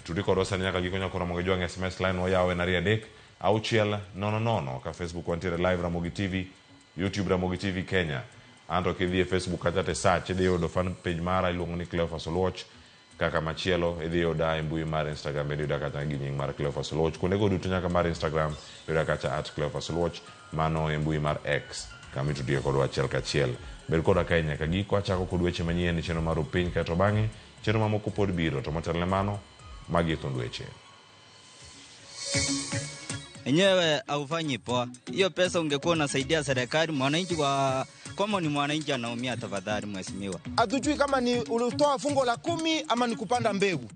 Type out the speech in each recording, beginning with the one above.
Tudi kodwa sani nyaka giko nyakora mondo ijwang' SMS line wayawo en 23 6 0 0 ka Facebook wantiere live Ramogi TV, YouTube Ramogi TV Kenya. Anto kidhi e Facebook kacha to search idhi yudo fan page mara iluongo ni Cleophas Oluoch. Kaka machielo idhi yuda e mbui mar Instagram bende yuda kacha gi nying mar Cleophas Oluoch. Kuondego duto nyaka mar Instagram yuda kacha at Cleophas Oluoch. Mano e mbui mar X kama itudie kodwa achiel kachiel. Bed koda kae nyaka giko achako kod weche manyien e chenro mar Upiny kaeto bang'e chenro mamoko pod biro to motelo ne mano magi e thund weche. Enyewe haufanyi poa. Hiyo pesa ungekuwa unasaidia serikali, mwananchi wa kama ni mwananchi anaumia, tafadhali mheshimiwa. Hatujui kama ni ulitoa fungo la kumi ama ni kupanda mbegu.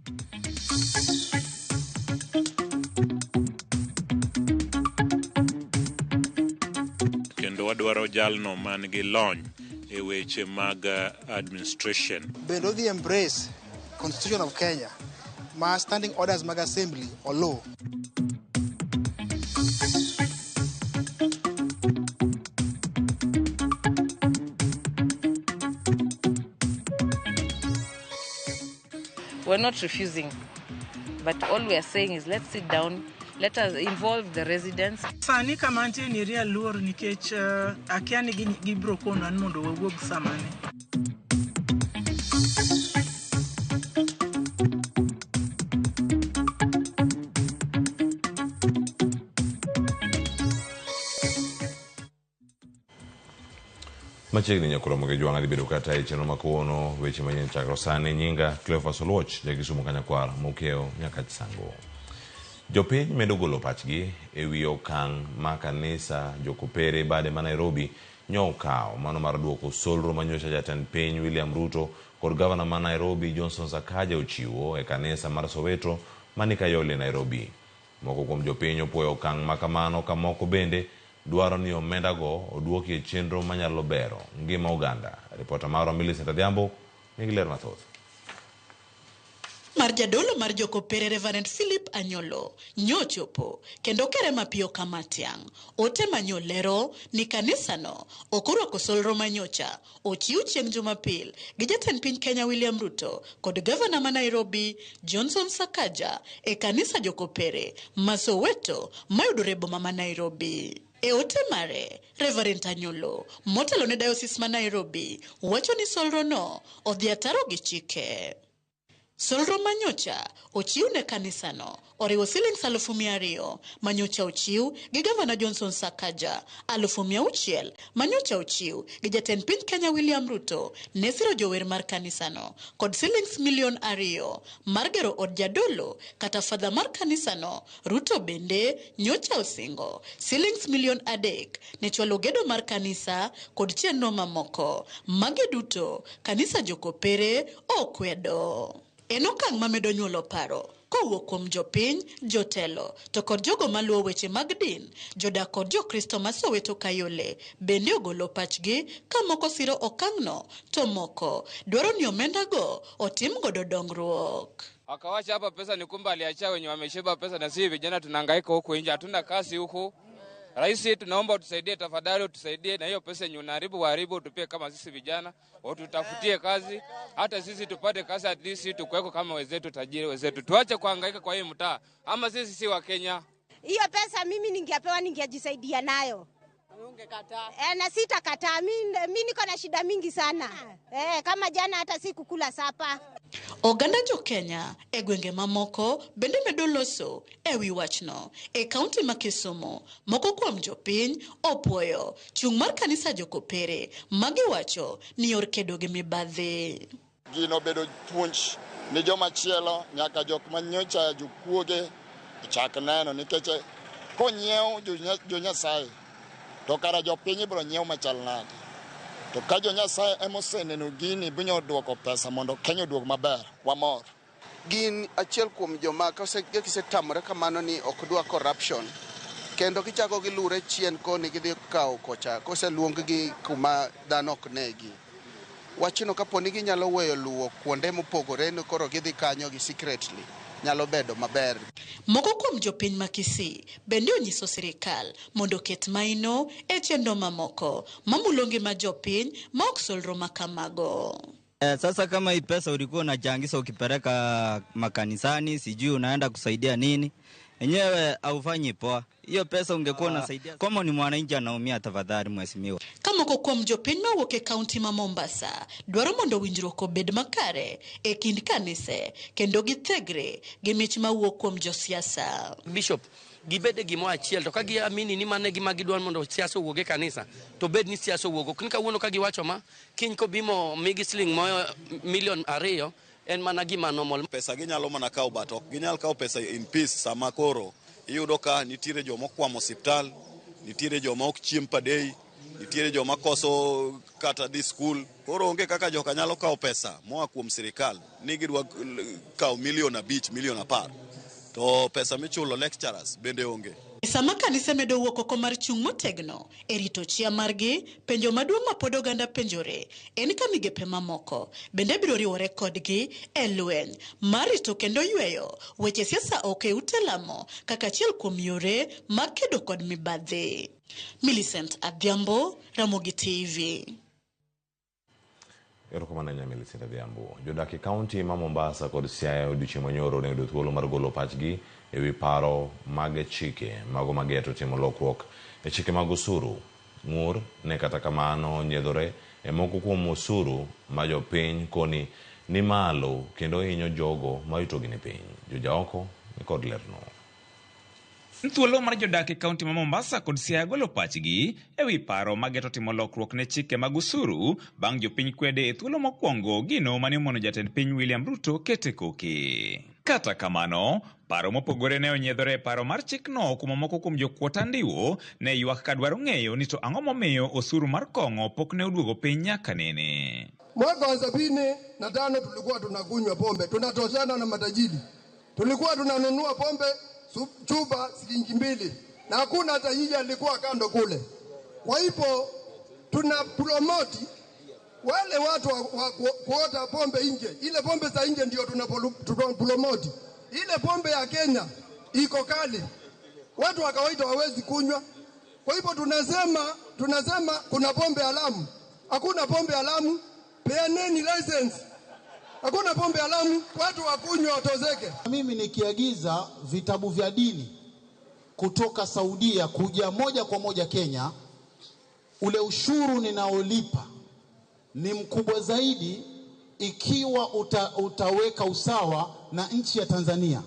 Kendo wadwaro jalno man gi lony e weche mag administration. Bende odhi embrace Constitution of Kenya ma standing orders mag assembly oluw. We're not refusing, but all we are saying is let's sit down, let us involve the residents. Sani kama antie ni ria luor nikech akia ni gibiro konwa ni mondo wawuog samane. Machiegni nyakuro gi jwang' adhi bedo kata e chenro ma kawuono weche manyien chakre sani nyinga Cleophas Oluoch ja Kisumu Kanyakwar Mokeo Nyakach Sango. Jopiny medo golo pachgi e wi okang' ma kanisa jokopere bade ma Nairobi nyo okawo mano mar duoko solro manyocha jatend piny William Ruto kod gavana ma Nairobi Johnson Sakaja ochiwo e kanisa mar Soweto mani Kayole Nairobi. Moko kuom jopiny opuoyo okang' ma kamano ka moko bende dwaro ni omendago oduoki e chenro manyalo bero ngima oganda. Ripota marwa Millicent Adhiambo nigi ler mathoth. Mar jadolo mar jokopere Reverend Philip Anyolo nyochopo kendo kere mapiyo kama tiang'. Ote manyolero ni kanisano ok orwako solro manyocha ochiw chieng' Jumapil gi jatend piny Kenya William Ruto kod gavana ma Nairobi Johnson Sakaja e kanisa jokopere ma Soweto mayudore e boma ma Nairobi. E ote mare, Reverend Anyolo motelo ne diocese ma Nairobi wacho ni solro no odhi ataro gi chike. Solro manyocha ochiw ne kanisano oriwo silings 200,000 manyocha ochiw gi gavana Johnson Sakaja, 600,000 manyocha ochiw gi jatend piny Kenya William Ruto ne siro jower mar kanisano kod silings 2 million mar gero od jadolo kata fadha mar kanisano. Ruto bende nyocha osingo silings 3 million ne chwalo gedo mar kanisa kod chenro mamoko. Magi duto kanisa jokopere okwedo. En okang' mamedo nyuolo paro kowuok kuom jopiny, jotelo to kod jogo maluwo weche mag din. Jodak kod jokristo ma Soweto Kayole bende ogolo pachgi ka moko siro okang'no to moko dwaro ni omendago otim godo dongruok. Akawacha hapa pesa ni kumbe aliachia wenye wameshiba pesa, na sisi vijana tunahangaika huku nje, hatuna kazi huku. Rais, tunaomba utusaidie tafadhali, utusaidie na hiyo pesa yenye unaharibu, waharibu, utupie kama sisi vijana, ututafutie kazi, hata sisi tupate kazi, at least tukuweko kama wenzetu, tajiri wenzetu, tuache kuhangaika kwa hii mtaa, ama sisi si wa Kenya. Hiyo pesa mimi ningepewa ningejisaidia nayo. E, na sitakataa. Mi niko na shida mingi sana e, kama jana hata sikukula supper. Oganda jo Kenya e gwenge mamoko bende medo loso e wi wachno. E kaunti ma Kisumu, moko kuom jopiny opuoyo chung' mar kanisa jokopere magiwacho ni yor kedo gi mibadhi. Gino bedo puonj ni joma chielo nyaka jok manyocha jokuoge ochak neno nikech konyiew jo Nyasaye to kara jopiny ibiro nyiew machal nade to ka jo Nyasaye ema oseneno gini binyo duoko pesa mondo Kenya oduog maber wamor. Gin achiel kuom joma gisetamore kamano ni ok dwa corruption kendo gichako gilure chien koni gidhi kawo kocha koseluong gi kuma dhano ok negi. Wachno kapo ni ginyalo weyo luwo kuonde mopogore ni koro gidhi kanyo gi secretly nyalo bedo maber. Moko kuom jopiny ma Kisii bende onyiso sirikal mondo oket maino e chenro mamoko mamulo ngima jopiny ma ok solro makamago. Sasa kama hii pesa ulikuwa unachangisha ukipeleka makanisani, sijui unaenda kusaidia nini, enyewe haufanyi poa. Hiyo pesa ungekuwa unasaidia kama ni mwananchi anaumia, tafadhali mheshimiwa. Ka moko kuom jopiny mawuok e kaunti ma Mombasa dwaro mondo winjruok obed makare e kind kanise kendo githegre gi mich mawuok kuom josiasa. Bishop gibed e gimoro achiel to ka giamini ni mano e gima gidwaro mondo siasa owuog e kanisa to bed ni siasa owuog ok ni kawuono ka giwacho ma kiny kobimo migi siling moyo milion 2 en mana gima normal. Pesa ginyalo mana kawo but ok ginyal kawo pesa in peace sama koro iyudo ka nitiere joma okwamo osiptal, nitiere joma ok chiem padei, nitiere joma koso kata dhi skul. Koro onge kaka joka nyalo kawo pesa moa kuom sirikal ni gidwa kawo milion 5, milion 10 to pesa michulo lecturers bende onge. Sama kanise medo wuok oko mar chung' motegno e rito chia margi, penjo maduong' ma pod oganda penjore en ka migepe mamoko bende biro riwore kodgi e lweny mar rito kendo yweyo weche siasa oko e ute lamo kaka achiel kuom yore mag kedo kod mibadhi. Millicent Adhiambo, Ramogi TV. Erokamano ahinya Millicent Adhiambo. Jodak e kaunti ma Mombasa kod Siaya odiochieng' manyoro ne oyudo thuolo mar golo pachgi e wi paro mag chike mago mageto timo lokruok e chike mag osuru. Ng'ur ne kata kamano nyiedhore e moko kuom osuru ma jopiny koni ni malo kendo hinyo jogo ma yutogi ni piny. Jojaoko ni kod lerno. Thuolo mar jodak e kaunti ma Mombasa kod Siaya golo pachgi e wi paro mageto timo lokruok ne chike mag osuru bang' jopiny kwede e thuolo mokwongo gino mane omono jatend piny William Ruto kete koke. Kata kamano, paro mopogore ne onyiedhore e paro mar chikno kuma moko kuom jokuot andiwo ne ywak ka dwaro ng'eyo ni to ang'o momiyo osuru mar kong'o pok ne oduogo piny nyaka nene. Mwaka wa 75 tulikuwa tunakunywa pombe, tunatoshana na matajiri. Tulikuwa tunanunua pombe chupa shilingi 2 na hakuna tajiri alikuwa kando kule. Kwa hivyo tuna promote wale watu wa kuota pombe nje. Ile pombe za nje ndio tunapromote. Ile pombe ya Kenya iko kali, watu wa kawaida hawawezi kunywa. Kwa hivyo tunasema kuna pombe haramu. Hakuna pombe haramu, peaneni license. Hakuna pombe haramu, watu wakunywa watozeke. Mimi nikiagiza vitabu vya dini kutoka Saudia kuja moja kwa moja Kenya, ule ushuru ninaolipa ni mkubwa zaidi ikiwa utaweka usawa na nchi ya Tanzania.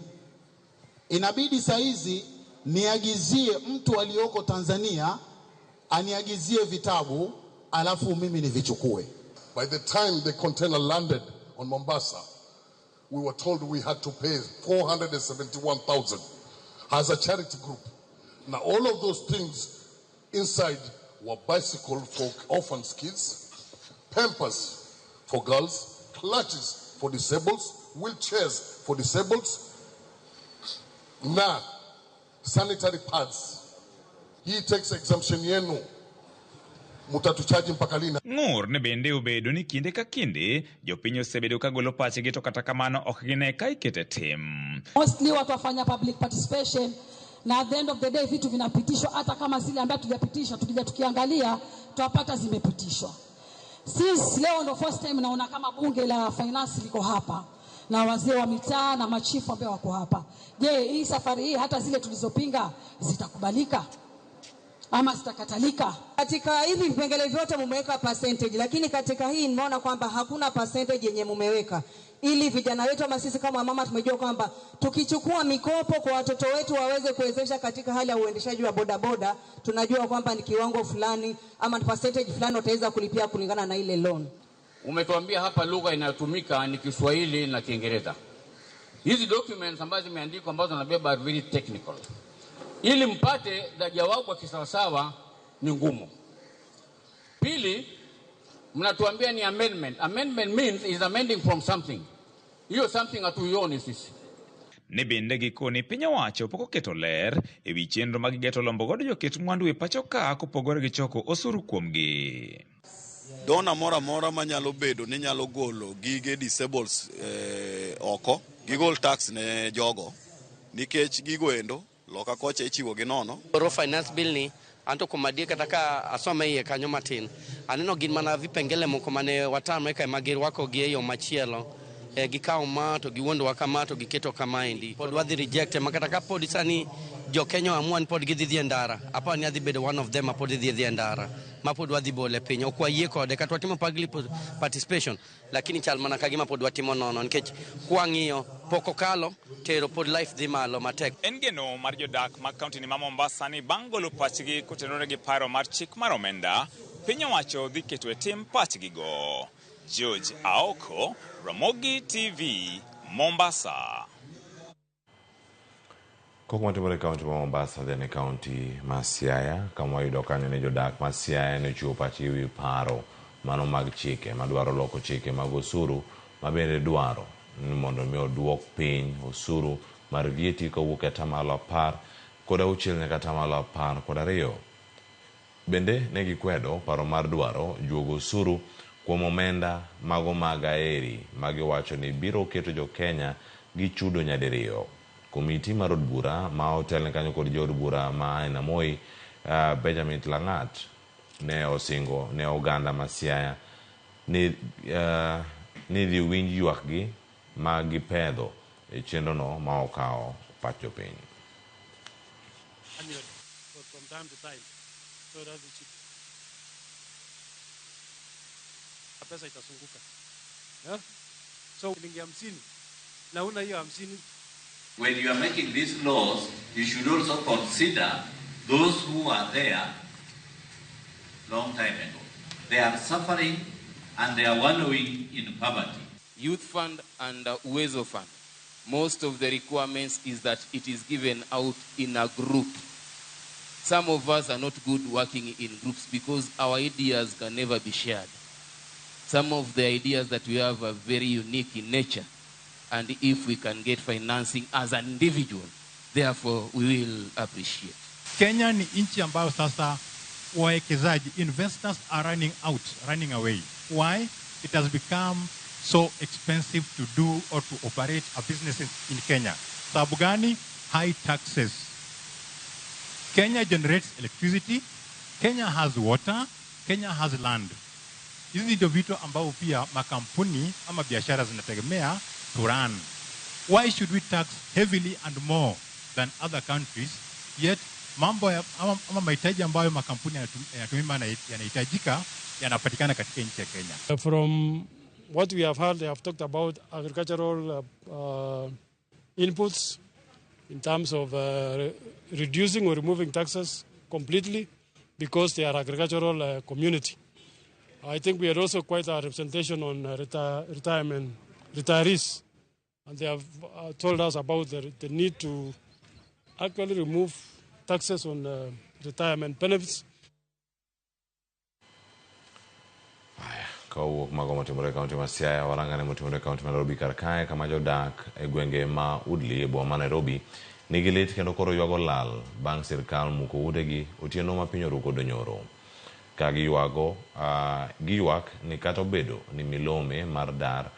Inabidi saizi niagizie mtu aliyoko Tanzania aniagizie vitabu alafu mimi nivichukue. By the time the container landed on Mombasa, we were told we had to pay 471,000 as a charity group. Now all of those things inside were bicycle for orphans kids, pampers for girls, clutches for disabled, wheelchairs for disabled, na sanitary pads. Hii tax exemption yenu mutatuchaji mpaka lini? Ng'ur ne bende obedo ni kinde ka kinde jopiny osebedo ka golo pachgi to kata kamano ok gine ka ikete tim. Mostly watu wafanya public participation na at the end of the day vitu vinapitishwa, hata kama zile ambazo tujapitisha tukija tukiangalia tutapata zimepitishwa. Since leo ndo first time naona kama bunge la finance liko hapa na wazee wa mitaa na machifu ambao wako hapa. Je, hii safari hii hata zile tulizopinga zitakubalika ama zitakatalika? Katika hivi vipengele vyote mumeweka percentage, lakini katika hii nimeona kwamba hakuna percentage yenye mumeweka, ili vijana wetu ama sisi kama mama tumejua kwamba tukichukua mikopo kwa watoto wetu waweze kuwezesha katika hali ya uendeshaji wa bodaboda, tunajua kwamba ni kiwango fulani ama percentage fulani wataweza kulipia kulingana na ile loan. Umetuambia hapa lugha inayotumika ni Kiswahili na Kiingereza. Hizi documents ambazo zimeandikwa ambazo nabeba are very technical. Ili mpate jawabu kisawasawa ni ngumu. Pili, mnatuambia ni amendment. Amendment means is amending from something. Hiyo something hatuioni sisi. Ne bende gikoni piny owacho pok oketo ler e wi chenro mag geto lombo godo joket mwandu e pacho ka kopogore gi choko osuru kuomgi. Dona moro amora manyalo bedo ni nyalo golo gige disables oko, gigol tax ne jogo nikech gigo endo loka kocha ichiwo gi nono. Koro finance bill ni Anto kuom adier kata ka asome iye kanyo matin, aneno gin mana vipengele moko mane watamre ka ema girwakogi e yo machielo. Gikawo ma to giwuondowa kama to giketo kamaendi. Pod wadhi reject ma kata ka pod sani jo Kenya oamua ni pod gidhi dhi e ndara, aparo ni adhi bedo one of them ma pod dhi dhi e ndara, ma pod wadhi bole piny. Ok wayie kode kata watimo public participation, lakini chal mana ka gima pod watimo nono nikech kwang'iyo pok okalo tero pod life dhi malo matek. En geno mar jodak mag kaunti ma Mombasa ni bang' golo pachgi kotenore gi paro mar chik mar omenda, piny owacho dhi keto e tim pachgigo. George Aoko, Ramogi TV, Mombasa. Kok matimore e kaunti ma Mombasa dhi e kaunti ma Siaya, kama wayudo kanyo ni jodak ma Siaya ne ochiwo pachgi ewi paro mano mag chike madwaro loko chike mag osuru ma bende dwaro ni mondo mi oduok piny osuru mar VAT kowuok e 16% nyaka 12%. Bende ne gikwedo paro mar dwaro juogo osuru kuom omenda mago mag aeri magiwacho ni biro keto jo Kenya gi chudo nyadiriyo. Komiti mar od bura ma otelne kanyo kod jood bura ma Ainamoi, Benjamin Langat ne osingo ne oganda ma Siaya ni dhi winj ywakgi ma gipedho e chenrono ma okawo pach jopiny. Annually, but from time to time. So that's the cheap. Pesa itazunguka. Yeah? So shilingi 50 na una hiyo 50. When you are making these laws, you should also consider those who are there long time ago. They are suffering and they are wallowing in poverty. Youth Fund and Uwezo Fund. Most of the requirements is that it is given out in a group. Some of us are not good working in groups because our ideas can never be shared. Some of the ideas that we have are very unique in nature. And if we can get financing as an individual, therefore we will appreciate. Kenya ni nchi ambayo sasa wawekezaji, investors are running out, running away. Why? It has become so expensive to do or to operate a business in Kenya. Sababu gani? High taxes. Kenya generates electricity, Kenya has water, Kenya has land. Hizi ndio vitu ambavyo pia makampuni ama biashara zinategemea to run. Why should we tax heavily and more than other countries, yet mambo ya, ama mahitaji ambayo makampuni yanatumia yanahitajika yanapatikana katika nchi ya Kenya? From what we have heard, they have talked about agricultural inputs in terms of reducing or removing taxes completely because they are agricultural community. I think we had also quite a representation on retirement, retirees, and they have told us about the need to actually remove taxes on retirement benefits. Kawuok mago motimore e kaunti ma Siaya, warangane motimore e kaunti ma Nairobi kar kae, kama jodak e gwenge ma Woodley e boma ma Nairobi nigi lit kendo koro ywago lal bang' sirkal muko utegi otieno ma piny oru kod nyoro. Ka giywago, giywak ni kata obedo ni milome mar dar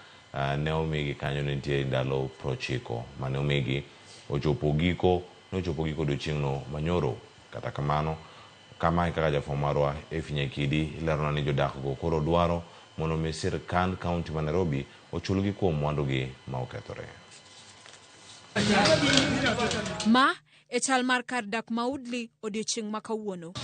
ne omigi kanyo ne nitie ndalo 90 mane omigi ochopo giko odiochieng'no manyoro. Kata kamano, kama kaka jafwambo marwa Effie Nyakidi ilerona ni jodak go koro dwaro mondo mi sirkand kaunti ma Nairobi ochulgi kuom mwandugi ma okethore. Ma e chal mar kar dak ma Woodley odiochieng' ma kawuono.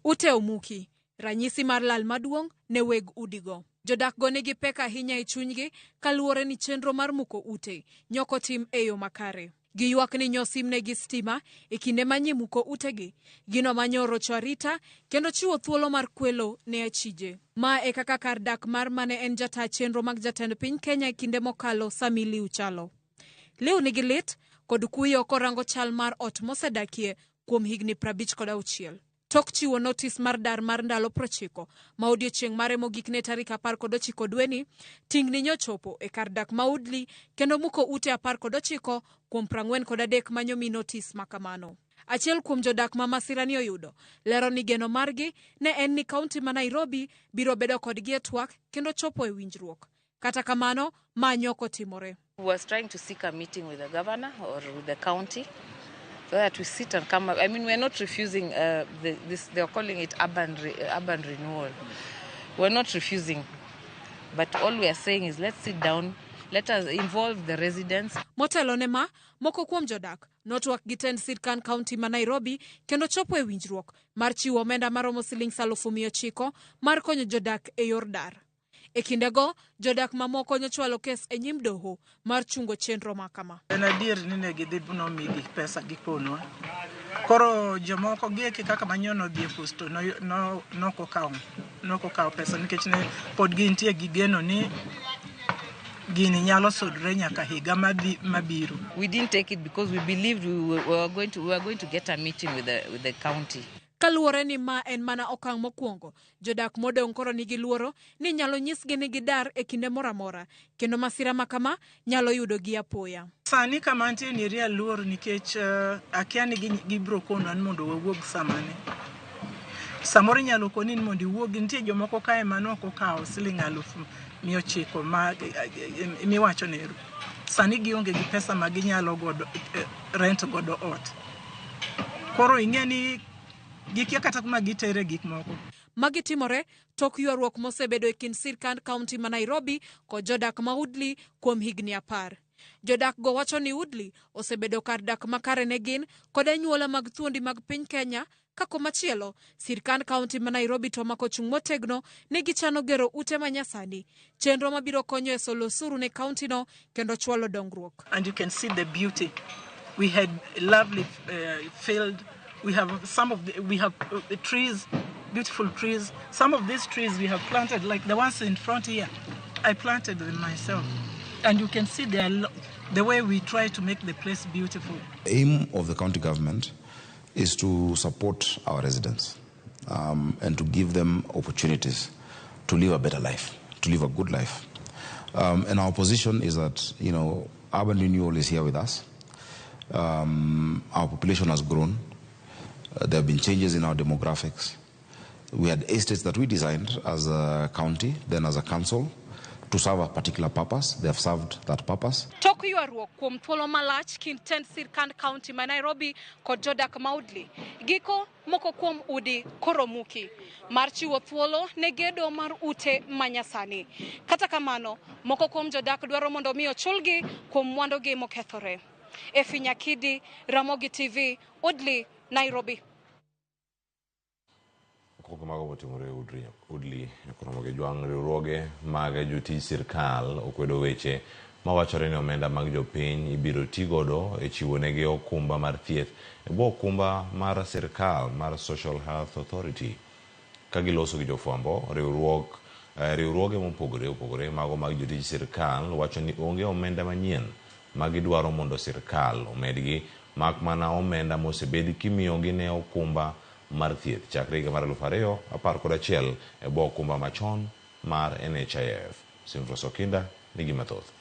Ute omuki, ranyisi mar lal maduong' ne weg udigo. Jodak go nigi pek ahinya e chunygi kaluwore ni chenro mar muko ute nyoko tim e yo makare. Giywak ni nyosimnegi stima e kinde ma nyimuko utegi, gino manyorocho arita kendo chiwo thuolo mar kwelo ne achije. Ma e kaka kar dak mar mane en jata chenro mag jatend piny Kenya e kinde mokalo Sami Liu chalo. Liu nigi lit kod kuyo korango chal mar ot mosedakie kuom higni 56. Tok chiwo notis mar dar mar ndalo 90 ma odiochieng' mare mogik ne tarik 19 dweni, tingni nyochopo e kar dak ma Woodley kendo muko ute 19 kuom 43 manyomi notis makamano. Achiel kuom jodak ma masira ni oyudo lero ni geno margi ne en ni kaunti ma Nairobi biro bedo kodgi e twak kendo chopo e winjruok. Kata kamano, ma nyoko timore. We was trying to seek a meeting with the governor or with the county So that we sit and come up. I mean, we're not refusing this. They're calling it urban renewal. We're not refusing, but all we are saying is let's sit down, let us involve the residents. Motelo ne ma, moko kuom jodak notwak gi tend sirkand kaunti ma Nairobi kendo chopo e winjruok mar chiwo omenda maromo siling 900,000 mar konyo jodak e yor dar. E kindego, jodak mamoko nyochwalo kes e nyim doho mar chungo chenro ma kama. En adier ni ne gidhi nomigi pesa gikonwa. Koro jomoko gieki kaka manyono odhi e posto nokokawo pesa nikech ne pod gintie gi geno ni gini nyalo sudre nyaka higa mabiro. We didn't take it because we believed we were going to get a meeting with the county. Kaluwore ni ma en mana okang' mokwongo, jodak modong' koro nigi luoro ni nyalo nyisgi ni gidar e kinde moro amora, kendo masira ma kama nyalo yudogi apoya. Sani kama antie ni real luor nikech akia ni gibiro konwa ni mondo wawuog samane. Samoro inyalo koni ni mondo iwuog, nitie jomoko kae mane ok okawo siling 900,000 ma miwacho nero. Sani gionge gi pesa ma ginyalo godo rent godo ot. Koro ing'e ni gikia kata kuma gitere gik moko. Magi timore tok ywaruok mosebedo e kind sirkand kaunti ma Nairobi kod jodak ma Woodley kuom higni 10. Jodak go wacho ni Woodley osebedo kar dak makare ne gin kod anyuola mag thuondi mag piny Kenya, ka komachielo sirkand kaunti ma Nairobi to omako chung' motegno ni gichano gero ute manyasani, chenro mabiro konyo e solo osuru ne kaunti no kendo chwalo dongruok. And you can see the beauty. We had lovely field. We have trees, beautiful trees. Some of these trees we have planted, like the ones in front here. I planted them myself. And you can see the way we try to make the place beautiful. The aim of the county government is to support our residents and to give them opportunities to live a better life, to live a good life. And our position is that, you know, urban renewal is here with us. Our population has grown. There have been changes in our demographics. We had estates that we designed as a county, then as a council, to serve a particular purpose. They have served that purpose. Tok ywaruok kuom thuolo malach kind tend sirkand kaunti ma Nairobi kod jodak ma Woodley. Giko moko kuom udi koro muki mar chiwo thuolo ne gedo mar ute manyasani. Kata kamano, moko kuom jodak dwaro mondo mi ochulgi kuom mwandugi mokethore. Efi Nyakidi, Ramogi TV, Woodley, Nairobi. Koko mago motimore Woodley Ramogi Jwang' riwruoge mag jotij sirkal okwedo weche mawachore ni omenda mag jopiny ibiro ti godo e chiwo negi okumba mar thieth e bwo okumba mar sirkal mar Social Health Authority. Ka giloso gi jofwambo, riwruoge mopogore opogore mago mag jotij sirkal wacho ni onge omenda manyien ma gidwaro mondo sirkal omedgi, mak mana omenda mosebed kimiyogi ne okumba mar thieth chakre higa mar 2011 e bwo okumba machon mar NHIF. Simfros Okinda nigi mathoth.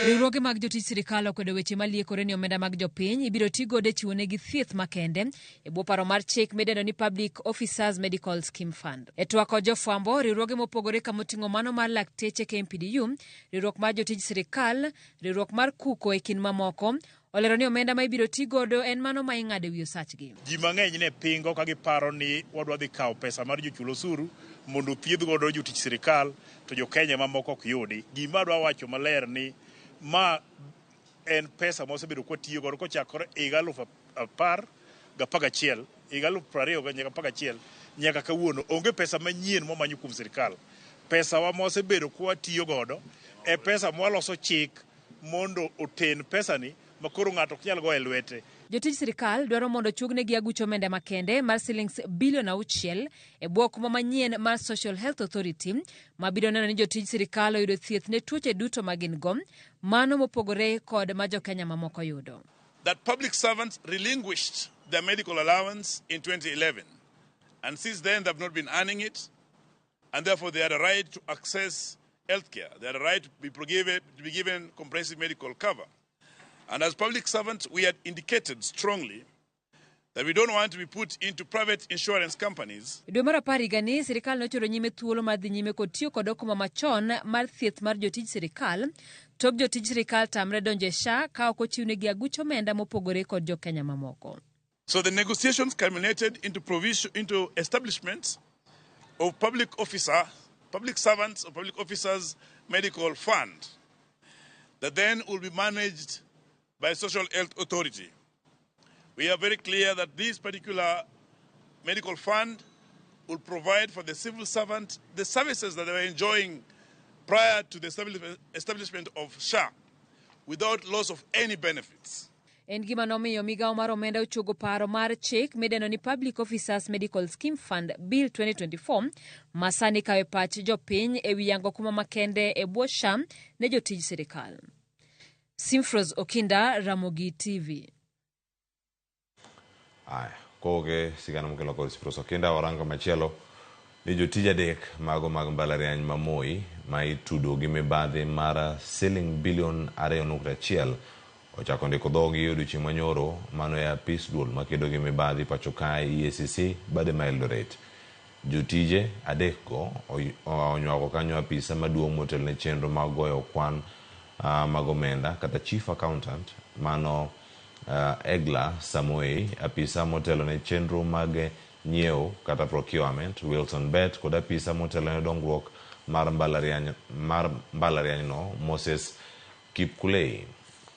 Riwruoge mag jotich sirkal okwedo weche maliekore ni omenda mag jopiny ibiro ti godo e chiwo negi thieth makende e bwo paro mar chik midendo ni Public Officers Medical Scheme Fund. E twak kod jofwambo, riwruoge mopogore kamoting'o mano mar lakteche KMPDU, riwruok mar jotij sirkal, riwruok mar KUKO e kind mamoko, olero ni omenda ma ibiro ti godo en mano ma ing'ado e wi osachgi. Ji mang'eny ne pingo ka giparo ni wadwa dhi kawo pesa mar jochul osuru mondo thiedh godo jotich sirkal to jo Kenya mamoko ok yudi. Gima adwa wacho maler ni ma en pesa ma osebedo kwatiyo godo kochakore higa 2011, higa 2021 nyaka kawuono. Onge pesa manyien mwamanyo kuom sirkal. Pesa wa mosebedo kwatiyo godo e pesa mwaloso chik mondo oten pesani ma koro ng'ato ok nyal goyo e lwete. Jotij sirkal dwaro mondo chugnegi aguch omenda makende mar silings bilion 6 e bwo okumba manyien mar Social Health Authority mabiro neno ni jotij sirkal oyudo thieth ne tuoche duto ma gin go, mano mopogore kod ma jo-Kenya mamoko yudo. That public servants relinquished their medical allowance in 2011, and since then they have not been earning it, and therefore they had a right to access healthcare. They had a right to be given comprehensive medical cover. And as public servants, we had indicated strongly that we don't want to be put into private insurance companies. Dwe mar 10 higani, sirkal nochoro nyime thuolo mar dhi nyime kod tiyo kod okumba machon mar thieth mar jotij sirkal, Tok jotij sirikal tamre donjo e SHA ka ok ochiwnegi aguch omenda mopogore kod jokenya mamoko. So the negotiations culminated into provision, into establishment of public officer, public servants or public officers medical fund that then will be managed by Social Health Authority. We are very clear that this particular medical fund will provide for the civil servant the services that they were enjoying prior to the establishment of SHA without loss of any benefits. En gima nomiyo migawo mar omenda ochuogo paro mar chik midendo ni Public Officers Medical Scheme Fund Bill 2024 ma sani kawo e pach jopiny e wi yango kuma makende e bwo SHA ne jotij sirikal. Simfros Okinda, Ramogi TV. Aya, koge sigana mokelo kod Simfros Okinda warango machielo ni jotij adek mago mag mbalariany ma Moi ma itudo gi mibadhi mar siling bilion 2.1 ochako ndiko dhogi odiochieng' manyoro mano e apis duol makedo gi mibadhi pacho kae EACC bade ma Eldoret. Jotije adek go onywako kanyo apisa maduong' motelo ne chenro mag goyo kwan mag omenda kata chief accountant mano Egla Samoei, apisa motelo ne chenro mag nyiewo kata procurement Wilson Bet kod apisa motelo ne dongruok mar mbalariany no Moses Kipkulei.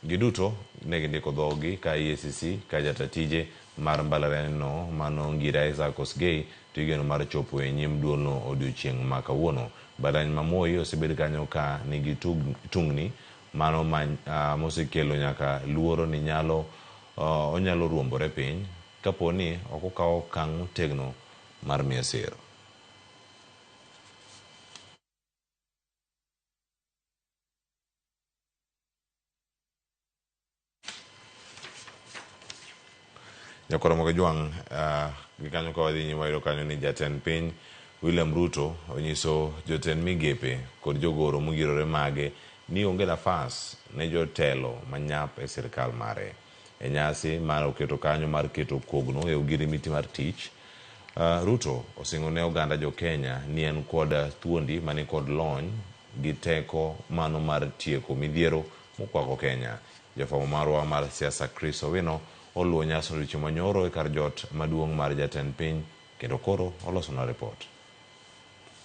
Giduto ne gindiko dhogi ka EACC ka jata tije mar mbalariany no mano Ngira Isaac Kosgei to igeno mar chopo e nyim duolno odiochieng' ma kawuono. Mbalariany ma Moi osebed kanyo ka nigi tungni mano mosekelo nyaka luoro ni nyalo onyalo ruombore piny kapo ni ok okaw okang' motegno mar miye sir. Nyakoro mogo jwang' gi kanyo ka wadhi nyime wayudo kanyo ni jatend piny William Ruto onyiso jotend migepe kod jogoro mongirore mage ni onge nafas ne jotelo manyap e sirikal mare. E nyasi mar oketo kanyo mar keto kogno e ogirimiti mar tich, Ruto osingo ne oganda jo Kenya ni en kod thuondi mani kod lony gi teko mano mar tieko midhiero mokwako Kenya. Jafwambo marwa mar siasa Chris Owino oluwo nyasi odiochieng' manyoro e kar jot maduong' mar jatend piny kendo koro olosonwa ripot.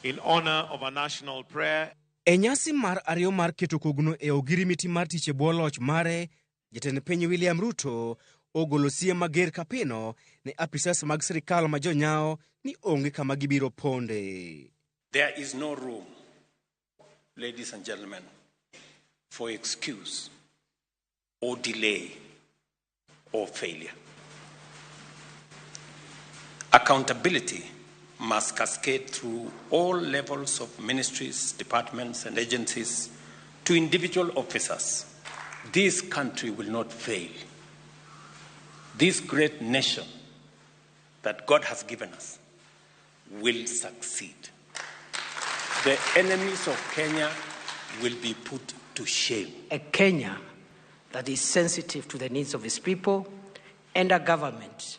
In honor of our national prayer. E nyasi mar ariyo mar keto kogno e ogirimiti mar tich e bwo loch mare, jatend piny William Ruto ogolo siem mager kapino ne apisas mag sirikal ma jonyao ni onge kama gibiro ponde. There is no room, ladies and gentlemen, for excuse or delay or failure. Accountability must cascade through all levels of ministries, departments, and agencies to individual officers. This country will not fail. This great nation that God has given us will succeed. The enemies of Kenya will be put to shame. A Kenya that is sensitive to the needs of its people and a government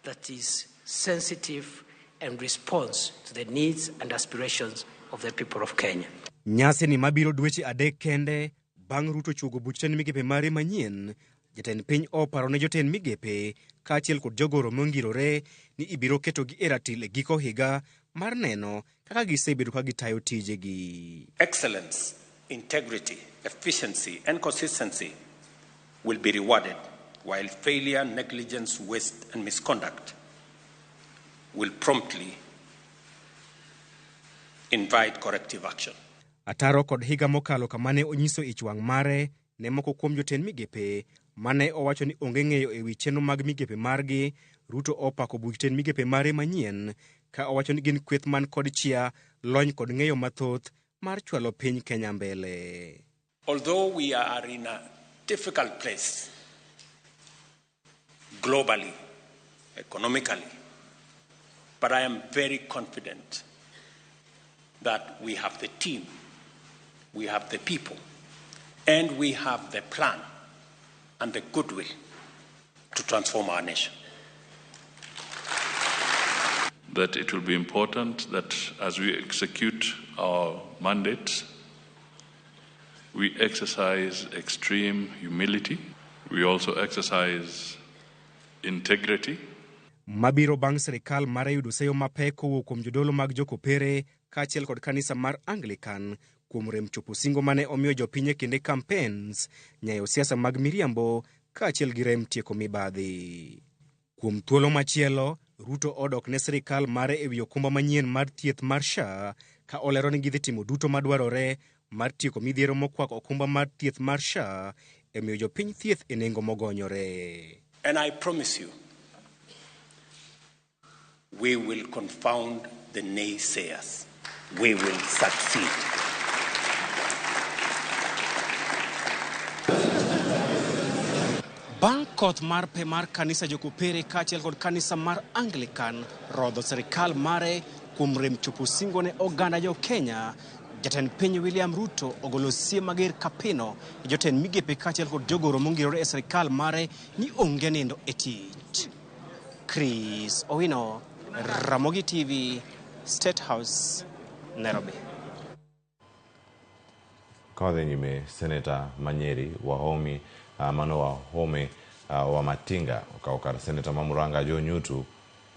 that is sensitive and responds to the needs and aspirations of the people of Kenya. Nyasi ni mabiro dweche adek kende bang' Ruto chuogo buch tend migepe mare manyien, jatend piny oparo ne jotend migepe kaachiel kod jogoro mongirore ni ibiro ketogi e ratil e giko higa mar neno kaka gisebedo ka gitayo tijegi. Excellence, integrity, efficiency and consistency will be rewarded, while failure, negligence, waste and misconduct will promptly invite corrective action. Ataro kod higa mokalo kama ne onyiso ich wang' mare ne moko kuom jotend migepe mane owacho ni onge ng'eyo e wi chenro mag migepe margi, Ruto opako buch tend migepe mare manyien ka owacho ni gin kweth man kod chia, lony kod ng'eyo mathoth mar chwalo piny Kenya mbele. Although we are in a difficult place globally, economically, but I am very confident that we have the team, we have the people, and we have the plan and the goodwill to transform our nation. That it will be important that as we execute our mandate, We exercise extreme humility. We also exercise integrity. Mabiro bang' sirikal mare yudo seyo mapek kowuok kuom jodolo mag jokopere kaachiel kod kanisa mar Anglican kuom rem chopo singo mane omiyo jopiny e kinde campaigns, nyayo siasa mag miriambo kaachiel gi rem tieko mibadhi. Kuom thuolo machielo, Ruto odok ne sirikal mare e wi okumba manyien mar thieth mar SHA ka olero ni gidhi timo duto madwarore mar tieko midhiero mokwako okumba mar thieth mar SHA e miyo jopiny thieth e nengo mogonyore. And I promise you, we will confound the naysayers. We will succeed. Bang' koth mar pe mar kanisa Jokopere kaachiel kod kanisa mar Anglican rodho sirikal mare kuom rem chopo singo ne oganda jo Kenya, jatend piny William Ruto ogolo siem mager kapino ne jotend migepe kaachiel kod jogoro mongirore e sirikal mare ni onge nindo e tich. Chris Owino, Ramogi TV, State House, Nairobi. Ka wadhi nyime, Seneta ma Nyeri Wahomi mano Wahome Wamatinga okawo kar Seneta ma Murang'a Joe Nyutu,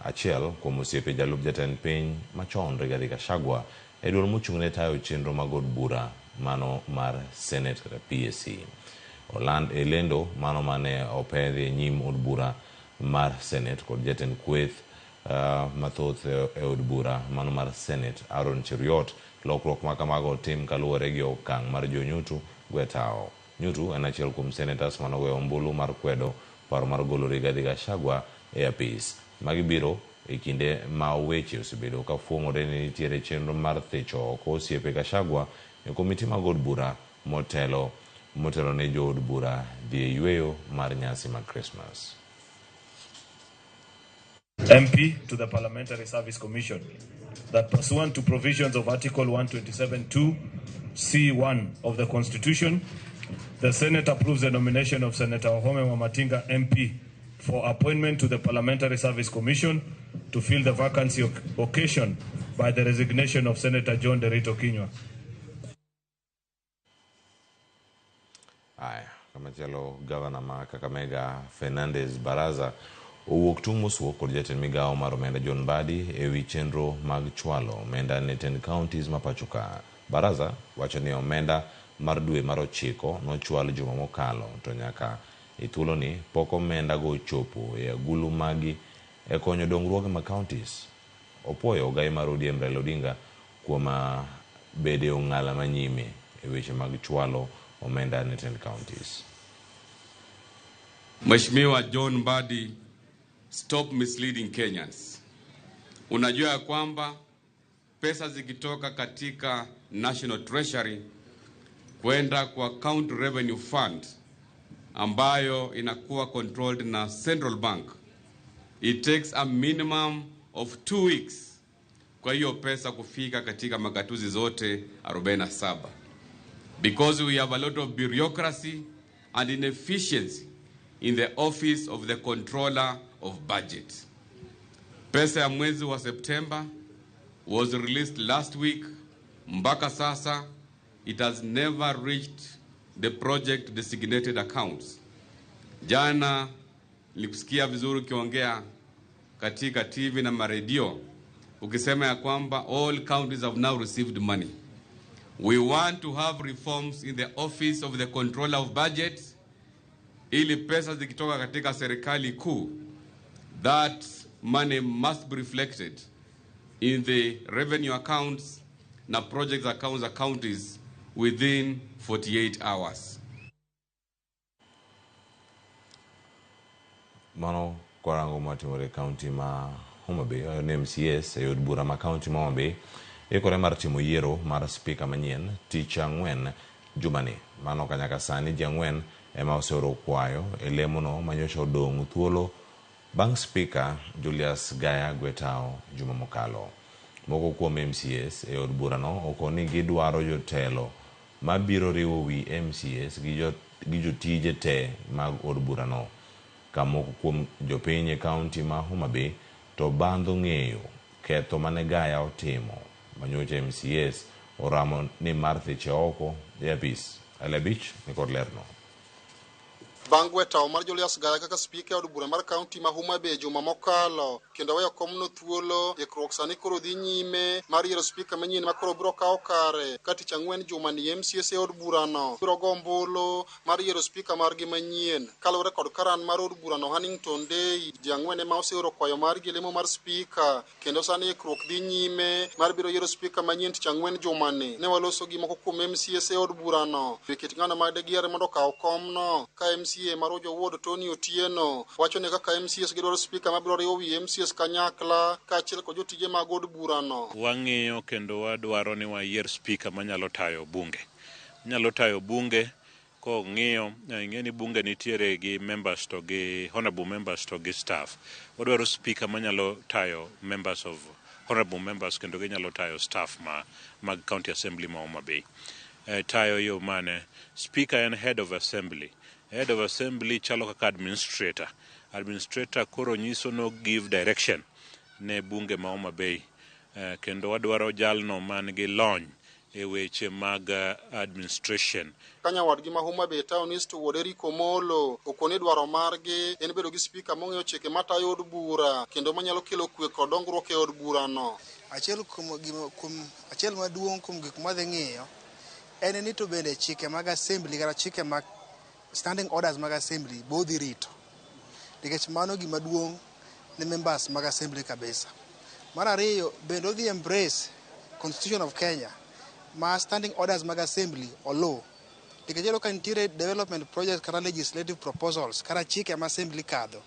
achiel kuom osiepe jalup jatend piny machon Rigathi Gachagua e duol mochung'ne tayo chenro mag od bura mano mar Senate kata PAC. Oland e lendo mano mane opedhi e nyim od bura mar Senate kod jatend kweth mathoth e od bura mano mar Senate Aaron Cheruiyot. Lokruok ma kamago otim kaluwore gi okang' mar Joe Nyutu Gwetao. Nyutu en achiel kuom senators manogoyo ombulu mar kwedo paro mar golo Rigathi Gachagua e apis. Magi biro e kinde ma weche osebedo ka fuong'ore ni nitiere chenro mar thicho oko osiepe Gachagua e komiti mag od bura motelo motelo ne jood bura dhi e yueyo mar nyasi mag Christmas. MP to the Parliamentary Service Commission that pursuant to provisions of Article 127.2 C1 of the Constitution, the Senate approves the nomination of Senator Wahome Wamatinga MP for appointment to the Parliamentary Service Commission to fill the vacancy occasioned by the resignation of Senator John Derito Kinyua. Aya, kamachielo gavana ma Kakamega Fernandez Baraza owuok tung' mosuo kod jatend migawo mar omenda John Mbadi e wi chenro mag chwalo omenda ne tend counties ma pacho ka. Baraza wacho ni omenda mar dwe mar 9 nochwal juma mokalo to nyaka e thuoloni pok omenda go ochopo e agulu magi e konyo dongruoge mag counties. Opuoyo ogai mar ODM Raila Odinga kuom bede ong'ala manyime e weche mag chwalo omenda ne tend counties. Mheshimiwa John Mbadi, stop misleading Kenyans. Unajua ya kwamba pesa zikitoka katika National Treasury kwenda kwa County Revenue Fund ambayo inakuwa controlled na Central Bank, it takes a minimum of 2 weeks kwa hiyo pesa kufika katika magatuzi zote 47. Because we have a lot of bureaucracy and inefficiency in the office of the controller of budget. Pesa ya mwezi wa September was released last week. Mpaka sasa it has never reached the project designated accounts. Jana nilikusikia vizuri ukiongea katika TV na maredio ukisema ya kwamba all counties have now received money. We want to have reforms in the office of the controller of budget ili pesa zikitoka katika serikali kuu, that money must be reflected in the revenue accounts na project accounts of counties within 48 hours. Mano kwarango matimore county ma Homa Bay, ayo ne MCAs e od bura ma county ma Homa Bay ikore mar timo yiero mar spika manyien tich ang'wen jumani. Mano kanyaka sani ji ang'wen ema oseoro kwayo e lemono manyocha odong' thuolo bang' spika Julius Gaya Gwetao juma mokalo. Moko kuom MCAs e od burano okoni gidwaro jotelo mabiro riwo wi MCAs gi jotije te mag od burano. Ka moko kuom jopiny e kaunti ma Homa Bay to bandho ng'eyo ketho mane Gaya otimo manyocha MCAs oramo ni mar thiche oko e apis. Ali Abich ni kod lerno. Bang' gwe tawo mar Julius Gaya kaka spika e od bura mar kaunti ma Homa Bay juma mokalo kendo weyo komno thuolo, ikruok sani koro dhi nyime mar yiero spika manyien ma koro biro kawo kare ka tich ang'wen juma ni MCAs e od burano biro go ombulu mar yiero spika margi manyien. Kaluwore kod karan mar od burano Hannington Day, ji ang'wen ema oseoro kwayo margi e lemo mar spika kendo sani ikruok dhi nyime mar biro yiero spika manyien tich ang'wen jumani. Ne waloso gi moko kuom MCAs e od burano e kit ng'ano ma degier mondo okaw komno ka MCA mar Ojo Ward Tony Otieno wacho ni kaka MCAs gidwaro spika mabiro riwo wi MCAs kanyakla kaachiel kod jotije mag od burano. Wang'iyo kendo wadwaro ni wayier spika manyalo tayo bunge. Nyalo tayo bunge kong'iyo, ing'e ni bunge nitiere gi members to gi honorable members to gi staff. Wadwaro spika manyalo tayo members of honorable members kendo ginyalo tayo staff ma mag county assembly ma Homa Bay. Tayo yo mane? Speaker en head of assembly. Head of assembly chalo kaka administrator. Administrator koro nyiso no give direction ne bunge ma Homa Bay. Kendo wadwaro jalno man gi lony e weche mag administration. Ka nyawadgi ma Homa Bay Town East Wuod Eric Omolo okoni dwaro margi en bedo gi spika mong'eyo chike matayo od bura kendo manyalo kelo kwe kod dongruok e od burano. Achiel kuom achiel maduong' kuom gik mwadhi ng'iyo en ni to bende chike mag assembly kata chike mag standing orders mag assembly bodhi rito, nikech mano gima duong' ne members mag assembly kabisa. Mar ariyo, bende odhi embrace Constitution of Kenya ma standing orders mag assembly oluw, nikech iyudo ka nitiere development projects kata legislative proposals kata chike ma assembly kadho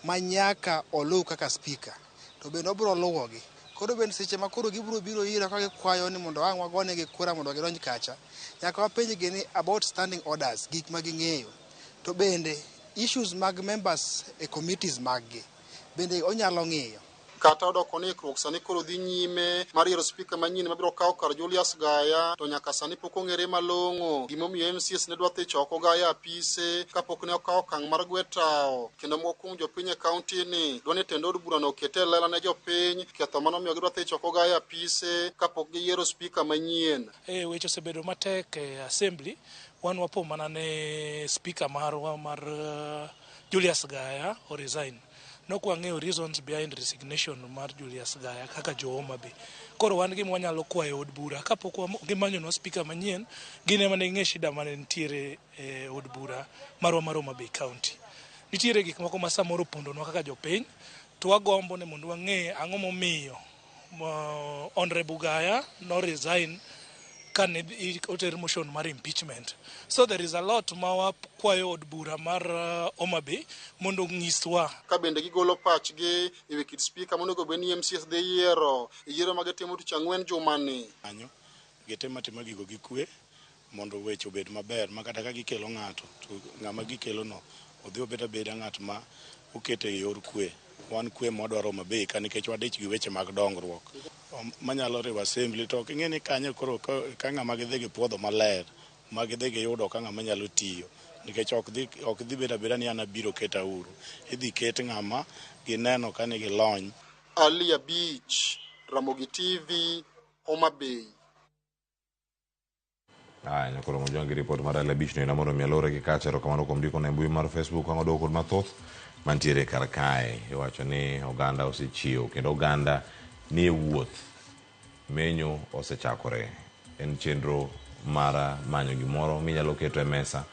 ma nyaka oluw kaka speaker, to bende obiro luwogi. Koro bende seche ma koro gibiro biro ira ka gikwayo ni mondo ang' wagonegi kura mondo gidonj kacha, nyaka wapenjgi ni about standing orders, gik ma ging'eyo, to bende issues mag members e committees mag-gi bende onyalo ng'iyo. Kata odoko ni ikruok sani koro dhi nyime mar yiero spika manyien mabiro kawo kar Julius Gaya, to nyaka sani pok ong'ere malong'o gimomiyo MCAs ne dwa thicho oko Gaya apise kapok ne okawo okang' mar gwe tawo. Kendo moko kuom jopiny e kaunti ni dwa ni tend od burano oket e lela ne jopiny ketho manomiyo gidwa thicho oko Gaya apise kapok giyiero spika manyien. Weche osebedo matek e assembly. Wan wapo mana ne speaker marwa mar Julius Gaya o resign. Nok wang'eyo reasons behind resignation mar Julius Gaya kaka jo Homa Bay. Koro wan gima wanyalo kwayo od bura kapok gimanyonwa speaker manyien, gin ema ne ging'e shida mane nitiere e od bura marwa mar Homa Bay County. Nitiere gik moko ma samoro opondonwa kaka jopiny, to wagombo ni mondo wang'e ang'o momiyo Honorable Gaya no resign kane oter motion mar impeachment. So there is a lot ma wakwayo od bura mar Homa Bay mondo onyiswa. Ka bende gigolo pachgi e wi kit spika monego bed ni MCAs dhi yiero e yiero ma gitimo tich ang'wen jumani. Kanyo gitim atima gigo gi kwe mondo weche obed maber ma kata ka gikelo ng'ato to ng'ama gikelono odhi obed abeda ng'at ma oketo e yor kwe. Wan kwe mwadwaro Homa Bay ka nikech wadich gi weche mag dongruok manyalo riwo assembly, to ok ing'e ni kanyo koro ka ng'ama gidhi gipuodho maler ma gidhi giyudo ka ng'ama nyalo tiyo, nikech ok dhi bedo abeda ni an abiro keta uru, idhi ket ng'ama gineno ka nigi lony. Ali Abich, Ramogi TV, Homa Bay. Aya, nyakoro mojuang' gi ripot mar Ali Abich no ena mondo mi alore gi kacha. Erokamano kuom ndiko na e mbui mar Facebook. Ang' odwoko kod mathoth mantiere kar kae. Iwacho ni oganda osechiew kendo oganda ni e wuoth, menyo osechakore, en chenro mar manyo gimoro minyalo keto e mesa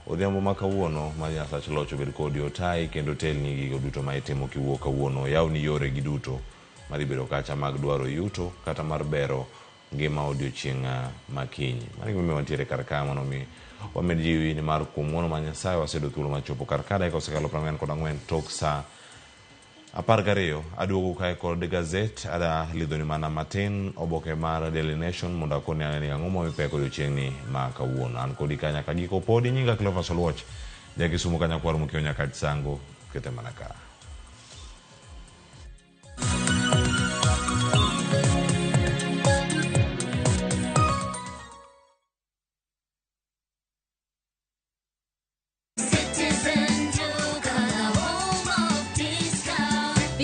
odhiambo ma kawuono. Ma Nyasach loch obed kodi, otayi kendo telni gigo duto ma itimo kiwuok kawuono, yawni yore gi duto madhi bedo kacha mag dwaro yuto kata mar bero ngima odiochieng' ma kiny. Mano gimomiyo wantiere kar ka mondo mi wamed jiwi ni mar kuom ng'uono mar Nyasaye waseyudo thuolo mar chopo kar ka dakika osekalo 44 tok sa 12. Aduogo kae kod gazet, ada lidhoni mana matin oboke mar Daily Nation mondo akoni ane ni ang'o momi pek odiochieng'ni ma kawuono. An kodi ka nyaka giko podi. Nyinga Cleophas Oluoch, ja Kisumu ka nyakwar Mukeo Nyakach Sango, kete mana ka.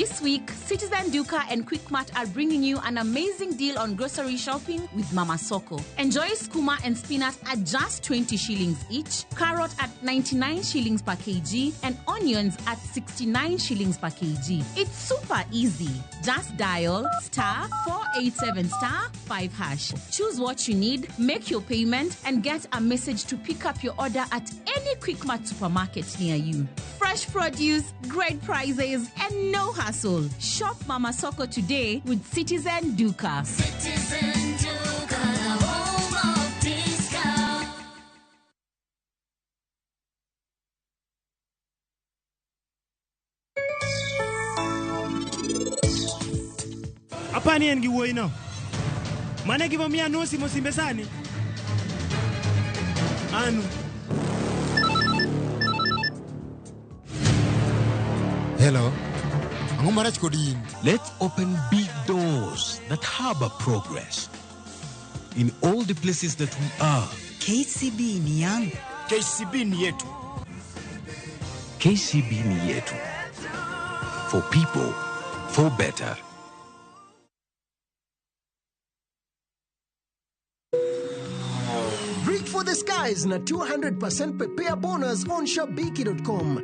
This week, Citizen Duka and Quickmart are bringing you an amazing deal on grocery shopping with Mama Soko. Enjoy skuma and spinach at just 20 shillings each, carrot at 99 shillings per kg, and onions at 69 shillings per kg. It's super easy. Just dial star 487 star 5 hash. Choose what you need, make your payment, and get a message to pick up your order at any Quickmart supermarket near you. Fresh produce, great prices, and no hassle. Shop Mama Soko today with Citizen Duka. Citizen Duka, the home of discount. Apani en gi wuoyi no. Mane gimomiyo anosimo simbe sani? Anu. Hello. Ang'o marach kod in? Let's open big doors that harbor progress in all the places that we are. KCB ni yangu. KCB ni yetu. KCB ni yetu. For people, for better. Reach for the skies na 200% prepare bonus on Shabiki.com.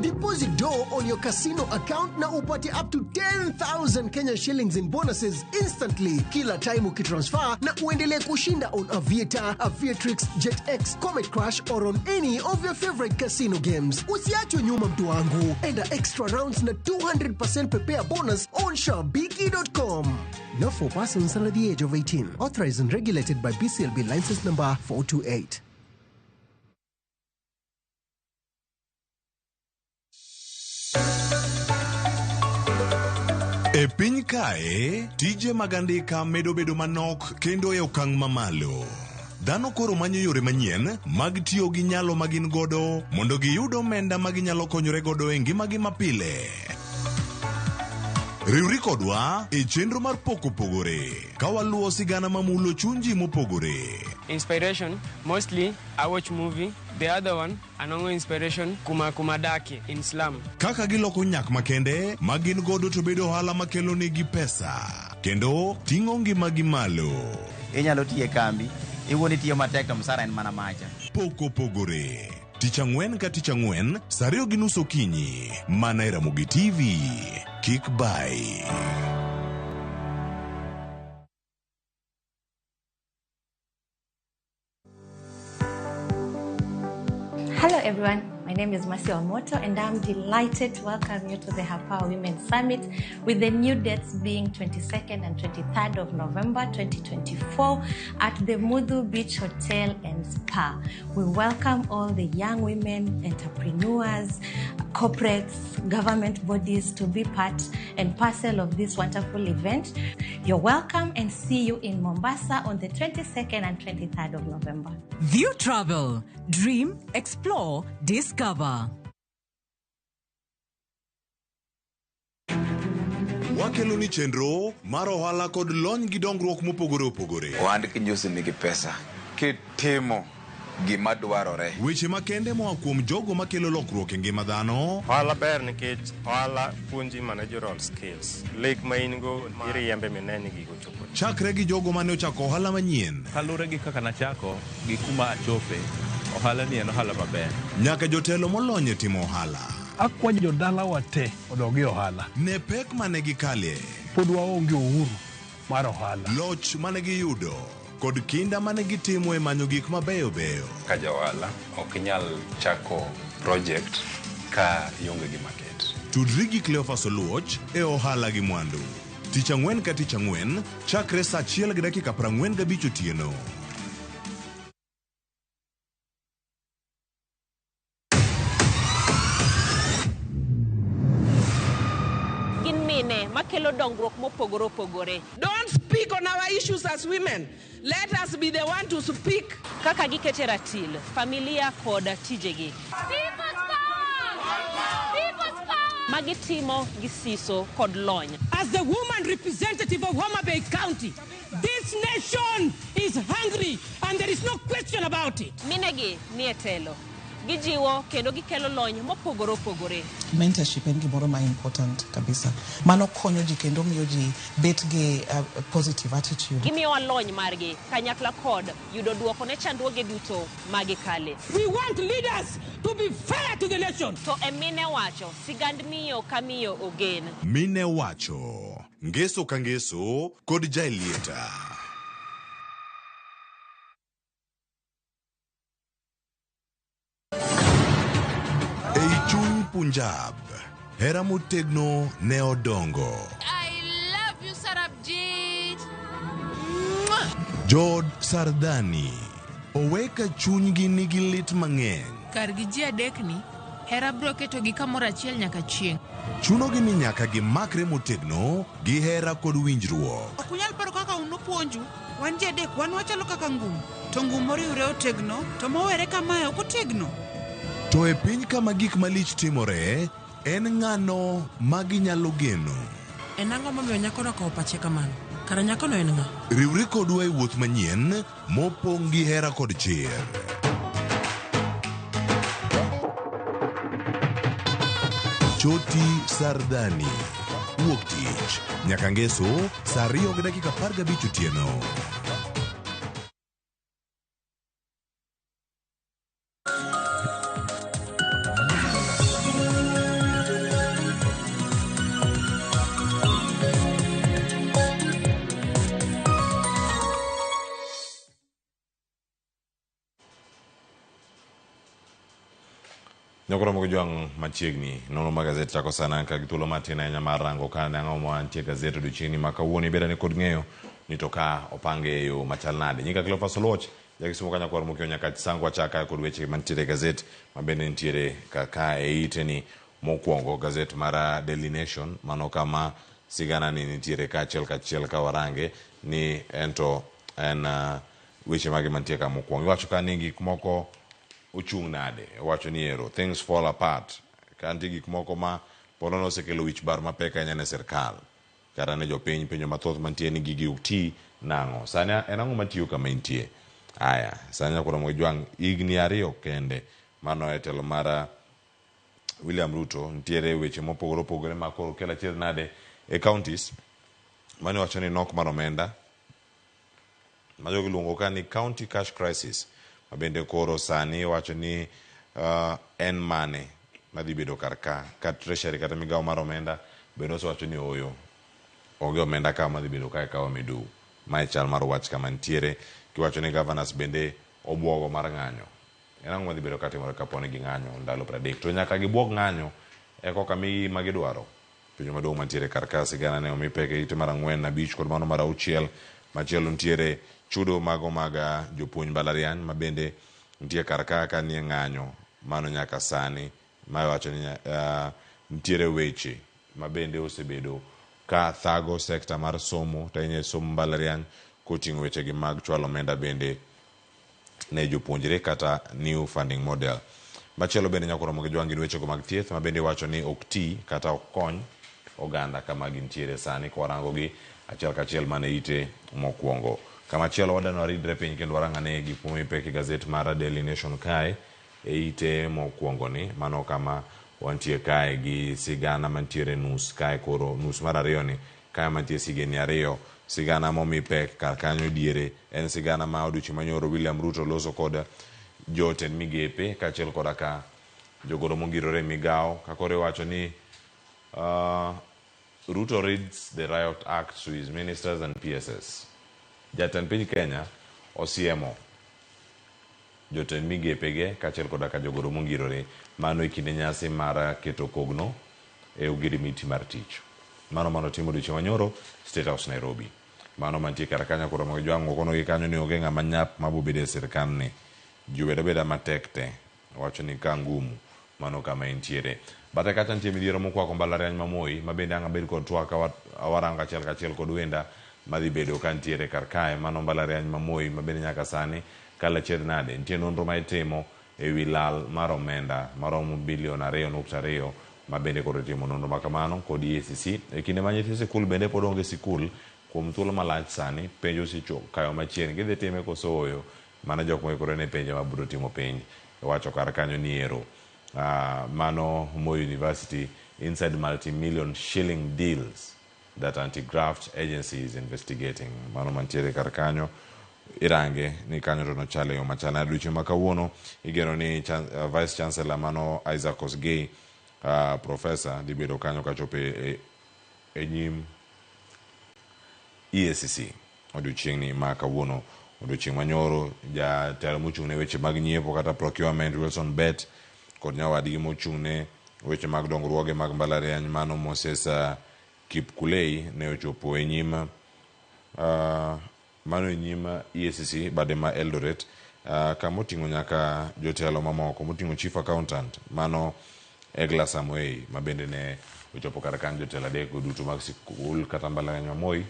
Deposit dough on your casino account na upate up to 10,000 Kenya shillings in bonuses instantly kila time ukitransfer na uendelee kushinda on Aviator, Aviatrix, JetX, Comet Crash or on any of your favorite casino games. Usiachwe nyuma mtu wangu. Enda extra rounds na 200% prepare bonus on Shabiki.com. Not for persons under the age of 18. Authorized and regulated by BCLB license number 428. E piny kae, tije mag andika medo bedo manok kendo e okang' mamalo. Dhano koro manyo yore manyien mag tiyo gi nyalo ma gin godo mondo giyud omenda ma ginyalo konyore godo e ngimagi mapile. Riwri kodwa e chenro mar Pok Opogore ka waluwo sigana mamulo chuny ji mopogore. Inspiration, mostly I watch movie. The other one, anongo inspiration, kuma kumadaki in slum. Kaka giloko nyak makende ma gin godo to bedo ohala makelo negi pesa kendo ting'o ngimagi malo. Inyalo tiyo e kambi, iwuon itiyo matek to msara en mana macha. Pok Opogore. Tich ang'wen ka tich ang'wen, saa 2:30 okinyi, mana e Ramogi TV. Kik bai. Hello everyone, my name is Mercy Omoto and I'm delighted to welcome you to the Hapower Women Summit, with the new dates being 22nd and 23rd of November 2024 at the Mudhu Beach Hotel and Spa. We welcome all the young women, entrepreneurs, corporates, government bodies to be part and parcel of this wonderful event. You're welcome and see you in Mombasa on the 22nd and 23rd of November. View Travel. Dream, explore, discover. Wakelo ni chenro mar ohala kod lony gi dongruok mopogore opogore. Ohand kinjusi nigi pesa. Kitimo gima dwarore. Weche makende moa kuom jogo makelo lokruok e ngima dhano. Ohala ber nikech ohala puonji managerial skills. Lek ma in go iriembe mine ni gigo chopo. Chakre gi jogo mane ochako ohala manyien. Kaluwore gi kaka nachako gi kuma achope, ohala ni en ohala maber. Nyaka jotelo molony e timo ohala. Akwayo jodalawa te odog e ohala. Ne pek mane gikale. Pod waonge uhuru mar ohala. Loch mane giyudo kod kinda mane gitimo e manyo gik mabeyo beyo. Ka ja ohala ok inyal chako project ka ionge gi market. Tudri gi Cleophas Oluoch e ohala gi mwandu. Tich ang'wen ka tich ang'wen, chakre saa 1:45 otieno. Gin mine makelo dongruok mopogore opogore. Don't speak on our issues as women. Let us be the one to speak. Kaka gikete ratil, familia kod tijegi. Magitimo gi siso kod lony. As the woman representative of Homa Bay County, this nation is hungry and there is no question about it. Minegi ni e telo. Gijiwo kendo gikelo lony mopogore opogore. Mentorship en gimoro ma important kabisa. Mano konyo ji kendo miyo ji bet gi positive attitude. Gimiyowa lony margi kanyakla kod yudo duoko ne chandruoge duto ma gikale. We want leaders to be fair to the nation. To e mine wacho, sigand miyo ka miyo ogen. Mine wacho, ngeso ka ngeso kod Jaelieta. Ei chuny Punjab, hera motegno ne odongo. I love you, Sarabjit. Jood Sardani owe ka chunygi nigi lit mang'eny. Kargi ji adekni, hera biro ketogi kamoro achiel nyaka chieng'. Chunogi ni nyaka gimakre motegno gi hera kod winjruok. Ok unyal paro kaka un upuonju, wan ji adek wan wachalo kaka ngum, to ngum moriwre otegno, to mowere kamae ok otegno. To e piny kama gik malich timore, en ng'ano ma ginyalo geno? En ang'o momiyo nyakono okawo pache kamano? Kara nyakono en ng'a? Riwri kodwa e wuoth manyien mopong' gi hera kod chir. Choti Sardani. Wuok tich nyaka ngeso saa 2:15 otieno. Nyakoro moko jwang' machiegni nono mag gazet chako sana ka gi thuolo matin ahinya mar rango ka ne ang'o ma nitie e gazet odiochieng'ni ma kawuono ibed ane kod ng'eyo ni to ka opange e yo machal nade. Nyinga Cleophas Oluoch, jakisumo ka nyakwar Mokio Nyakach Sango achaka kod weche mantiere e gazet ma bende nitiere kaka e ite ni mokwongo gazet mar Daily Nation mano kama sigana ni nitiere kaachiel kachiel ka warange ni ento en weche mage mantie ka mokwongo. Iwacho ka ni gik moko ochung' nade? Owacho ni ero things fall apart. Ka nitie gik moko ma ponono osekelo wich bar mapek ahinya ne sirkal. Kata ne jopiny penjo mathoth mantie ni gigi ok ti nang'o? Sani en ang'o matiyo kama intie? Aya, sani nyakoro mogi jwang' higni 2 kende mano e telo mar William Ruto nitiere weche mopogore opogore ma koro kelo achiedh nade e counties. Mane wacho ni nok mar omenda ma jogi luongo ka ni county cash crisis ma bende koro sani wacho ni en mane madhi bedo kar ka ka treasury kata migawo mar omenda bende osewacho ni ooyo onge omenda ka madhi bedo ka e kawa Medu. Mae chal mar wach kama nitiere kiwacho ni governors bende obuogo mar ng'anyo. En ang'o madhi bedo katimore kapo ni ging'anyo ndalo 30 to nyaka gibuog ng'anyo e koka migi ma gidwaro. Penjo maduong' mantiere kar ka sigana ne omi pek e ite mar 4, 5 kod mano mar 6. Machielo nitiere chudo mago mag jopuonj mbalariany ma bende nitie kar ka ka nie ng'anyo mano nyaka sani. Ma wacho ni nitiere weche ma bende osebedo ka thago sekta mar somo to ahinya e somo mbalariany koting'o weche gi mag chwalo omenda bende ne jopuonjre kata new funding model. Machielo bende nyaka romo gi jwang' gin wechego mag thieth ma bende iwacho ni ok ti kata ok kony oganda kama gintiere sani ka warango gi achiel kachiel mana ite mokwongo. Kamachielo wadwani waridre piny kendo warang ane gik momi pek e gazet mar Daily Nation kae e ite mokwongo ni mano kama wantie kae gi sigana mantiere nus kae koro nus mar 2 ni kae mantie sigeni 2 sigana momi pek kar kanyo diere en sigana ma odiochieng' manyoro William Ruto loso kod jotend migepe kaachiel koda ka jogoro mongirore e migawo ka koro iwacho ni Ruto reads the riot act to his ministers and PSS. Jatend piny Kenya osiemo jotend migepege kaachiel koda ka jogoro mongirore mano e kinde nyasi mar keto kogno e ogirimiti mar tich. Mano mano timo odiochieng' manyoro State House Nairobi. Mano mantie kar kanyo koro mag jwang' okono gi kanyo ni onge ng'ama nyap mabobedo e sirkal ni. Ji obed abeda matek te. Owacho ni ka ngumu mano kama entiere. Bathe kacha nitie midhiero mokwako mbalariany ma Moi ma bende ang' abed kod twak ka warango achiel kachiel kod wenda madhi bedo ka nitiere kar kae mano mbalariany ma Moi ma bende nyaka sani kalo achiedh nade. Nitie nonro ma itimo e wi lal mar omenda maromo bilion 2.2 ma bende koro itimo nonro ma kamano kod EACC. E kinde ma nyithi sikul bende pod onge sikul kuom thuolo malach sani penj osechopo kayo machiegni gidhi time koso ooyo mana jok moikore ne penj ema biro timo penj. Iwacho kar kanyo ni ero mano Moi University inside multi-million shilling deals that anti-graft agency is investigating. Mano mantiere kar kanyo irange ni kanyo to nochal e yo machal nade. Odiochieng' ma kawuono igeno ni Vice Chancellor mano Isaac Kosgei, Professor dhi bedo kanyo kachopo e nyim EACC odiochieng'ni ma kawuono. Odiochieng' manyoro jatelo mochung' ne weche mag nyiepo kata procurement Wilson Bett kod nyawadgi mochung' ne weche mag dongruoge mag mbalariany mano Moses Kipkulei ne ochopo e nyim mano e nyim EACC bade ma Eldoret, kama oting'o nyaka jotelo mamoko moting'o Chief Accountant mano Egla Samoei ma bende ne ochopo kar kanyo. Jotelo adek go duto mag sikul kata mbalariany ma Moi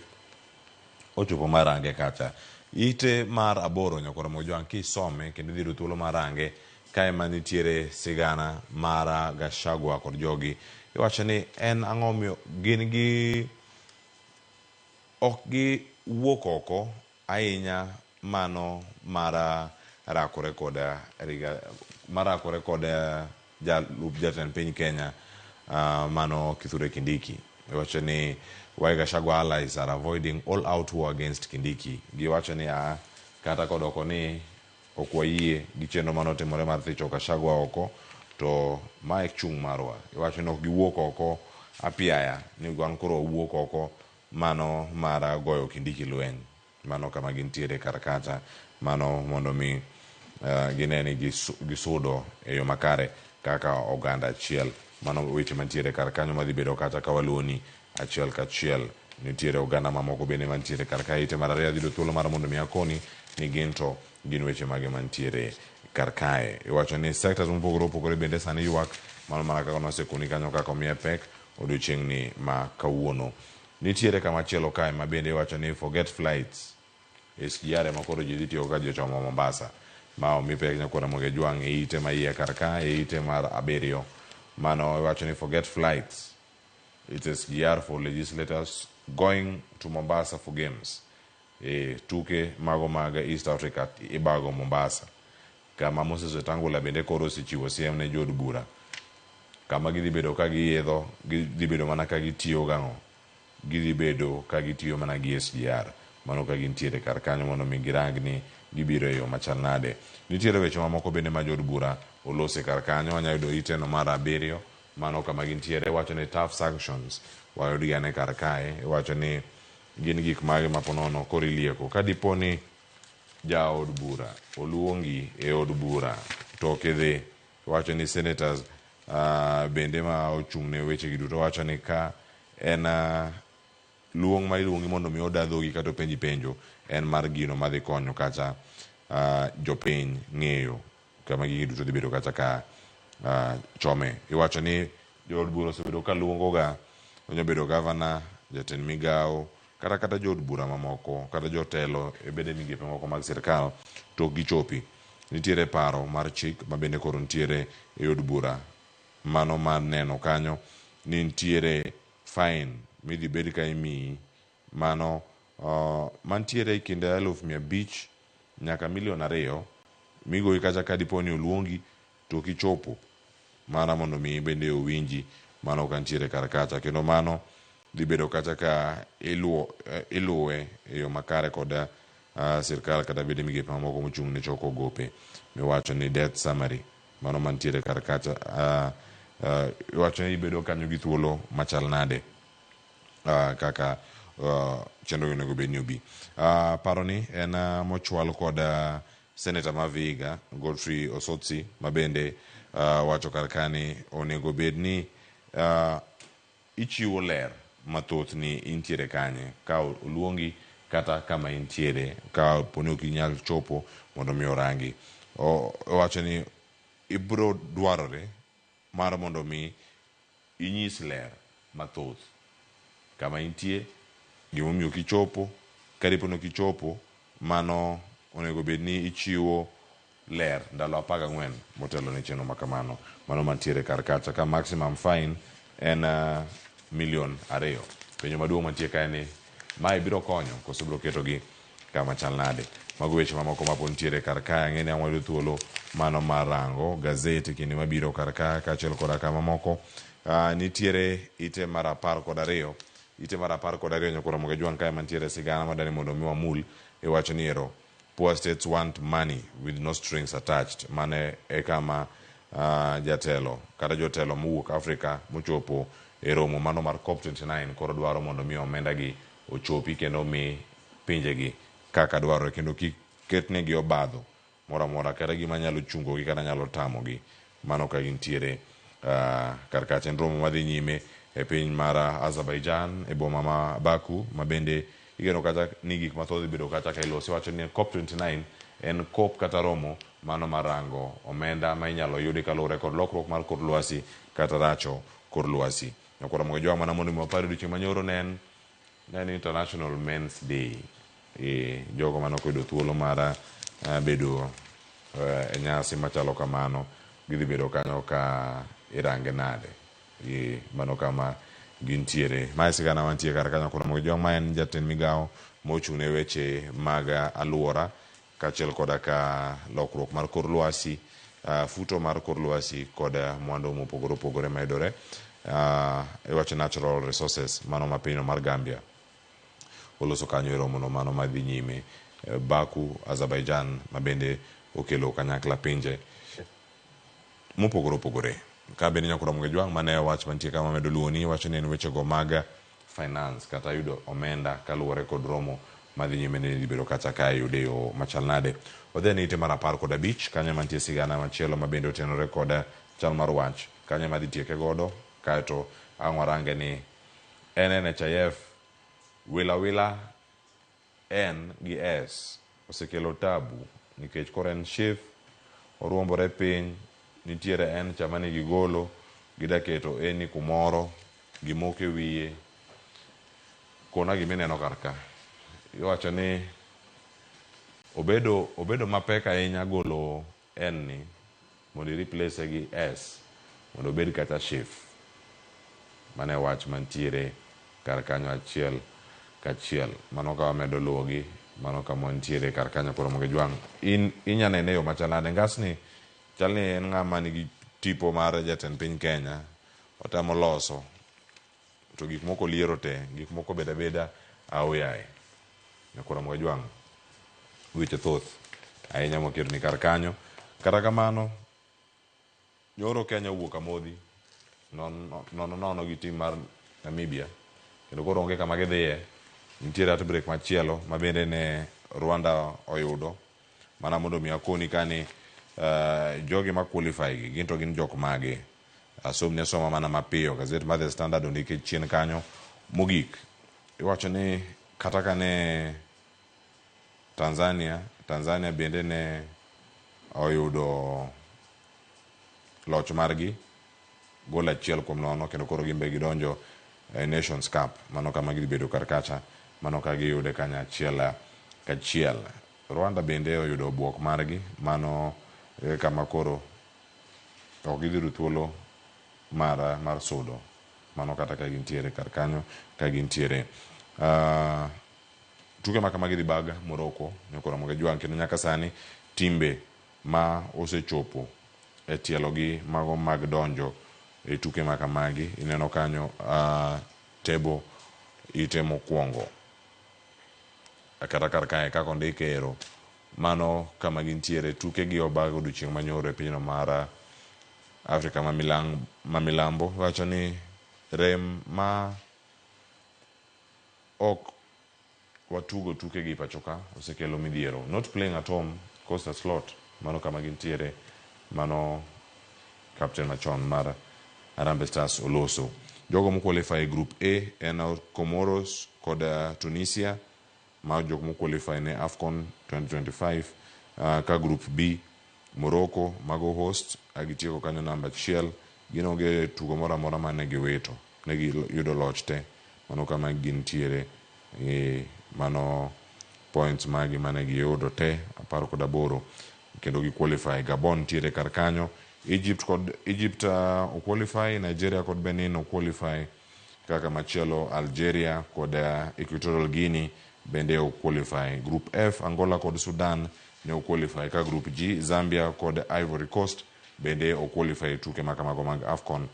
ochopo mar range kacha. Ite mar 8 nyakwar Mojwang' kisome kendo idhi yudo thuolo mar range kae ma nitiere sigana mar Gachagua kod jogi. Iwacho ni en ang'o miyo gin gi ok gi wuok oko ahinya mano mar rakore kod riga marakore kod jalup jatend piny Kenya, mano Kithure Kindiki. Iwacho ni why Gachagua allies are avoiding all out war against Kindiki. Giwacho ni kata kodoko ni ok wayie gi chenro manotimore mar thicho Gachagua oko, to mae chung' marwa. Iwacho ni ok giwuok oko apiaya ni wan koro wawuok oko mano mar goyo Kindiki lweny. Mano kama gintiere kar kacha, mano mondo mi gine ni gisudo e yo makare kaka oganda achiel. Mano weche mantiere kar kanyo madhi bedo kata ka waluwoni achiel kachiel. Nitiere oganda mamoko bende mantiere kar kae. Ite mar 2 dhi yudo thuolo mar mondo mi akoni ni gin to gin weche mage mantiere kar kae. Iwacho ni sectors mopogore opogore bende sani ywak, mano mana kaka nosekoni kanyo kaka omiye pek odiochieng'ni ma kawuono. Nitiere kama chielo kae ma bende iwacho ni forget flights, SGR ema koro ji dhi tiyo ka ji ochomo Mombasa. Ma omi pek nyakwar Ramogi Ojwang' e ite ma iye kar ka, e ite mar 7. Mano iwacho ni forget flights, it's SGR for legislators going to Mombasa for games. Tuke mago mag East Africa ibago Mombasa, kama Moses Wetangula bende koro osechiwo siem ne jood bura kama gidhi bedo ka giidho, gidhi bedo mana ka gitiyo gang'o, gidhi bedo ka gitiyo mana gi SGR. Mano ka gintiere kar kanyo mondo mi girang ni gibiro e yo machal nade. Nitiere weche mamoko bende ma jood bura olose kar kanyo. Wanyalo yudo iteno mar 7, mano kama gintiere. Iwacho ni tough sanctions wayudgi ane kar kae. Iwacho ni gin gik mage ma ponono koro ilieko ka dipo ni jaod bura oluongi e od bura to ok idhi. Iwacho ni senators bende ma ochung' ne weche gi duto wacho ni ka en luong ma iluongi mondo mi oda dhogi kata openji penjo en mar gino madhi konyo kata jopiny ng'eyo kama gigi duto dhi bedo kata ka chome. Iwacho ni jood bura osebedo ka luongoga, onyalo bedo gavana, jatend migawo, kata jood bura mamoko, kata jotelo e bede migepe moko mag sirkal to ok gichopi. Nitiere paro mar chik ma bende koro nitiere e od bura, mano mar neno kanyo ni nitiere fine midhi bed ka imiyi mano mantiere e kind 500,000 nyaka 2 million migoyi kacha ka dipo ni oluongi to ok ichopo, mana mondo mi bende owinji mano ka nitiere kar kacha. Kendo mano dhi bedo kacha ka iluwe e yo makare kod sirkal kata bede migepe mamoko mochung' ne choko gope miwacho ni debt summary, mano mantiere kar kacha. Iwacho ni ibedo kanyo gi thuolo machal nade kaka chenro onego bed ni obi. Paro ni en mochwal kod Senator ma Vihiga Godfrey Osotsi ma bende wacho kar ka ni onego bed ni ichiwo ler mathoth ni intiere kanye ka oluongi kata kama intiere ka poni ok inyal chopo mondo mi orangi. Owacho ni ibiro dwarore mar mondo mi inyis ler mathoth kama intie, gimomiyo ok ichopo. Ka dipo ni ok ichopo, mano onego bed ni ichiwo ler ndalo 14 motelo ne chenro makamano. Mano mantiere kar kacha ka maximum fine en 2 million. Penjo maduong' mantie kae ni mae biro konyo koso biro ketogi kama chal nade. Mago weche mamoko mapod nitiere kar kae. Ang'e ni ang' wayudo thuolo mano mar rango gazet e kinde mabiro kar ka kaachiel koda ka mamoko. Nitiere ite mar 12, ite mar 12 nyakoro Ramogi Ajwang' kae mantiere sigana madani mondo mi wamul iwacho ni ero poor states want money with no strings attached. Mano e kama jatelo kata jotelo mowuok Afrika mochopo e romo mano mar COP29 koro dwaro mondo mi omenda gi ochopi kendo omi pinjegi kaka dwarore kendo kik ketnegi obadho moro amora kata gima nyalo chungogi kata nyalo tamogi mano ka gintiere kar kacha. En romo madhi nyime e piny mar Azerbaijan e boma ma Baku ma bende igeno kata ni gik mathoth ibedo kata ka iloso. Iwacho ni COP29 en COP kata romo mano mar rango omenda ma inyalo yudi kaluwore kod lokruok mar kor lwasi kata racho kor lwasi. Nyakwar Ramogi Ajwang' mana mondo mi wapar odiochieng' manyoro ne en International Men's Day. Jogo mane ok oyudo thuolo mar bedo e nyasi machalo kamano gidhi bedo kanyo ka irange nade. Mano kama gintiere. Mae sigana mantie kar kanyo Ramogi Ajwang' ma en jatend migawo mochung' ne weche mag aluora kaachiel koda ka lokruok mar kor lwasi, futo mar kor lwasi kod mwandu mopogore opogore mayudore iwacho natural resources mano ma pinyno mar Gambia. Oloso kanyo e romono mano madhi nyime Baku, Azerbaijan ma bende okelo kanyakla pinje mopogore opogore. Ka bende nyako Ramogi Ajwang' mane wach mantie kama medo luwoni wacho ni en wechego mag finance kata yudo omenda kaluwore kod romo madhi nyime ni dhi bedo kacha ka yude yo machal nade. Wadhi ne ite mar 15 kanyo mantie sigana machielo ma bende otenore kod chal mar wach kanyo madhi tieke godo kaeto ang' warange ni NHIF wila wila N gi S osekelo tabu nikech koro en SHIF oruombore piny nitiere N cha mane gigolo gidaketo E ni kumoro gimoko e wiye kona gimineno kar ka iwacho ni obedo mapek ahinya golo N ni mondo i replace gi S mondo obed kata SHIF. Mano e wach mantiere kar kanyo achiel kachiel. Mano ka wamedo luwogi, mano kama wantiere kar kanyo koro Ramogi Ajwang'. In inya nene e yo machal nade? Ngasni chal ni en ng'ama nigi tipo mar jatend piny Kenya, otemo loso to gik moko oliero te, gik moko obeda abeda aoyaye. Nyakoro Ramogi Ajwang' weche thoth ahinya moketo ni kar kanyo. Kata kamano, nyoro Kenya owuok amodhi nono nono gi tim mar Namibia kendo koro onge kama gidhiye. Nitiere heartbreak machielo ma bende ne Rwanda oyudo mana mondo mi akoni kani jogi ma qualify gi gin to gin jok mage. Asomni asoma mana mapiyo gazet mar The Standard ondike chien kanyo mogik. Iwacho ni kata ka ne Tanzania bende ne oyudo loch margi gol 1-0 kendo koro gimbe gidonjo e Nations Cup. Mano kama gidhi bedo kar kacha, mano ka giyude kanyo achiel kachiel. Rwanda bende oyudo buok margi, mano kama koro ok gidhi yudo thuolo mar sudo. Mano kata ka gintiere kar kanyo ka gintiere. Tuke ma kamagi dhi bag Morocco, nyakoro Ramogi Ajwang' kendo nyaka sani timbe ma osechopo e tielogi mago mag donjo e tuke ma kamagi ineno kanyo table ite mokwongo kata kar kae kaka ondike ero mano kama gintiere tuke gi obag odiochieng' manyoro e pinyno mar Afrika ma milambo. Wacho ni rem ma ok watugo tuke gi pacho ka osekelo midhiero. Not playing at home cost us lot. Mano kama gintiere, mano captain machon mar Harambee Stars oloso. Jogo moqualify e group A en Comoros kod Tunisia ma jok moqualify ne AFCON 2025. Ka group B Morocco mago host agitieko kanyo namba 1 gin onge tugo moro amora mane giwito ne giyudo loch te. Mano kama gintiere mano points magi mane giyudo te 18 kendo gi qualify. Gabon ntiere kar kanyo, Egypt kod Egypt oqualify, Nigeria kod Benin oqualify, kaka machielo Algeria kod Equatorial Guinea bende oqualify. Group F, Angola kod Sudan ne oqualify, ka Group G, Zambia kod Ivory Coast bende oqualify e tuke makamago mag AFCON.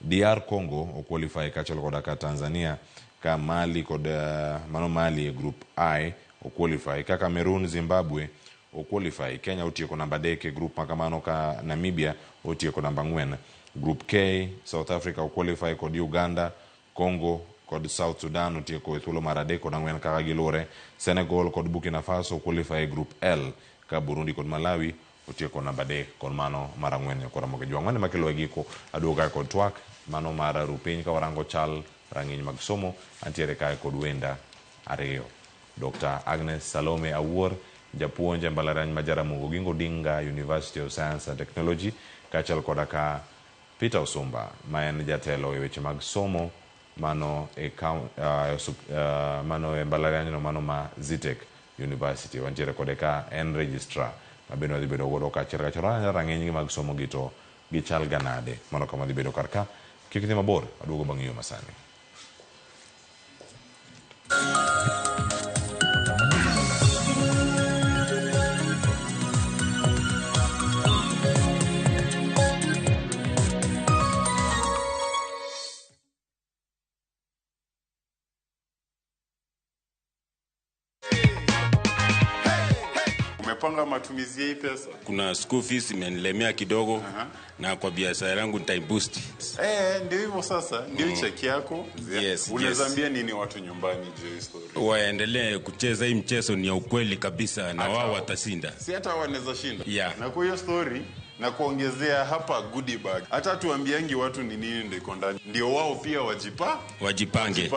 DR Congo oqualify kaachiel koda ka Tanzania, ka Mali kod mano Mali e Group I oqualify, ka Cameroon, Zimbabwe oqualify. Kenya otieko namba 3 e group makamano, ka Namibia otieko namba 4. Group K, South Africa oqualify kod Uganda, Congo kod South Sudan otieko e thuolo mar 3 kod 4 kaka gilure. Senegal kod Burkina Faso oqualify e Group L, ka Burundi kod Malawi otieko namba 3 kod mano mar 4. Nyakora Ramogi Jwang' makelo e giko aduogo kae kod twak mano mar rupiny ka warango chal rang'iny mag somo. Antiere kae kod wenda ariyo, Dr. Agnes Salome Awuor, japuonj e mbalariany ma Jaramogi Oginga Odinga University of Science and Technology, kaachiel koda ka Peter Osumba ma en jatelo e weche mag somo mano e mano e mbalariany no mano ma Zetech University. Wantiere kode ka en registrar ma bende wadhi bedo godo kaachiel kachiel rang'iny mag somo gi to gichal ga nade. Mano kama wadhi bedo kar ka. Kik idhi mabor, aduogo bang' yo masani. Umepanga matumizi ya hii pesa? Kuna school fees imenilemea kidogo. Na kwa biashara yangu nitaiboost. Ndio hivyo sasa, ndio cheki yako. Yes, unaweza ambia nini watu nyumbani juu ya story? Waendelee kucheza hii mchezo, ni ya ukweli kabisa na wao watashinda. Si hata wanaweza shinda. Yeah. Na kwa hiyo story na kuongezea hapa goodie bag. Hata tuambiangi watu ni nini ndio iko ndani. Ndio wao pia wajipange. Wajipange.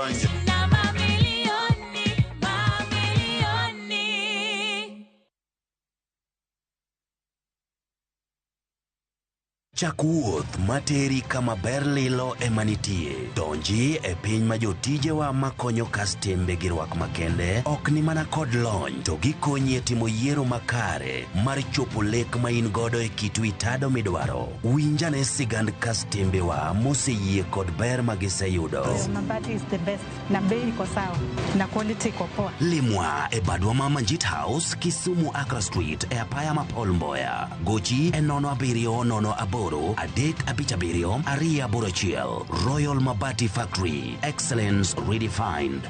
Chak wuoth materi kama ber lilo ema nitie. Donji e piny ma jotijewa makonyo kastembe gi rwak makende ok ni mana kod lony to gikonyi e timo yiero makare mar chopo lek ma in godo e kit wi tado midwaro. Winjane sigand kastembewa moseyie kod ber ma giseyudo. Mabati is the best na bei iko sawa na quality iko poa. Limwa e badwa ma Manjit House, Kisumu Accra Street e apaya ma Paul Mboya. Gochi e 07 08 3 5 7 2 8 1. Royal Mabati Factory, excellence redefined.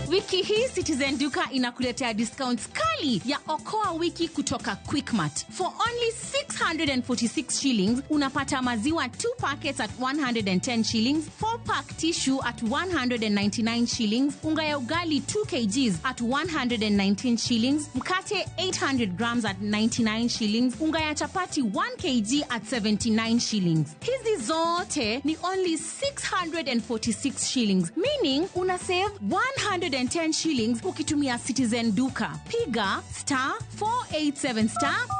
Wiki hii Citizen Duka inakuletea discounts kali ya Okoa Wiki kutoka Quickmart. For only 646 shillings, unapata maziwa 2 packets at 110 shillings, 4 pack tissue at 199 shillings, unga ya ugali 2 kgs at 119 shillings, mkate 800 grams at 99 shillings, unga ya chapati 1 kg at 79 shillings. Hizi zote ni only 646 shillings, meaning una save 110 shillings ukitumia Citizen Duka. Piga *487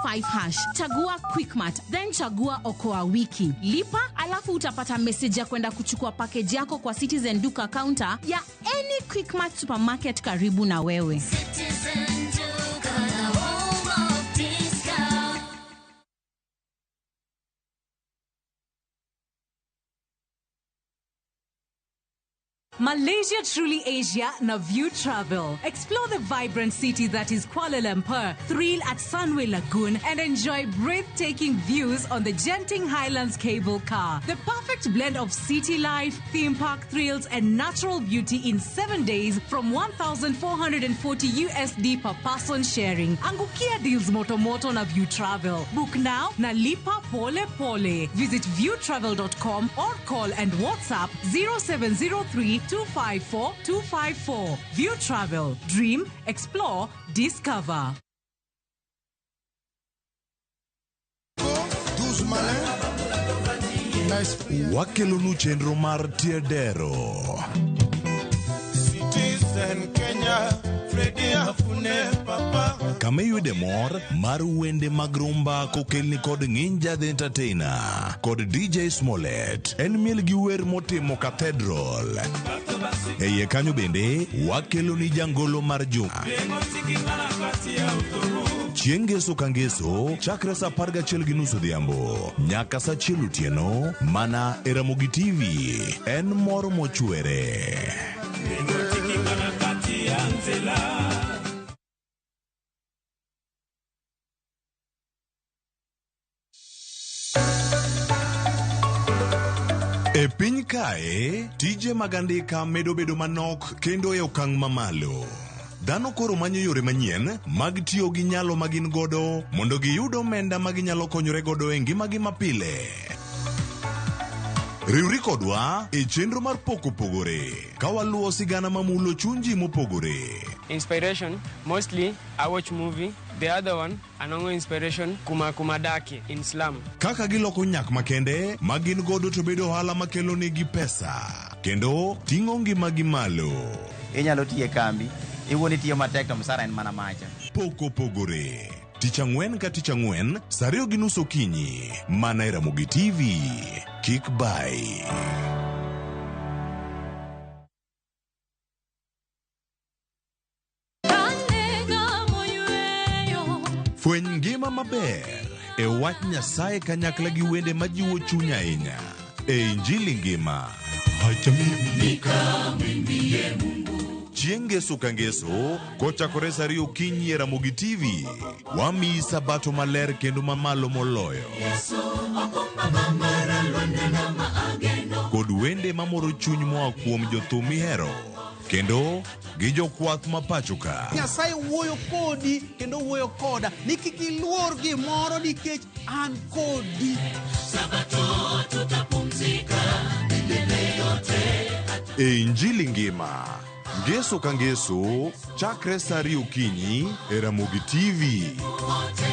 *5#. Chagua Quickmart, then chagua Okoa Wiki. Lipa, alafu utapata message ya kwenda kuchukua package yako kwa Citizen Duka counter ya any Quickmart supermarket karibu na wewe. Citizen Duka, the home of discount. Malaysia Truly Asia na View Travel. Explore the vibrant city that is Kuala Lumpur, thrill at Sunway Lagoon, and enjoy breathtaking views on the Genting Highlands cable car. The perfect blend of city life, theme park thrills, and natural beauty in 7 days from 1,440 USD per person sharing. Angukia deals moto moto na View Travel. Book now na lipa pole pole. Visit viewtravel.com or call and WhatsApp 0703 254 254. View Travel. Dream, explore, discover. Wakelonu chenro mar Tiedero. Citizen Kenya, Freddy Afune Papa. Kama iyude mor mar wende mag rumba kokelni kod Nginja the Entertainer kod DJ Smollett. En miel gi wer motimo Cathedral. E iye kanyo bende wakeloni jangolo mar juma. Chieng' Ngeso ka Ngeso chakre saa 11:30 odhiambo nyaka saa 1 otieno mana e Ramogi TV. En mor mochwere. E piny kae, tije mag andika medo bedo manok kendo e okang' mamalo. Dhano koro manyo yore manyien mag tiyo gi nyalo ma gin godo mondo giyud omenda ma ginyalo konyore godo e ngimagi mapile. Riwri kodwa e chenro mar Pok Opogore ka waluwo sigana mamulo chuny ji mopogore. Inspiration, mostly I watch movie. The other one, anongo inspiration kuma kuma dake in slum. Kaka giloko nyak makende ma gin godo to bedo ohala makelo negi pesa kendo ting'o ngimagi malo. Inyalo tiyo e kambi, iwuon itiyo matek to msara en mana macha. Pok Opogore. Tich ang'wen ka tich ang'wen, saa 2:30 okinyi, mana e Ramogi TV. Kik bai. Fweny ngima maber e wach Nyasaye kanyakla gi wende majiwo chuny ahinya e Injili ngima. Chieng' Ngeso ka Ngeso kochakore saa 2 okinyi e Ramogi TV, wamiyi sabato maler kendo mamalo moloyo. Kod wende mamoro chuny moa kuom jothum mihero kendo gi jokwath ma pacho ka. Nyasaye wuoyo kodi kendo wuoyo koda ni kik iluor gimoro nikech an kodi. Sabato tutapumzika milele yote. E Injili ngima, Ngeso ka Ngeso, chakre saa 2 okinyi e Ramogi TV. Wote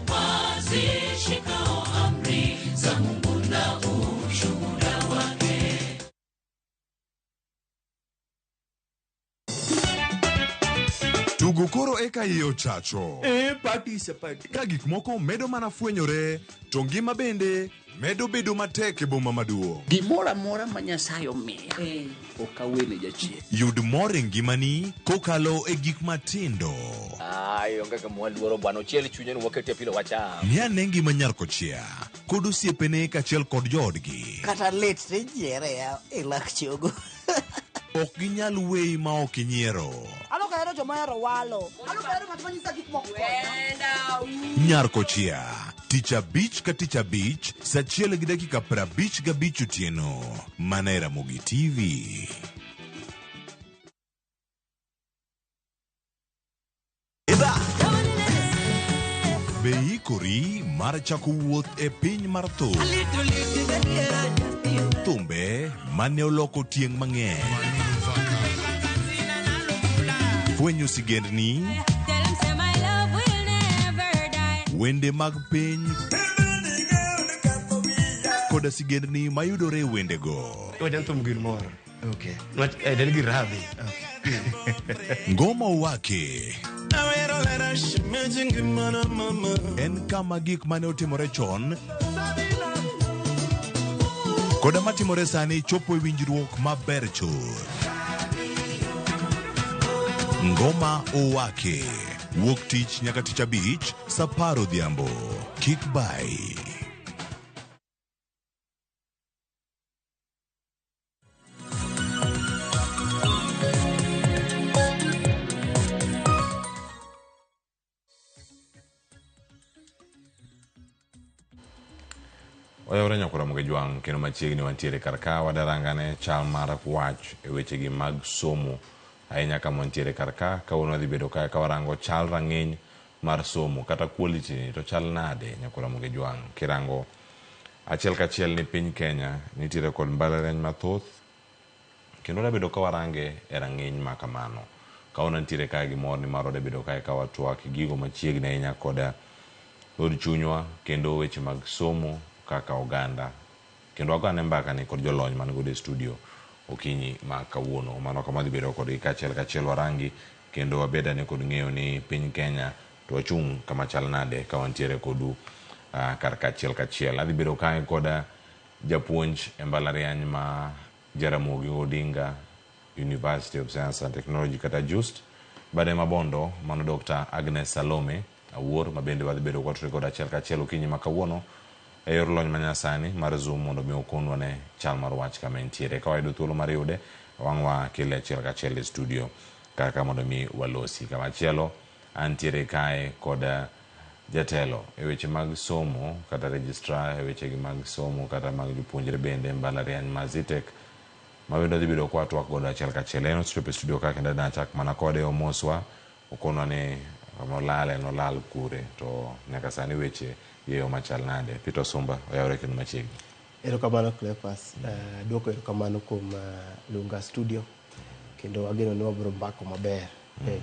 wazishikao amri za Mungu na ushuhuda wake. Tugo koro eka iye ochacho. Party is a party. Ka gik moko medo mana fwenyore, to ngima bende medo bedo matek e boma maduong'. Gimoro amora ma Nyasaye omiya, ok awene jachien. Yud mor e ngimani kokalo e gik matindo. Ai, onge kama waluoro bwana, ochiel chunye ni wakete pilo wacham. Ng'i ane ngima nyar kochia kod osiepene kaachiel kod joodgi. Kata lit tijiere ya e lak chogo. Ok ginyal weyi ma ok inyiero. An ok ahero joma ohero walo. An ok ahero ng'at ma nyisa gik moko. Nyar kochia, tich abich ka tich abich, saa 1:55 otieno, mana e Ramogi TV. Be ikori mar chako wuoth e piny mar thum? Thumbe mane oloko tieng' mang'eny. Fwenyo sigendni, wende mag piny koda sigendni mayudore e wendego. Wajan thum gir mor. Okay. Nwach en gir rabi. Ngoma Owake en kama gik mane otimore chon koda matimore sani chopo e winjruok maber chuth. Ngoma Owake wuok tich nyaka tich abich saa 10 odhiambo. Kik bai. Oyawore nyakora Ramogi Jwang' kendo machiegni wantiere kar ka wadarangane chal mar wach e wechegi mag somo ahinya kama wantiere kar ka. Kawuono wadhi bedo kae ka warango chal rang'iny mar somo kata quality ni to chal nade nyakora Ramogi Jwang' kirango achiel kachiel ni piny Kenya nitiere kod mbalariany mathoth kendo wabedo ka warange e rang'iny ma kamano. Kawuono nitiere kae gi mor ni mar wabedo kae ka watwak gigo machiegni ahinya koda od chunywa kendo weche mag somo kaka oganda kendo wagane mbaka ni kod jolony man godo e studio okinyi ma kawuono. Mano kama wadhi bedo kodgi kaachiel kachiel warangi kendo wabed ane kod ng'eyo ni piny Kenya to wachung' kama chal nade ka wantiere kodu kar kachiel kachiel. Adhi bedo kae koda japuonj e mbalariany ma Jaramogi Odinga University of Science and Technology kata JUST bade Mabondo, mano Dr. Agnes Salome. Awuor ma bende wadhi bedo kwatudore kod achiel kachiel okinyi ma kawuono e yor lony manyasani mar Zoom mondo mi okonwa ne chal mar wach kama entiere. Ka wayudo thuolo mar yude, wang' wakele achiel kachiel e studio kaka mondo mi walosi. Kamachielo antiere kae kod jatelo e weche mag somo kata registrar e weche mag somo kata mag jopuonjre bende mbalariany ma Zetech ma bende wadhi bedo kwa twak godo achiel kachiel. En osechopo e studio ka kendo nachak mana kode omoswa okonwa ni nolal en olal kure to nyaka sani weche dhi e yo machal nade. Peter Osumba oyawre kendo machiegni. Erokamano Cleophas, duoko erokamano kuom luonga studio kendo ageno ni wabiro mbako maber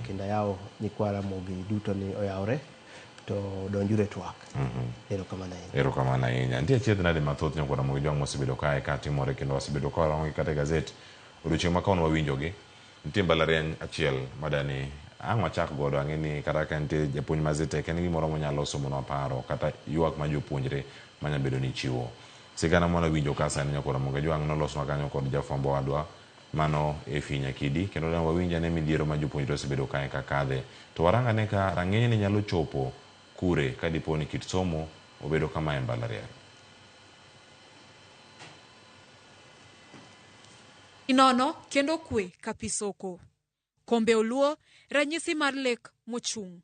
kendo ayawo nyikwa Ramogi duto ni oyawre to donjuru e twak. Erokamano ahinya. Erokamano ahinya. Nitie achiedh nade mathoth nyakwa Ramogi Jwang' mosebedo kae ka timore kendo wasebedo ka warangogi kata e gazet. Odiochieng' ma kawuono wawinjogi. Nitie mbalariany achiel madani ang' wachak godo ang'e ni kata ka nitie japuonj ma Zetech en gimoro monyalo somonwa paro kata ywak ma jopuonjre manya bedo ni chiwo. Sigana mwana winjo ka sani nyakwa Ramogi Jwang' nolosnwa kanyo kod jafwambo wadwa mano Efi Nyakidi kendo ne wawinjo ane midhiero ma jopuonjre osebedo kae ka kadhe. To warang ane ka rang'iny ni nyalo chopo kure ka dipo ni kit somo obedo kama e mbalariany. Inono kendo kwe ka pi soko. Kombe Oluo, ranyisi mar lek mochung'.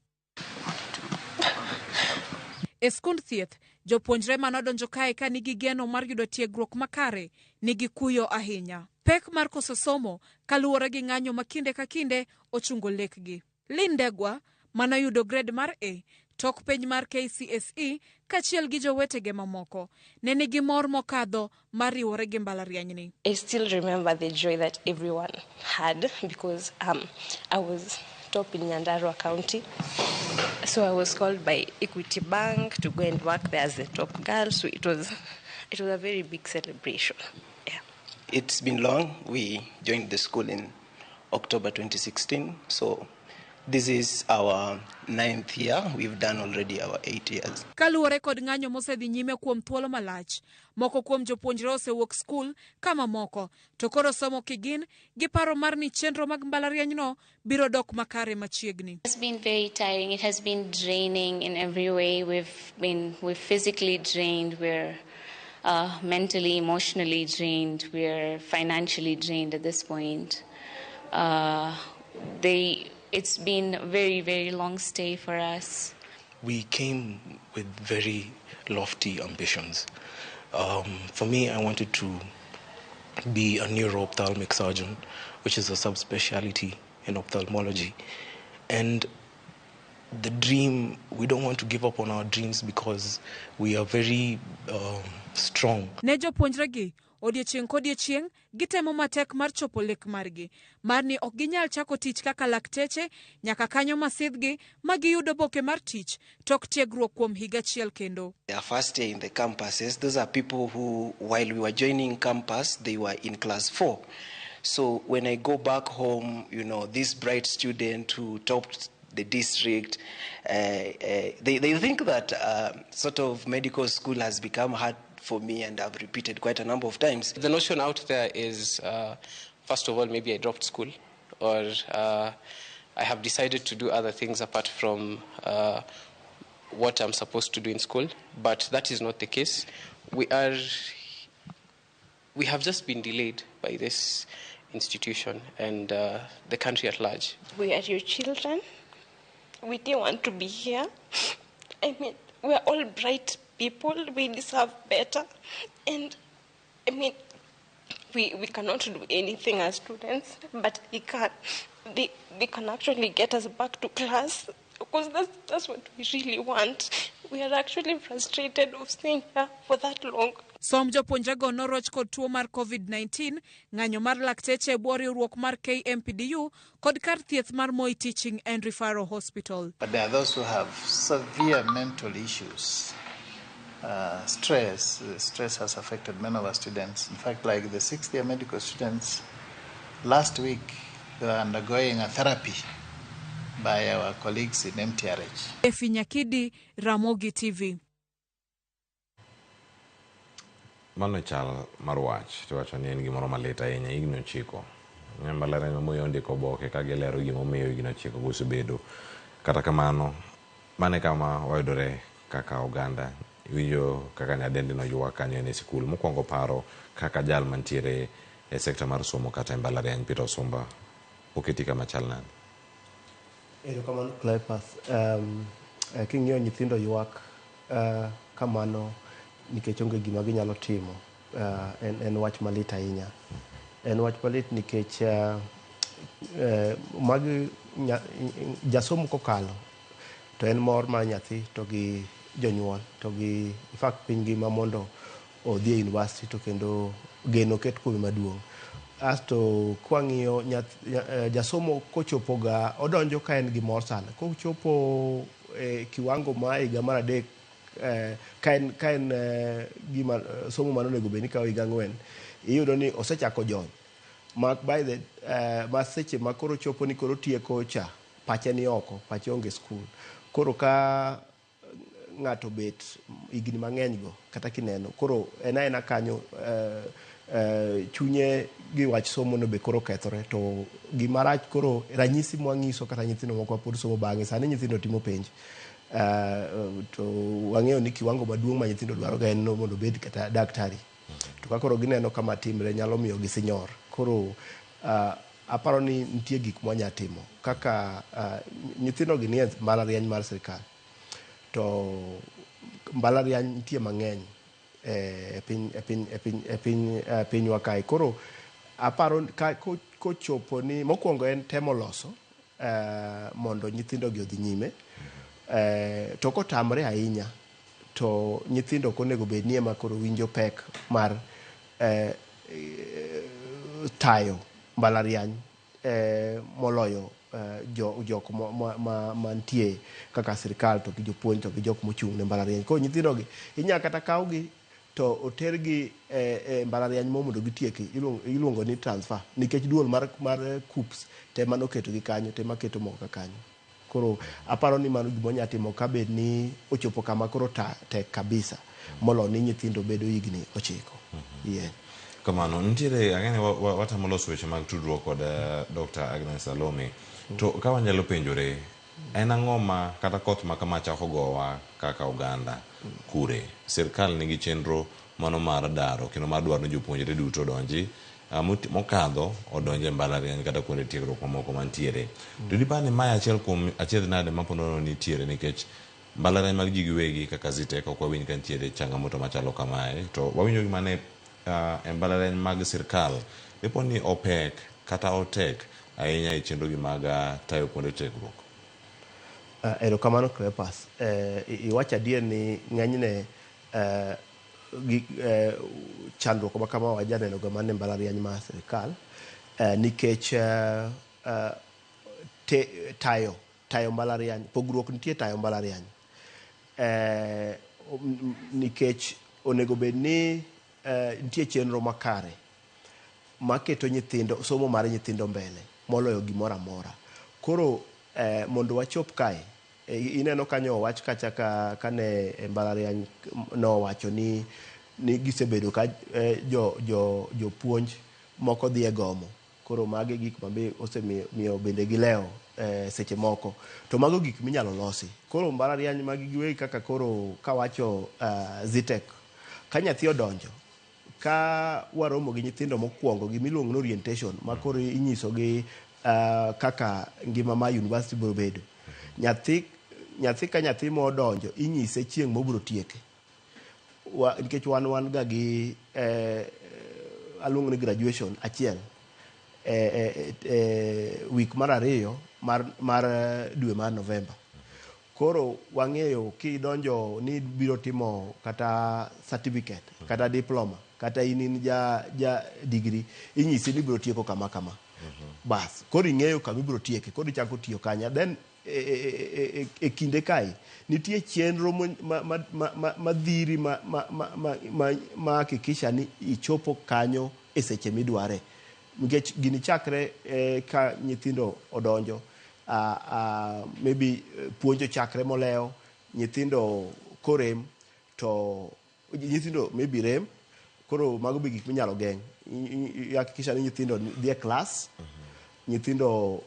E skund thieth, jopuonjre manodonjo kae ka nigi geno mar yudo tiegruok makare nigi kuyo ahinya. Pek mar koso somo kaluwore gi ng'anyo ma kinde ka kinde ochungo lekgi. Lynn Ndegwa manoyudo grade mar A tok penj mar KCSE kaachiel gi jowetege mamoko ne nigi mor mokadho mar riwore gi mbalarianyni. I still remember the joy that everyone had because I was top in Nyandarua County. So I was called by Equity Bank to go and work there as the top girl. So it was a very big celebration. Yeah. It's been long. We joined the school in October 2016. So this is our 9th year. We've done already our 8 years. Kaluwore kod ng'anyo mosedhi nyime kuom thuolo malach, moko kuom jopuonjre osewuok skul kama moko to koro somo kigin gi paro mar ni chenro mag mbalarianyno biro dok makare machiegni. It has been very tiring. It has been draining in every way. We're physically drained. We're mentally, emotionally drained. We're financially drained at this point. It's been a very, very long stay for us. We came with very lofty ambitions. For me, I wanted to be a neuro-ophthalmic surgeon, which is a subspecialty in ophthalmology. And the dream, we don't want to give up on our dreams because we are very strong. Ne jopuonjregi odiechieng' kodiechieng' gitemo matek mar chopo lek margi mar ni ok ginyal chako tich kaka lakteche nyaka kanyo masidhgi ma giyudo oboke mar tich tok tiegruok kuom higa achiel kendo. Their first day in the campuses, those are people who, while we were joining campus, they were in class 4. So when I go back home, you know, this bright student who topped the district, they think that sort of medical school has become hard for me, and I've repeated quite a number of times. The notion out there is, first of all, maybe I dropped school, or I have decided to do other things apart from what I'm supposed to do in school, but that is not the case. We have just been delayed by this institution and the country at large. We are your children. We didn't want to be here. I mean, we are all bright people. We deserve better. And I mean, we cannot do anything as students, but they can. They can actually get us back to class, because that's what we really want. We are actually frustrated of staying here for that long. Som jopuonjrego noroch kod tuo mar COVID-19, ng'anyo mar lakteche e bwo riwruok mar KMPDU kod kar thieth mar Moi Teaching and Referral Hospital. But there are those who have severe mental issues. Stress has affected many of our students. In fact, like the 6th year medical students, last week they were undergoing a therapy by our colleagues in MTRH. Efi Nyakidi, Ramogi TV. Mano chal mar wach to wacho ni en gimoro malit ahinya higni 9. Mbalariany ma Moi ondiko oboke ka gilero gimomiyo higni 9 go osebedo. Kata kamano Mano e kama wayudore kaka oganda. Iwinjo kaka nyadendi no ywak kanyo en e sikul. Mokwongo paro kaka jal mantiere e sekta mar somo kata e mbalariany Peter Osumba oketi kama chal nade? Erokamano Cleophas. King'iyo nyithindo ywak kamano nikech onge gima ginyalo timo, en wach malit ahinya. En wach malit nikech magi jasomo kokalo to en mor mar nyathi to gi jonyuol to gi in fact piny ngima mondo odhi e university to kendo geno oket kuome maduong'. Asto kwang'iyo jasomo kochopo ga odonjo ka en gi mor sana kochopo e kiwango ma higa mar adek ka en gima somo mane onego bed ni kawo higa 4 iyudo ni osechako jony ma by the ma seche ma koro chopo ni koro tieko cha pache ni oko, pache onge skul. Koro ka ng'ato bet higni mang'eny go kata kineno koro en aena kanyo chunye gi wach somo no be koro kethore. To gima rach koro ranyisi mwang'iso kata nyithindo moko pod somo bang'e sani nyithindo timo penj to wang'eyo ni kiwango maduong' ma nyithindo dwaro ga en mondo obed kata daktari to ka koro gineno kama timre nyalo miyo gisinyor. Koro aparo ni nitie gik mwanya timo kaka nyithindo gi nie mbalariany mar sirikal to mbalariany nitie mang'eny e piny e piny e piny e piny pinywa kae. Koro aparo ka kochopo ni mokwongo en temo loso mondo nyithindo gi odhi nyime to kotamre ahinya to nyithindo ok onego bed ni ema koro winjo pek mar tayo mbalariany moloyo jok mantie kaka sirikal to gi jopuonj to gi jok mochung' ne mbalariany. Koro nyithindo gi inyalo kata kawgi to otergi e mbalariany mo mondo gitieki iluongo ni transfer nikech duol mar KUCCPS te manoketo gi kanyo te maketo moko ka kanyo. Koro aparo ni mano gima wanyalo timo ka bed ni ochopo kama koro tek kabisa molo ni nyithindo bedo higni 9. Yeah. Kamano, nitiere ang'e ni watemo loso weche mag tudruok kod Dr. Agnes Salome. To ka wanyalo penjore, en ang'o ma kata koth ma kama chako gowa kaka oganda kure? Sirkal nigi chenro mano mar daro kendo mar dwaro ni jopuonjre duto odonji mokadho odonje mbalariany kata kuonde tiegruok mamoko mantiere. To dipar ni mae achiel kuom achiedh nade ma ponono nitiere nikech mbalariany mag ji giwegi kaka Zetech ok wawinj ka nitiere changamoto machalo kamae to wawinjo gima ne e mbalariany mag sirkal dipo ni opek kata otek ahinya e chenro gi mag tayo kuonde tiegruok. Erokamano Cleophas. Iwacho adier ni ng'enyne chandruok ma kama wajaneno ga mana e mbalariany mar sirikal nikech tayo mbalariany, pogruok nitie tayo mbalariany nikech onego bed ni nitie chenro makare maketo nyithindo somo mar nyithindo mbele moloyo gimoro amora. Koro mondo wachop kae ineno kanyo owach kacha kane mbalariany nowacho ni gisebedo ka jopuonj moko dhi e gomo. Koro magi gik ma be osemiyo bende gilewo seche moko to mago gik minyalo losi. Koro mbalariany magi giwegi kaka koro kawacho Zetech ka nyathi odonjo ka waromo gi nyithindo mokwongo gimiluongo ni orientation ma koro inyiso gi kaka ngima mar university biro bedo. Nyathi ka nyathi modonjo inyise chieng' mobiro tieke. Nikech wan ga gi aluongo ni graduation achiel week mar 2 mar dwe mar November. Koro wang'eyo kidonjo ni biro timo kata certificate kata diploma kata in ja degree inyisi ni biro tieko kama kama. Bas koro ing'eyo kama ibiro tieke koro ichako tiyo kanya. Then e kinde kae nitie chenro madhiri ma hakikisha ni ichopo kanyo e seche midware nikech gini chakre ka nyithindo odonjo maybe puonjo chakre molewo nyithindo korem to nyithindo maybe rem koro mago be gik minyalo geng'. Hakikisha ni nyithindo dhi e klas Nyithindo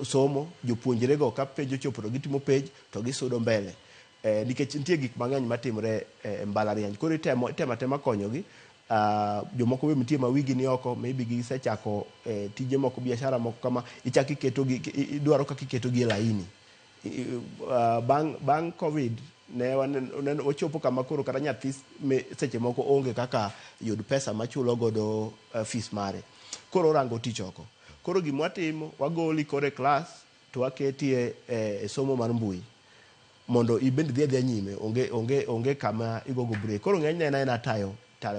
somo, jopuonjre go ka penj ochopo to gitimo penj to gisudo mbele. Nikech nitie gik mang'eny matimre e mbalariany. Koro itemo itemo atema konyogi. Jomoko be nitie ma wigi ni oko, maybe gisechako tije moko, biashara moko kama, ichako iketogi, idwaro kaka iketogi e laini. Bang' Covid ne waneno ochopo kama koro kata nyathi seche moko onge kaka yud pesa machulo godo fees mare. Koro orango tich oko. Koro gima watimo, wagoli koro e klas to waketi e somo mar mbui mondo ibend dhi adhiya nyime, onge kama igogo break. Koro ng'enyne en aena tayo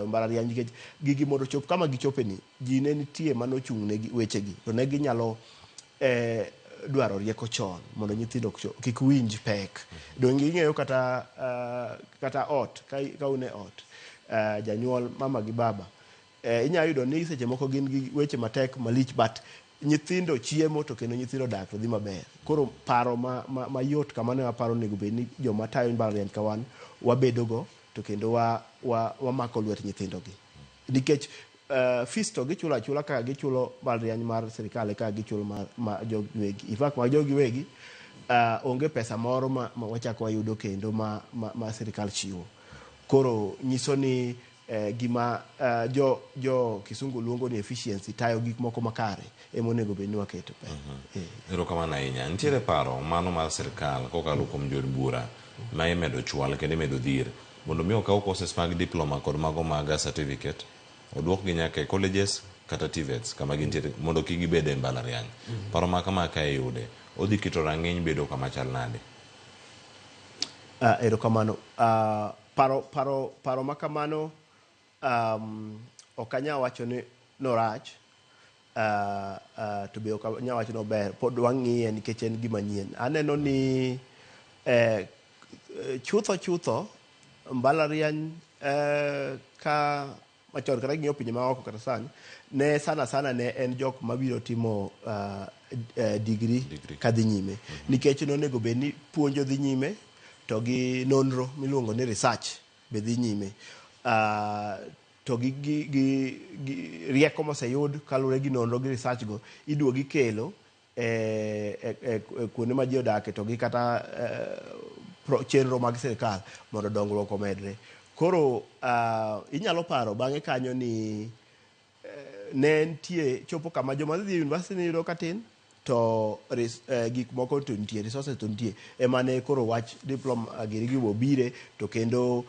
mbalariany nikech gigi mondo ochop kama gichope ni, ji ne nitie manochung' ne wechegi to ne ginyalo dwaro rieko chon mondo nyithindo kik winj pek. Donge ing'eyo kata ot, ka un e ot, janyuol mama gi baba, inyalo yudo ni seche moko gin gi weche matek malich, but nyithindo chiemo to kendo nyithindo dak to dhi maber. Koro paro mayot kamano aparo onego bed ni joma tayo mbalariany ka wan wabedogo to kendo wamako lwet nyithindo gi. Nikech fees to gichulo achula kaka gichulo mbalariany mar sirikal e kaka gichulo ma jogi wegi. In fact, ma jogi wegi onge pesa moro ma wachako wayudo kendo ma sirikal chiwo. Koro nyiso ni gima jo kisungu luongo ni efficiency, tayo gik moko makare ema onego bed ni waketo pesa. Erokamano ahinya. Nitiere paro mano mar sirikal kokalo kuom jood bura ma imedo chwal kendo imedo dhir mondo mi okaw courses mag diploma kod mago mag certificate oduokgi nyaka e colleges kata TVETs kama gintiere mondo kik gibed e mbalariany. Paro ma kama ka iyude odhi keto rang'iny bedo kama chal nade? Erokamano. Paro ma kamano ok anyal wacho ni norach, to be ok anyal wacho ni ober. Pod wang'iye nikech en gima nyien. Aneno ni chutho mbalariany ka machon kata king'iyo pinje maoko kata sani ne sana sana ne en jok mabiro timo degree kadhi nyime. Nikech nonego bed ni puonjo dhi nyime to gi nonro miluongo ni research be dhi nyime. To gi rieko moseyud kaluwore gi nonro gi research go iduogo ikelo e kuonde ma ji odake to gi kata chenro mag sirikal mondo dongruok omedre. Koro inyalo paro bang'e kanyo ni ne nitie chopo kama joma dhi e university ne yudo ka tin to gik moko to nitie, resources to nitie. Ema ne koro wach diploma giri gi obire to kendo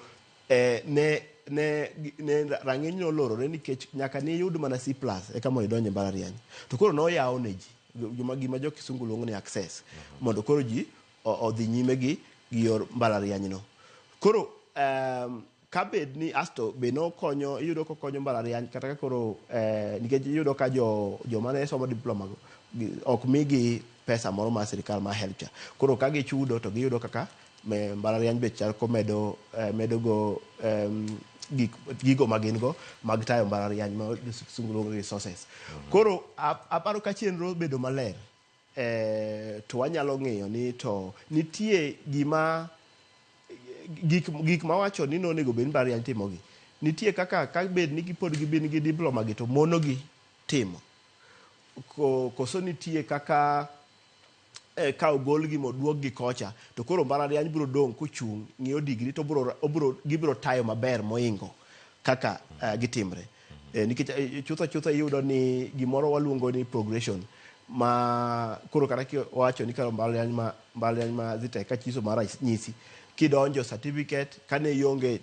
ne rang'iny nolorore nikech nyaka ne iyud mana C+ eka mondo idonj e mbalariany. To koro noyaw ne ji gima jo kisungu luongo ni access mondo koro ji odhi nyime gi yor mbalariany no. Koro kabed ni asto be nokonyo, iyudo kokonyo mbalariany kata ka koro nikech iyudo ka joma ne somo diploma go ok migi pesa moro mar sirikal mar HELB cha. Koro ka gichudo to giyudo kaka mbalariany be chal komedo medo go gigo ma gin go mag tayo mbalariany ma kisungu luongo ni resources. Koro aparo ka chenro bedo maler to wanyalo ng'iyo ni to nitie gima gik mawacho ni nonego bed ni mbalariany timogi. Nitie kaka ka bed ni pod gibin gi diploma gi to monogi timo. Koso nitie kaka ka ogolgi moduokgi kocha to koro mbalariany biro dong' kochung' ng'iyo degree to gibiro tayo maber moingo kaka gitimre. Nikech chutho iyudo ni gimoro waluongo ni progression ma koro kata kiwacho ni karo mbalariany ma Zetech ka chiso mar nyisi kidonjo certificate kane ionge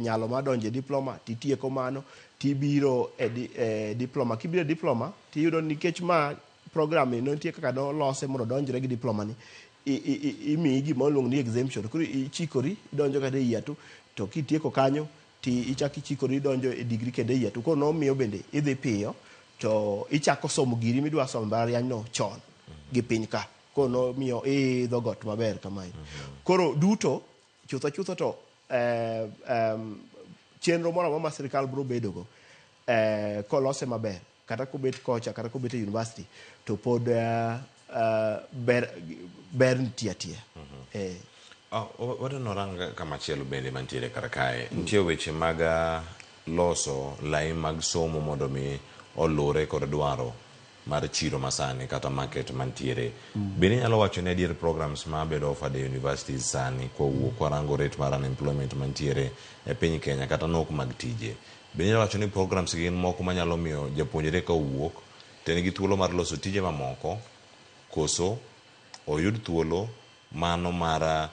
nyalo mar donjo e diploma titieko mano tibiro e diploma. Kibiro e diploma tiyudo nikech ma program ni nitie kaka nolose mondo odonjre gi diploma ni imiyi gima iluongo ni exemption. Koro ichikori idonjo kata e year 2 to kitieko kanyo ti ichako ichikori idonjo e degree kendo e year 2. Koro nomiyo bende idhi piyo to ichako somo giri midwa somo mbalariany no chon gi piny ka. Koro nomiyo iidho got maber kamae. Koro duto chutho to chenro moro amora ma sirikal biro bedogo kolose maber kata kobet kocha kata kobet e university to pod ber nitie atia. Wadwaro rang kamachielo bende mantiere kar kae. Nitie weche mag loso lai mag somo mondo mi olure kod dwaro mar chiro masani kata market mantiere. Bende inyalo wacho ni adier programs ma bedo offered e universities sani kwawuok kwarango rate mar unemployment mantiere e piny Kenya kata nok mag tije. Bende inyalo wacho ni programs gin moko manyalo miyo japuonjre ka owuok to en gi thuolo mar loso tije mamoko koso oyud thuolo mano mar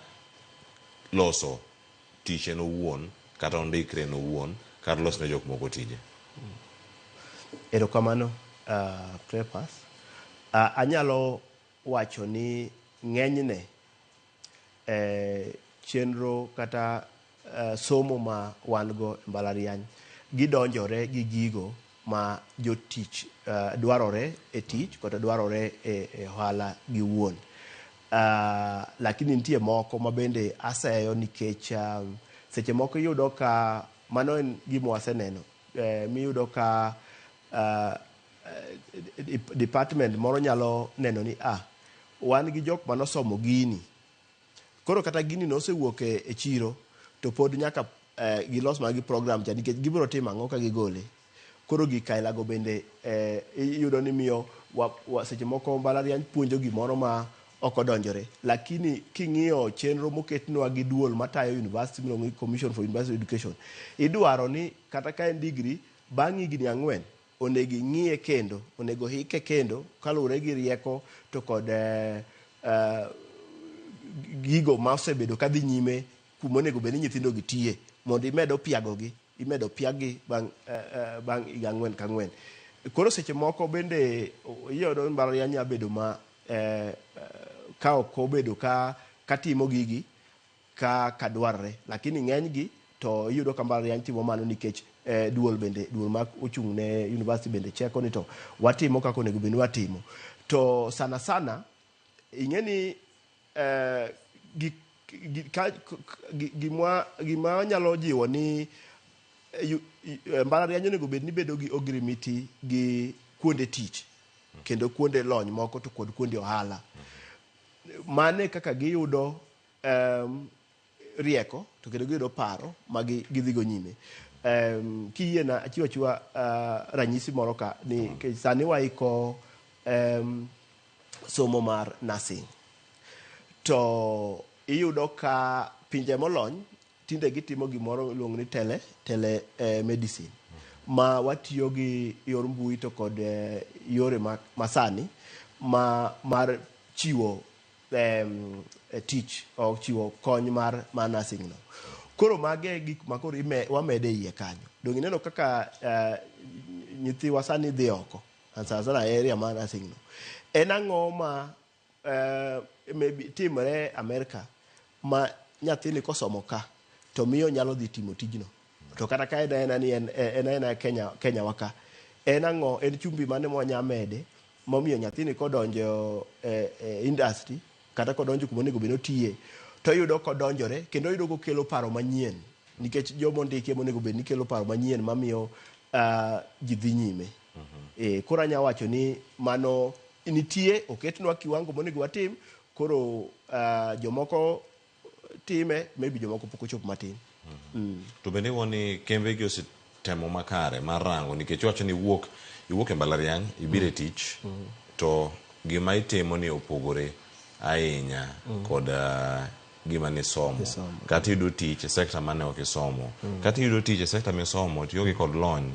loso tich en owuon kata ondikre en owuon kar loso ne jok moko tije. Erokamano Cleophas. Anyalo wacho ni ng'enyne chenro kata somo ma wan go e mbalariany gidonjore gi gigo ma jotich dwarore e tich kata dwarore e ohala giwuon. Lakini nitie moko ma bende aseyo nikech seche moko iyudo ka mano en gima waseneno miyudo ka department moro nyalo neno ni wan gi jok manosomo gini, koro kata gini nosewuok e chiro to pod nyaka gilos mana gi program cha nikech gibiro timo ang'o ka gigole. Koro gik ailago bende iyudo ni miyo seche moko mbalariany puonjo gimoro ma ok odonjore, lakini king'iyo chenro moketnwa gi duol matayo university miluongo ni Commission for University Education, idwaro ni kata ka en degree bang' higni 4 onego ing'iye kendo, onego hike kendo kaluwore gi rieko to kod gigo ma osebedo kadhi nyime kuma onego bed ni nyithindo gi tiye mondo imed opiagogi, imedo opiag-gi bang' higa 4 ka 4. Koro seche moko bende iyudo ni mbalariany nyalo bedo ma ka ok obedo ka timo gigi ka dwarre, lakini ng'eny gi to iyudo ka mbalariany timo mano nikech duol bende, duol ma ochung' ne university bende cheko ni to watimo kaka onego bed ni watimo. To sana sana ing'e ni gima nyalo jiwo ni mbalariany onego bed ni bedo gi ogirimiti gi kuonde tich kendo kuonde lony moko to kod kuonde ohala. Mane kaka giyudo rieko to kendo giyudo paro ma gidhigo nyime. Kiyiena achiwo achiwa ranyisi moro ka ni sani waiko somo mar nursing. To iyudo ka pinje molony tinde gitimo gimoro iluongo ni tele medicine ma watiyo gi yor mbui to kod yore masani ma mar chiwo tich o chiwo kony mar nursing no. Koro mage gik ma koro wamede iye kanyo. Dong ineno kaka nyithiwa sani dhi oko sana sana area mar nursing no. En ang'o ma maybe timore Amerika ma nyathini kosomo ka to miyo nyalo dhi timo tijno. To kata ka en aena ni en aena Kenya wa ka, en ang'o, en chumbi mane mwanya mede momiyo nyathini kodonjo e industry kata kodonjo kuma onego bed ni otiye to oyudo kodonjore kendo oyudo kokelo paro manyien nikech joma ondiki ema onego bed ni kelo paro manyien mamiyo ji dhi nyime. Koro anya wacho ni mano nitie, oketnwa kiwango monego watim, koro jomoko time, maybe jomoko pok ochopo matin. To bende iwuo ni kembe gi osetemo makare mar rango nikech iwacho ni iwuok e mbalariany ibiro e tich to gima itimo ni opogore ahinya kod gima nisomo. Kata iyudo tich e sekta mane ok isomo, kata iyudo tich e sekta misomo to ionge kod lony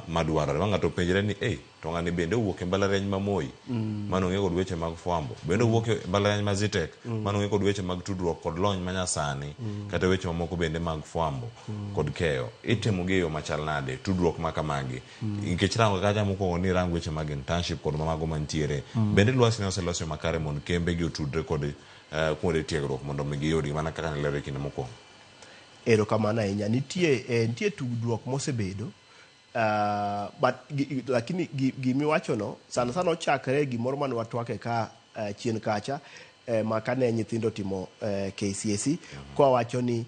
madwarore. Ma ng'ato penjre ni to ng'ani bende owuok e mbalariany ma Moi mane ong'e kod weche mag fwambo, bende owuok e mbalariany ma Zetech mane ong'e kod weche mag tudruok kod lony manyasani kata weche mamoko bende mag fwambo kod keyo. Itimo gi e yo machal nade tudruok ma kamagi? Nikech rango kacha mokwongo ni rango weche mag internship kod mago mantiere. Bende lwasi ne oselosi makare mondo kembe gi otudre kod kuonde tiegruok mondo mi giyudgi mana kaka nilero e kinde mokwongo. Erokamano ahinya. Nitie tudruok mosebedo but lakini gimiwachono sana sana ochakre gimoro mane watwake ka chien kacha ma kane nyithindo timo KCSE kwa ni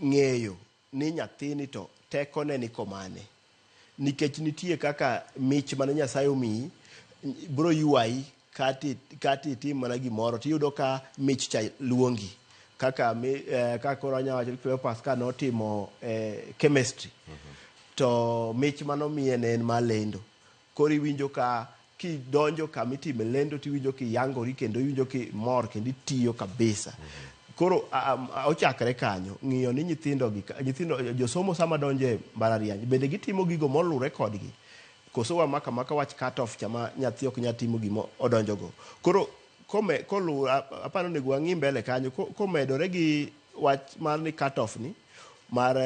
ng'eyo ni nyathini to tekone ni komane nikech nitie kaka mich mane Nyasaye omiyi bro ywayi kati itim mana gimoro tiyudo ka mich cha luongi kaka kaka koro anyalo wacho ni Cleophas ka notimo chemistry to mich manomiye ne en mar lendo. Koro iwinjo ka kidonjo kama itime lendo tiwinjo kiyangori kendo iwinjo kimor kendo itiyo kabisa. Koro ochakre kanyo ng'iyo ni nyithindo gi nyithindo josomo sama donjo e mbalariany bende gitimo gigo molure kodgi koso wamako amaka wach cut off chama nyathi ok nyal timo gima odonjogo. Koro koluwo aparo onego wang'i mbele kanyo komedore gi wach mar ni cut off ni mar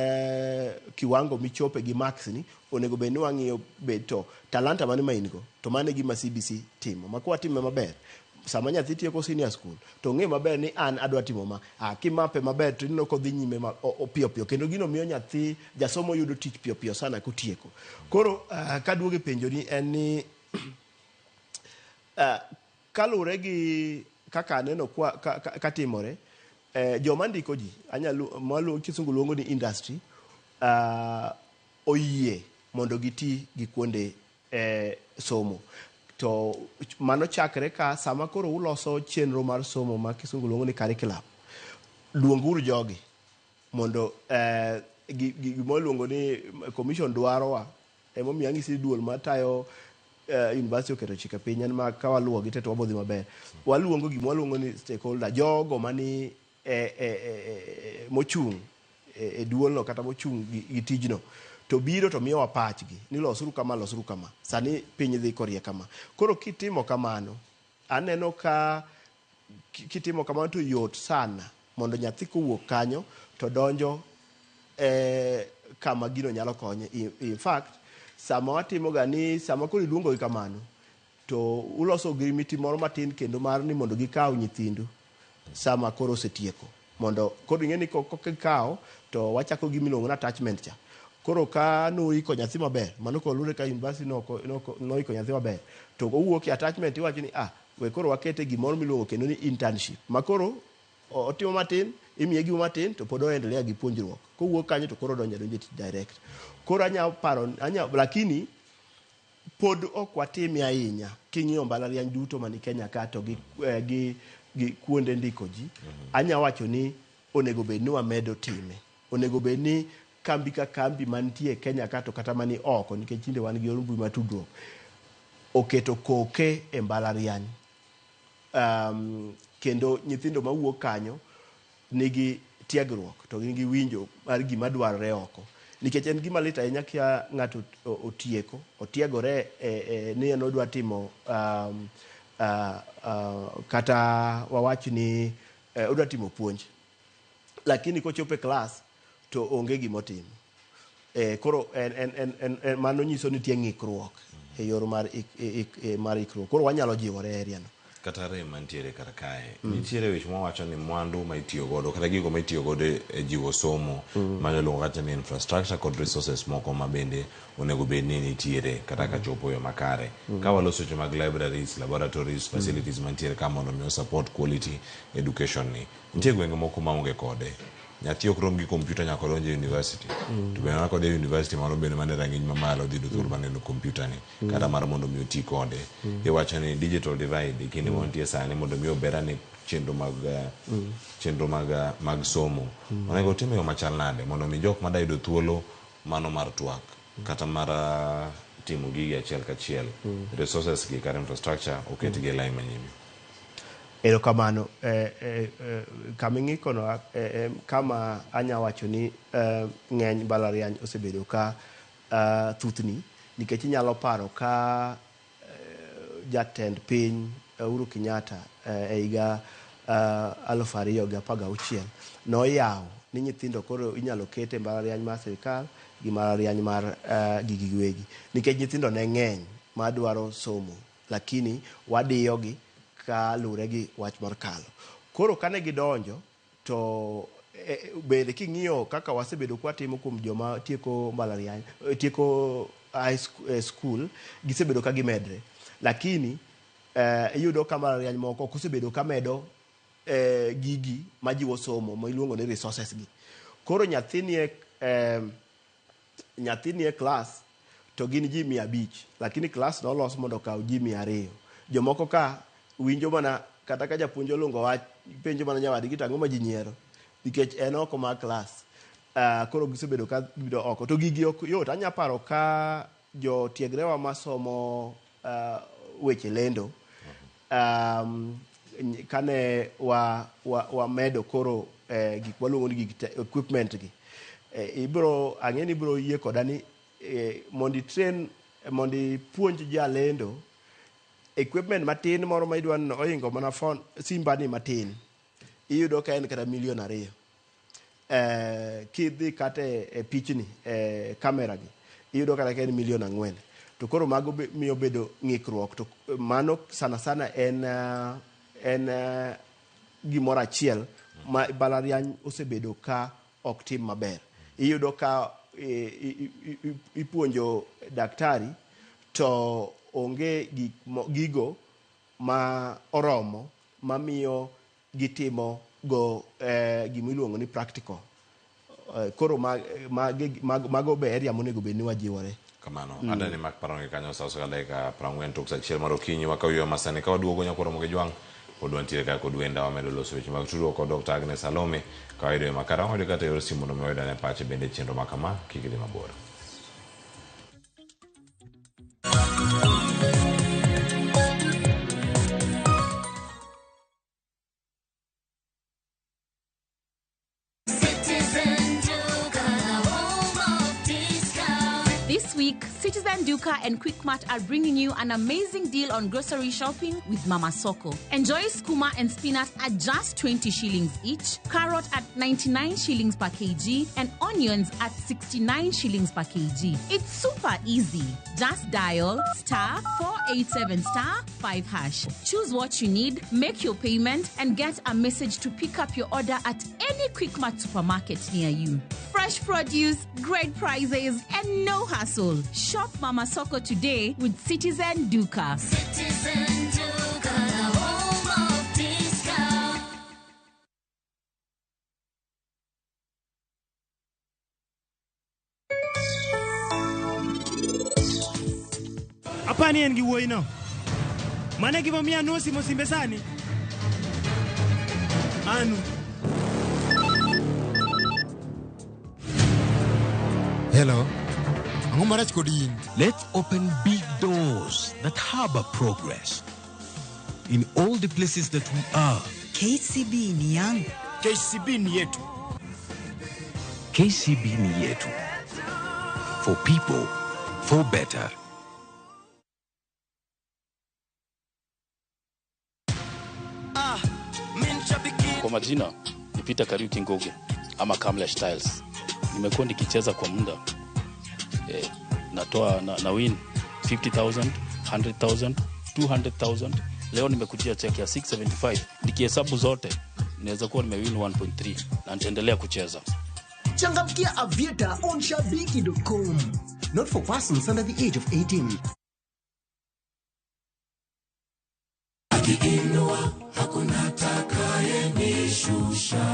kiwango michope gi marks ni onego bed ni wang'iyo bed to talanta mane ma in go to mano e gima CBC timo ma kwatime maber sama nyathi tieko senior school to ong'e maber ni an adwa timo ma kimape maber to ineno kodhi nyime ma piyo piyo kendo gino miyo nyathi jasomo yudo tich piyo piyo sana kotieko. Koro kaduogo e penjoni en ni kaluwore gi kaka aneno katimore joma ndiko ji anyalo kisungu luongo ni industry oyie mondo giti gi kuonde somo. To mano chakre ka sama koro uloso chenro mar somo ma kisungu luongo ni curriculum, luonguru jogi mondo gima iluongo ni commission dwarowa. Emomiyo ang'isi duol matayo university oketo chike piny en ma ka waluwogi te to wabodhi maber. Waluongo gima waluongo ni stakeholder, jogo mani mochung' e duolno kata mochung' gi tijno to biro to miyowa pachgi ni losuru kama, losuru kama. Sani piny dhi korie kama. Koro kitimo kamano, aneno ka kitimo kamano to yot sana mondo nyathi kowuok kanyo to donjo kama gino nyalo konye. In fact, sama watimo ga ni sama koro iluongo gi kamano to uloso ogirimiti moro matin kendo mar ni mondo gikaw nyithindu sama koro osetieko. Mondo koro ing'e ni kokikawo to wachako gima iluongo ni attachment cha. Koro ka noiko nyathi maber, mano kolure ka university noiko nyathi maber, to owuok e attachment iwacho ni we koro wakete gimoro miluongo kendo ni internship. Ma koro otimo matin, imiye gimo matin to pod oendelea gi puonjruok. Kowuok kanyo to koro odonjo adonja e tich direct. Koro anya paro, lakini pod ok watime ahinya king'iyo mbalariany duto mani Kenya ka to gi kuonde ndiko ji. Anya wacho ni onego bed ni wamedo time. Onego bed ni kambi ka kambi mantie Kenya ka to kata mani oko nikech tinde wan gi yor mbui mar tudruok oketo koke e mbalariany. Kendo nyithindo mawuok kanyo nigi tiegruok to gin gi winjo mar gima dwarore oko. Nikech en gima lit ahinya ka ng'ato otieko, otiegore ni en odwa timo kata wawach ni odwa timo puonj. Lakini kochopo e klas to onge gimotimo. Koro en mano nyiso ni nitie ng'ikruok e yor mar ikruok. Koro wanyalo jiwore e area no. Kata rem mantiere kar kae, nitiere weche mawacho ni mwandu ma itiyo godo kata gigo ma itiyo godo e jiwo somo mano iluongo kacha ni infrastructure kod resources moko ma bende onego bed ni nitiere kata ka chopo yo makare. Ka waloso weche mag libraries, laboratories, facilities mantiere ka mondo mi support quality education ni. Nitie gwenge moko maonge kode. Nyathi ok rom gi kompyuta nyaka odonj e university. To bende mana kodhi e university mano bende mana e rang'iny mamalo dhi yudo thuolo mar neno kompyuta ni kata mar mondo mi oti kode. Iwacho ni digital divide e kinde ma wantie sani mondo mi ober ane chenro mag chenro mag somo. Onego otim e yo machal nade mondo mi jok mada yudo thuolo mano mar twak kata mar timo gigi achiel kachiel resources gi kata infrastructure oketgi e line manyime. Erokamano. Kama ing'ikono kama anya wacho ni ng'eny mbalariany osebedo ka thuthni nikech inyalo paro ka jatend piny Uhuru Kenyatta e higa 2016 noyawo ni nyithindo koro inyalo ket e mbalariany mar sirikal gi mbalariany mar gigi giwegi nikech nyithindo ne ng'eny madwaro somo lakini wadiyogi kalure gi wach mar kalo. Koro kane gidonjo to bende king'iyo kaka wasebedo kwatimo kuom joma tieko mbalariany, tieko high school, gisebedo ka gimedre. Lakini iyudo ka mbalariany moko ok osebedo ka medo gigi majiwo somo ma iluongo ni resources gi. Koro nyathi nie klas to gin ji 500, lakini klas nolos mondo okaw ji 200. Jomoko ka winjo mana kata ka japuonj oluongo wach penjo mana nyawadgi to ang'o ma ji nyiero nikech en oko mar klas. Koro gisebedo ka gibedo oko to gigi ok yot. Anya paro ka Jotiegrewa masomo weche lendo, kane wamedo koro gik waluongo ni gik equipment gi, ibro ang'e ni ibro yie koda ni mondo itrain, mondo ipuonj jalendo, equipment matin moro ma idwa ni ohingo mana phone simbani matin, iyudo ka en kata milion 2. Kidhi kata e pichni, e kamera gi, iyudo kata ka en milion 4. To koro mago miyo bedo ng'ikruok. To mano sana sana en gimoro achiel ma mbalariany osebedo ka ok tim maber. Iyudo ka ipuonjo daktari to onge gigo ma oromo mamiyo gitimo go gimiluongo ni practical. Koro mago be area monego bed ni wajiwore. Kamano. Adani mak paro kanyo sa osika dakika 40 tok sa 1 mar okinyi. Wakaw yweyo masani ka waduogo nyakoro mogi jwang' pod wantiere ka kod wenda wamedo loso weche mag tudruok kod Dr. Agnes Salome ka wayudo e makara wayudo kata yor simu mondo mi wayud ane pache bende chenro ma kama. Kik idhi mabor. Citizen Duka, the home of discount. This week, Citizen Duka and Quickmart are bringing you an amazing deal on grocery shopping with Mama Soko. Enjoy skuma and spinach at just 20 shillings each, carrot at 99 shillings per kg, and onions at 69 shillings per kg. It's super easy. Just dial *487*5#. Choose what you need, make your payment, and get a message to pick up your order at any Quickmart supermarket near you. Fresh produce, great prices, and no hassle. Shop Mama Soko today with Citizen Duka. Citizen Duka, the home of discount. Apani en gi wuoyi no. Mano e gimomiyo anuo simo simbe sani. Anu. Hello. Ang'o marach kod in? Let's open big doors that harbor progress in all the places that we are. KCB ni yangu. KCB ni yetu. KCB ni yetu. For people, for better. Kwa majina ni Peter Kariuki Ngugi ama Kamlesh Styles. Nimekuwa nikicheza kwa muda. Natoa na win 50,000, 100,000, 200,000. Leo nimekujia check ya 675. Nikihesabu zote naweza kuwa nimewin 1.3 na nitaendelea kucheza. Changamkia Aviator on shabiki.com. Not for persons under the age of 18. Akiinua hakuna atakayenishusha,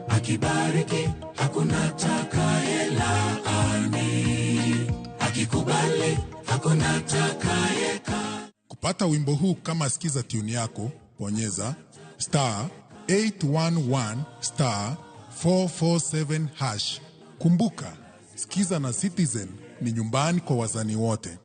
akibariki hakuna atakayelaani, akikubali hakuna atakayeka. Kupata wimbo huu kama skiza tune yako, bonyeza *811*447#. Kumbuka, skiza na Citizen ni nyumbani kwa wasanii wote.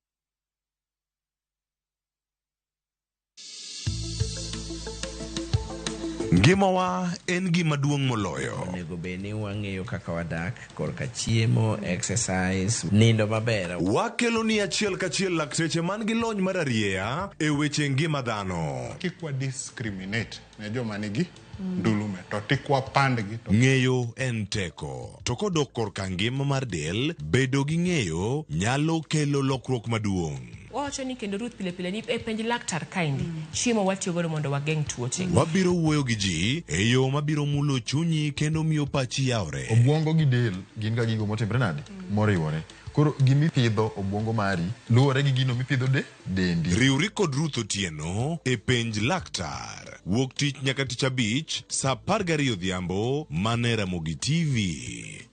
Ngimawa en gima duong' moloyo. Onego bed ni wang'eyo kaka wadak korka chiemo, exercise, nindo maber. Wakelo ni achiel kachiel lakteche man gi lony mar arieya e weche ngima dhano. Kik wa discriminate ne joma nigi ndulume to tik wapandgi to. Ng'eyo en teko. To kodok korka ngima mar del, bedo gi ng'eyo nyalo kelo lokruok maduong'. Wawacho ni kendo Ruth pile pile ni e penj laktar kaendi chiemo watiyo godo mondo wageng' tuoche. Wabiro wuoyo gi ji e yo mabiro mulo chunyi kendo miyo pachi yawre. Obwongo gi del gin ga gigo motimre nade? Moriwore. Koro gimipidho obwongo mari luwore gi gino mipidho de dendi. Riwri kod Ruth Otieno e penj laktar. Wuok tich nyaka tich abich saa 12 odhiambo mana e Ramogi TV.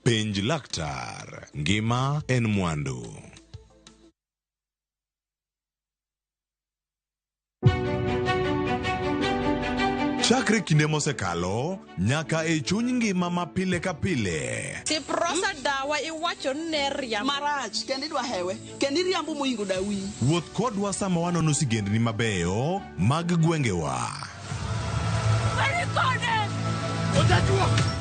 Penj laktar. Ngima en mwandu. Chakre kinde mosekalo nyaka e chuny ngima ma pile ka pile. Siprosa dawa iwacho ni ne riambo. Marach kendo idwa hewe kendo iriambo moingo dawi. Wuoth kodwa sama wanono sigendni mabeyo mag gwengewa.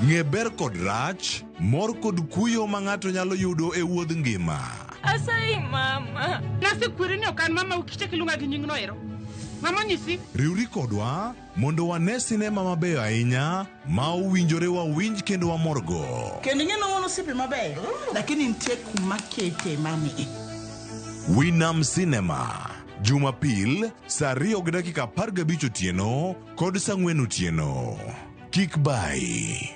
Ng'e ber kod rach, mor kod kuyo ma ng'ato nyalo yudo e wuodh ngima. Asayi mama. Nasekweri ni ok an mama ukichak iluonga gi nyingno ero. Mama onyisi. Riwri kodwa mondo wane sinema mabeyo ahinya ma owinjore wawinj kendo wamorgo. Kendo ing'e ni wan osiepe mabeyo lakini nitie kuma kete mami. Winam Cinema, Jumapil saa 2:15 otieno kod saa 4 otieno. Kik bayi.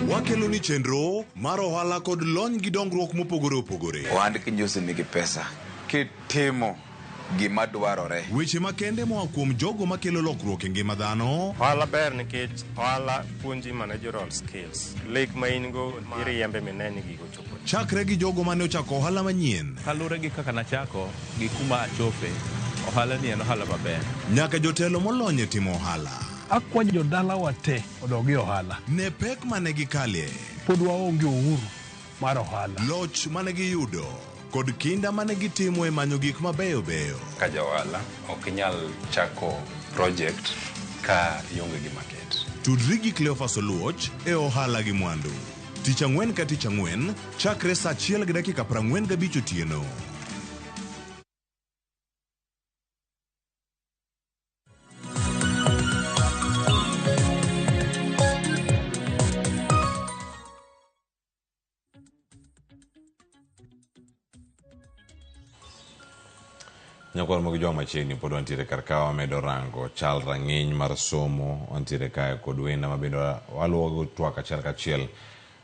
Wakelo ni chenro mar ohala kod lony gi dongruok mopogore opogore. Ohand kinjusi nigi pesa kitimo gima dwarore. Weche makende moa kuom jogo makelo lokruok e ngima dhano. Ohala ber nikech ohala puonji managerial skills. Lek ma in go iriembe mine ni gigo chopo. Chakre gi jogo mane ochako ohala manyien. Kaluwore gi kaka nachako gi kuma achope, ohala ni en ohala maber. Nyaka jotelo molony e timo ohala. Akwayo jodalawa te odog e ohala. Ne pek mane gikalie. Pod waonge uhuru mar ohala. Loch mane giyudo kod kinda mane gitimo e manyo gik mabeyo beyo. Ka ja ohala ok inyal chako project ka ionge gi market. Tudri gi Cleophas Oluoch e ohala gi mwandu. Tich ang'wen ka tich ang'wen chakre saa 1:45 otieno. Nyakwar mag jwa machiegni pod wantiere kar ka wamedo rango chal rang'iny mar somo wantiere kae kod wenda mabende waluwo go twak achiel kachiel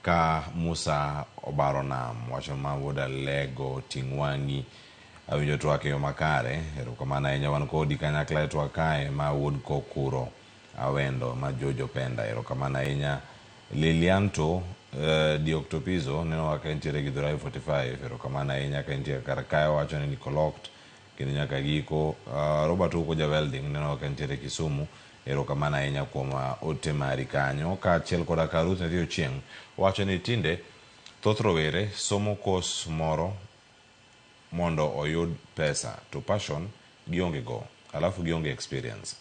ka Musa Obaro Nam wacho ma wuod Alego ting' wang'i awinjo twak e yo makare erokamano ahinya wan kodi kanyakla e twak kae ma wuod Kokuro Awendo ma Jojo Penda erokamano ahinya Lilianto Dioctopizo neno ka entiere gi Dhurai 45 erokamano ahinya ka entie kar kae wacho ni Nicoloked kendo nyaka giko Robert Uko ja welding neno ka entiere Kisumu erokamano ahinya kuom ote mari kanyo kaachiel koda ka Ruth Nyathi Ochieng' wacho ni tinde thoth rowere somo kos moro mondo oyud pesa to passion gionge go alafu gionge experience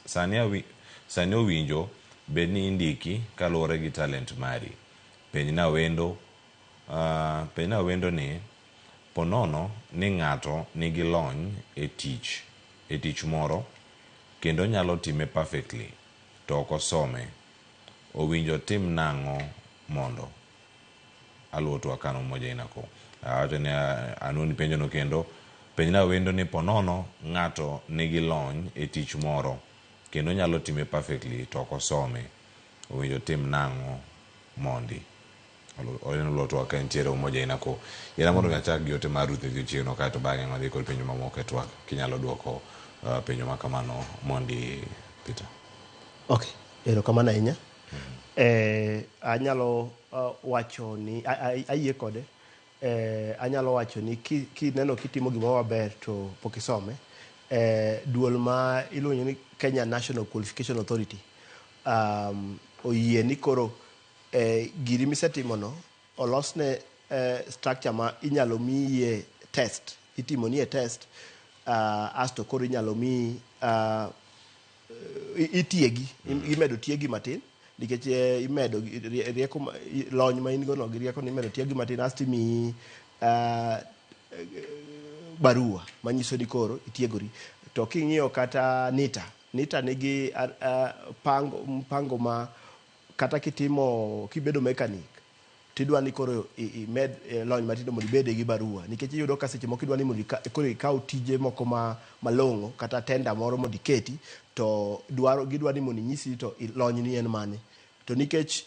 sani owinjo bed ni indiki kaluwore gi talent mari penjna wendo ni ponono ni ng'ato nigi lony e tich moro kendo nyalo time perfectly to ok osome owinjo tim nang'o mondo aluwo twak kano mmoja inako awacho ni anuoni penjono kendo penjna wendo ni ponono ng'ato nigi lony e tich moro kendo nyalo time perfectly to ok osome owinjo tim nang'o mondi Olenolo twak ka entiere umoja inako ira mondo achak gi ote mar Ruth Nyathi Ochieng' no kaeto bang'e wadhi kod penjo mamoko e twak kinyalo duoko penjo ma kamano mondi Peter. Okay, erokamano ahinya. Anyalo wacho ni ayie kode. Anyalo wacho ni kineno kitimo gimoro maber to pok isome. Duol ma iluongo ni Kenya National Qualification Authority oyie ni koro giri misetimono olosne structure ma inyalo miye test, itimo nie test asto koro inyalo mi itiegi, imedo tiegi matin nikech imedo rieko lony ma in go no gi rieko ni imedo tiegi matin asto imiyi barua manyiso ni koro itiegori. To king'iyo kata NITA nigi mpango ma kata kitimo kibedo mechanic tidwa ni koro imed lony matindo mondo ibede gi barua nikech iyudo ka seche moko idwa ni mondo koro ikaw tije moko malong'o kata tenda moro mondo iketi to gidwa ni mondo inyisi to lony ni en mane. To nikech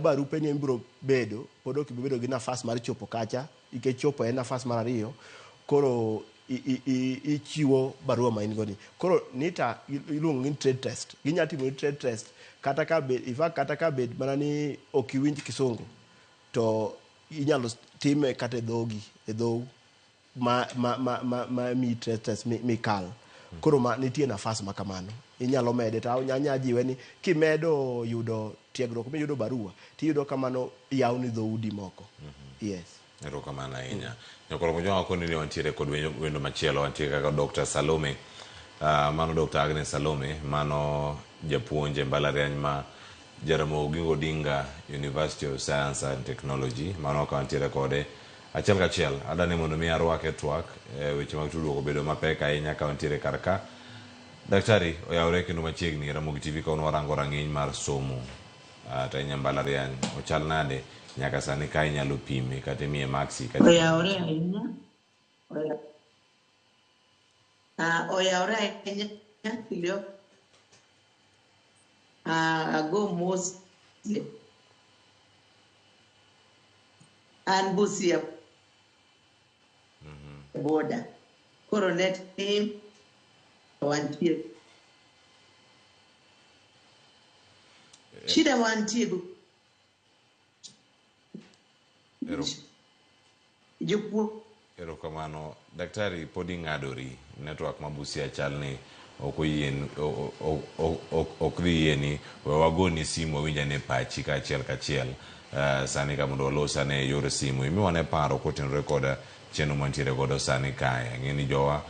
barupe ni biro bedo pod ok ibi bedo gi nafas mar chopo kacha nikech chopo en nafas mar ariyo koro ichiwo barua ma in go ni. Koro NITA iluongo ni trade test. Ginya timo ni trade test kata ka bed in fact kata ka bed mana ni ok iwinj kisungu to inyalo time kata e dhogi e dhou ma ma ma ma, ma mi test mi, mi kal. Koro ma nitie nafas ma kamano. Inyalo mede to anya jiwe ni kimedo yudo tiegruok miyudo barua tiyudo kamano yawni dhoudi moko. Yes. Erokamano ahinya. Nyakoro Mojwang' koni ni wantiere kod wendo machielo, wantiere kaka Dr. Salome. Mano Dr. Agnes Salome, mano japuonj e mbalariany ma Jaramogi Oginga Odinga University of Science and Technology. Mano ka wantiere kode achiel kachiel. Adani mondo mi arwake twak, weche mag tudruok obedo mapek ahinya ka wantiere kar ka. Daktari oyawre kendo machiegni Ramogi TV ka warango rang'iny mar somo. To ahinya mbalariany ochal nade nyaka sani ka inyalo pime kata imiye maksi kata Oyawore ahinya. Oyawore ahinya Kilio. Ago mos an Busia boda. Koro net ni wantie. Shida wantie go. Jopuo. Erokamano. Daktari, pod ing'adori. Network ma Busia chal ni ok oyien, ok dhi yieni. We wagoni simu wawinj ane pachi kaachiel kachiel. Sani ka mondo walos ane e yor simu. Imiwa ne paro kotenore kod chenro mantiere godo sani kae. Ang'e ni jowa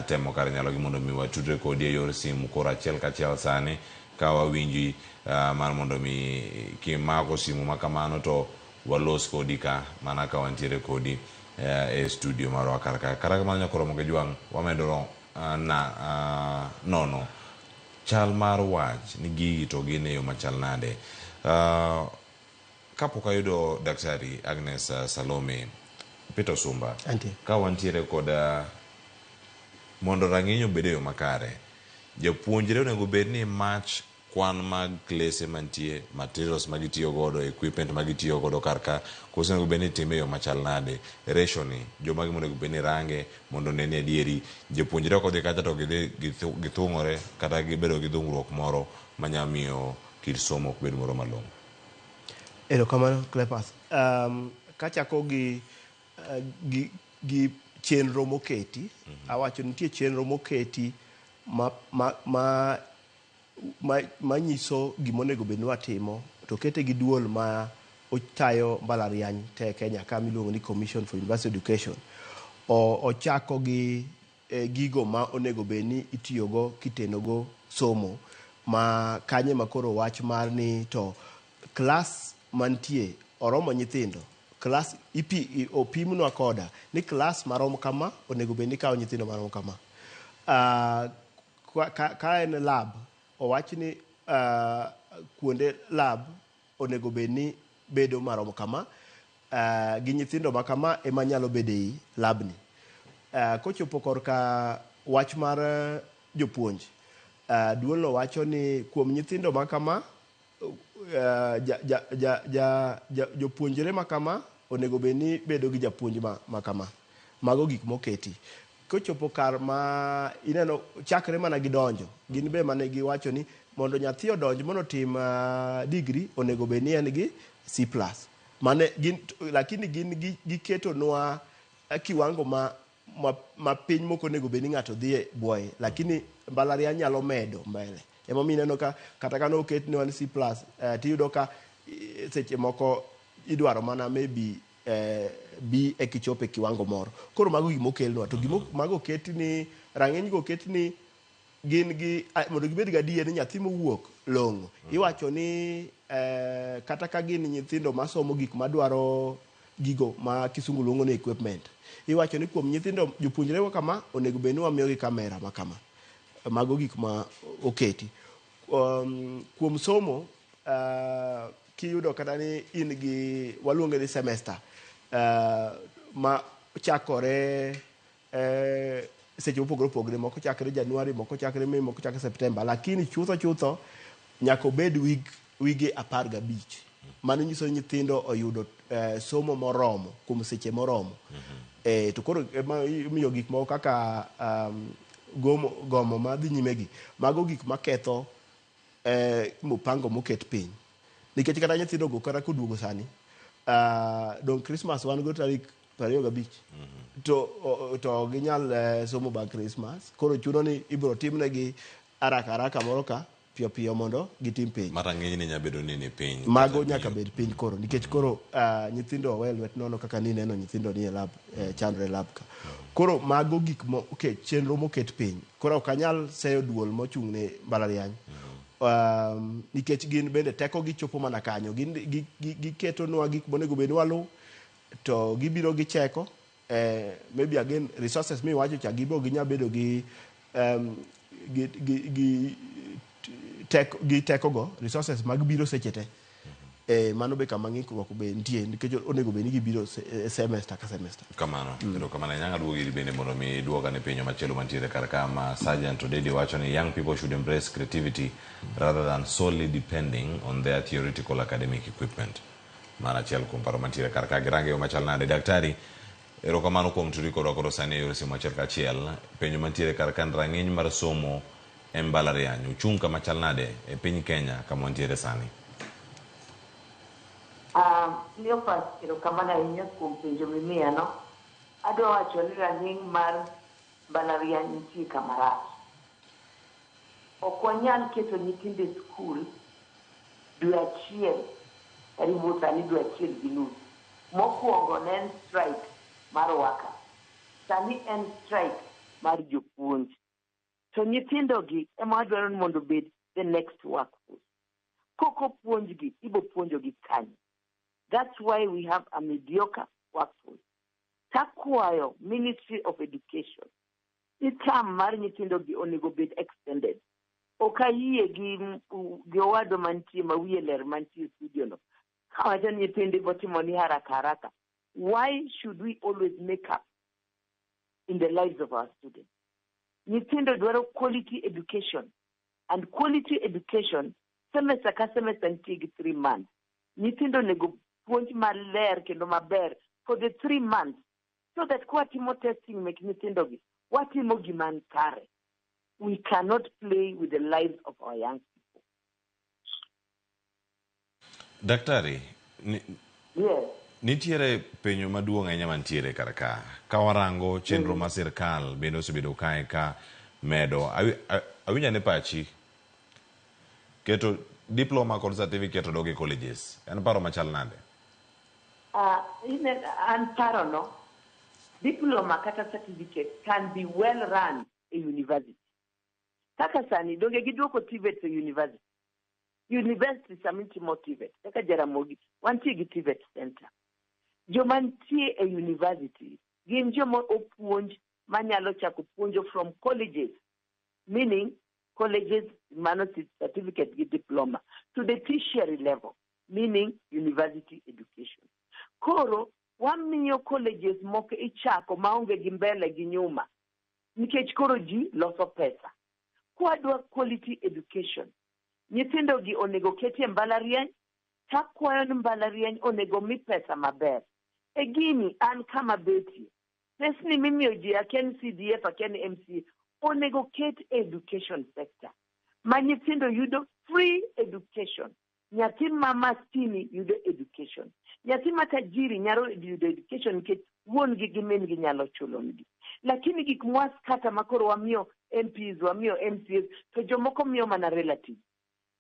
temo kar nyalogi mondo mi watudre kodi e yor simu. Koro achiel kachiel sani ka wawinji mar mondo mi kimako simu ma kamano to walos kodi ka mana ka wantiere kodi e studio marwa kar ka. Kata kamano nyakoro Ramogi Jwang' wamedo na nono chal mar wach ni gigi to gin e yo machal nade. Kapok ayudo Daktari Agnes Salome Peter Sumba, ka wantiere kod mondo rang'iny obed e yo makare, japuonjre onego bed ni mach kwan mag klese mantie, materials magitiyo godo, equipment magitiyo godo kar ka, koso onego bed ni itime e yo machal nade. Ratio ni, jomage monego bed ni range mondo one ni adieri japuonjre ok odhi kacha to gidhi githung'ore kata gibedo gi dhungruok moro manyalo miyo kit somo ok bed moro malong'o. Erokamano Cleophas. Kachako gi chenro moketi, awacho nitie chenro moketi ma nyiso gima onego bed ni watimo, to okete gi duol ma otayo mbalariany te Kenya ka miluongo ni Commission for University Education. Ochako gi gigo ma onego bed ni itiyogo kitenogo somo, ma kanye ma koro wach mar ni to klas mantie oromo nyithindo, klas opimnwa koda ni klas marom kama onego bed ni kawo nyithindo marom kama. Ka en lab, owach ni kuonde lab onego bed ni bedo marom kama, gi nyithindo ma kama ema nyalo bedo ei labni. Kochopo korka wach mar jopuonj, duolno wacho ni kuom nyithindo ma kama, jopuonjre ma kama onego bed ni bedo gi japuonj ma kama. Mago gik moketi. Kochopo kar ma ineno chakre mana gidonjo, gin be mane giwacho ni mondo nyathi odonj mondo otim degree onego bed ni en gi C+. Mane gin, lakini gin giketonwa kiwango ma piny mok onego bed ni ng'ato dhi e bwoye, lakini mbalariany nyalo medo mbele. Emomiyo ineno ka kata ka noketnwa ni C+, tiyudo ka seche moko idwaro mana maybe B eka ichopo e kiwango moro. Koro mago gima okelnwa, to gima mago oket ni rang'iny go oket ni gin gi mondo gibed gadier ni nyathi mowuok long'o. Iwacho ni kata ka gin nyithindo masomo gik madwaro gigo ma kisungu luongo ni equipment. Iwacho ni kuom nyithindo jopuonjre wa kama onego bed ni wamiyogi kamera ma kama. Mago gik ma oketi. Kuom somo, kiyudo kata ni in gi waluonge ni semester ma chakore seche mopogore opogore, moko chakre Januari, moko chakre Mei, moko chakre September, lakini chutho chutho nyaka obed wige 15. Mano nyiso ni nyithindo oyudo somo moromo kuom seche moromo. To koro ema imiyo gik moko kaka gomo madhi nyime gi, mago gik maketho mupango moket piny. Nikech kata nyithindo go kata koduogo sani, dong Christmas wan go tarik 25 to to ginyal somo bang' Christmas. Koro chuno ni ibiro timnegi haraka haraka moro ka piyo piyo mondo gitim penj. Ma rang'iny ni nya bedo ni ni piny. Mago nyaka bed piny koro nikech koro nyithindo owe lwet nono kaka nineno nyithindo ni e lab chandre e lab ka. Koro mago gik mo okay, chenro moket piny. Koro ok anyal seyo duol mochung' ne mbalariany. Nikech gin bende teko gi chopo mana kanyo. Gin giketonwa gik monego bed ni waluw to gibiro gicheko maybe again resources miwacho cha gibo ginya bedo gi gi teko go resources mag biro seche te. Mano be kama ng'ikruok be nitie nikech onego bed ni gibiro semester ka semester. Kamano, erokamano ahinya. Ang' aduogo iri bende mondo mi iduoka ne penjo machielo mantiere kar ka ma Sergeant Odedi wacho ni young people should embrace creativity rather than solely depending on their theoretical academic equipment. Mano achiel kuom paro mantiere kar ka. Girango e yo machal nade? Daktari, erokamano kuom tudri kodwa koro sani e yor simu achiel kachiel. Penjo mantiere kar ka ni rang'iny mar somo e mbalariany ochung' kama chal nade e piny Kenya kama wantiere sani? Cleophas, erokamano ahinya kuom penjo mimiyano. Adwa wacho ni rang'iny mar mbalariany nitie kama rach. Ok wanyal keto nyithindo e skul dwe achiel, karibu sani dwe achiel gi nus. Mokwongo ne en strike mar workers. Sani en strike mar jopuonj. To nyithindogi ema wadwaro ni mondo obed the next workforce. Kok opuonjgi, ibo puonjogi kanye? That's why we have a mediocre workforce. Takwayo Ministry of Education ni term mar nyithindogi onego bed extended. Ok ayie gi owadwa mantie ma wiye ler mantie e studio no. Kawacho ni nyithindo ibo timo ni haraka haraka. Why should we always make up in the lives of our students? Nyithindo dwaro quality education. And quality education, semester ka semester nitie gi 3 months. Nyithindo onego puonj maler kendo maber for the 3 months so that kwatimo testing mek nyithindogi, watimo gima ni kare. We cannot play with the lives of our young people. Daktari, Yes. nitiere penjo maduong' ahinya mantiere kar ka. Ka warango chenro mar sirkal bende osebedo kae ka medo. Awinjo ane pachi keto diploma kod certificate odog e colleges. En paro machal nade? An parono, diploma kata certificate can be well run e university. Kaka sani, donge giduoko TVET e university. University sama itimo TVET, kaka Jaramogi, wantie gi TVET center. Joma nitie e university gin joma opuonj manyalo chako puonjo from colleges, meaning colleges mano certificate gi diploma, to the tertiary level, meaning university education. Koro wamiyo colleges moko ichako maonge gi mbele gi nyuma nikech koro ji loso pesa. Kwadwa quality education, nyithindo gi onego ketie mbalariany, takwayo ni mbalariany onego mi pesa maber. E gini an kama betie, pesni mimiyo ji akia ni CDF akia ni MCA onego ket e education sector ma nyithindo yudo free education. Nyathi ma maskini yudo education. Nyathi ma tajiri nyalo yudo education nikech wuon gi gi min gi nyalo chulo negi. Lakini gik mwaskata ma koro wamiyo MPs, wamiyo MCAs, to jomoko miyo mana relatives.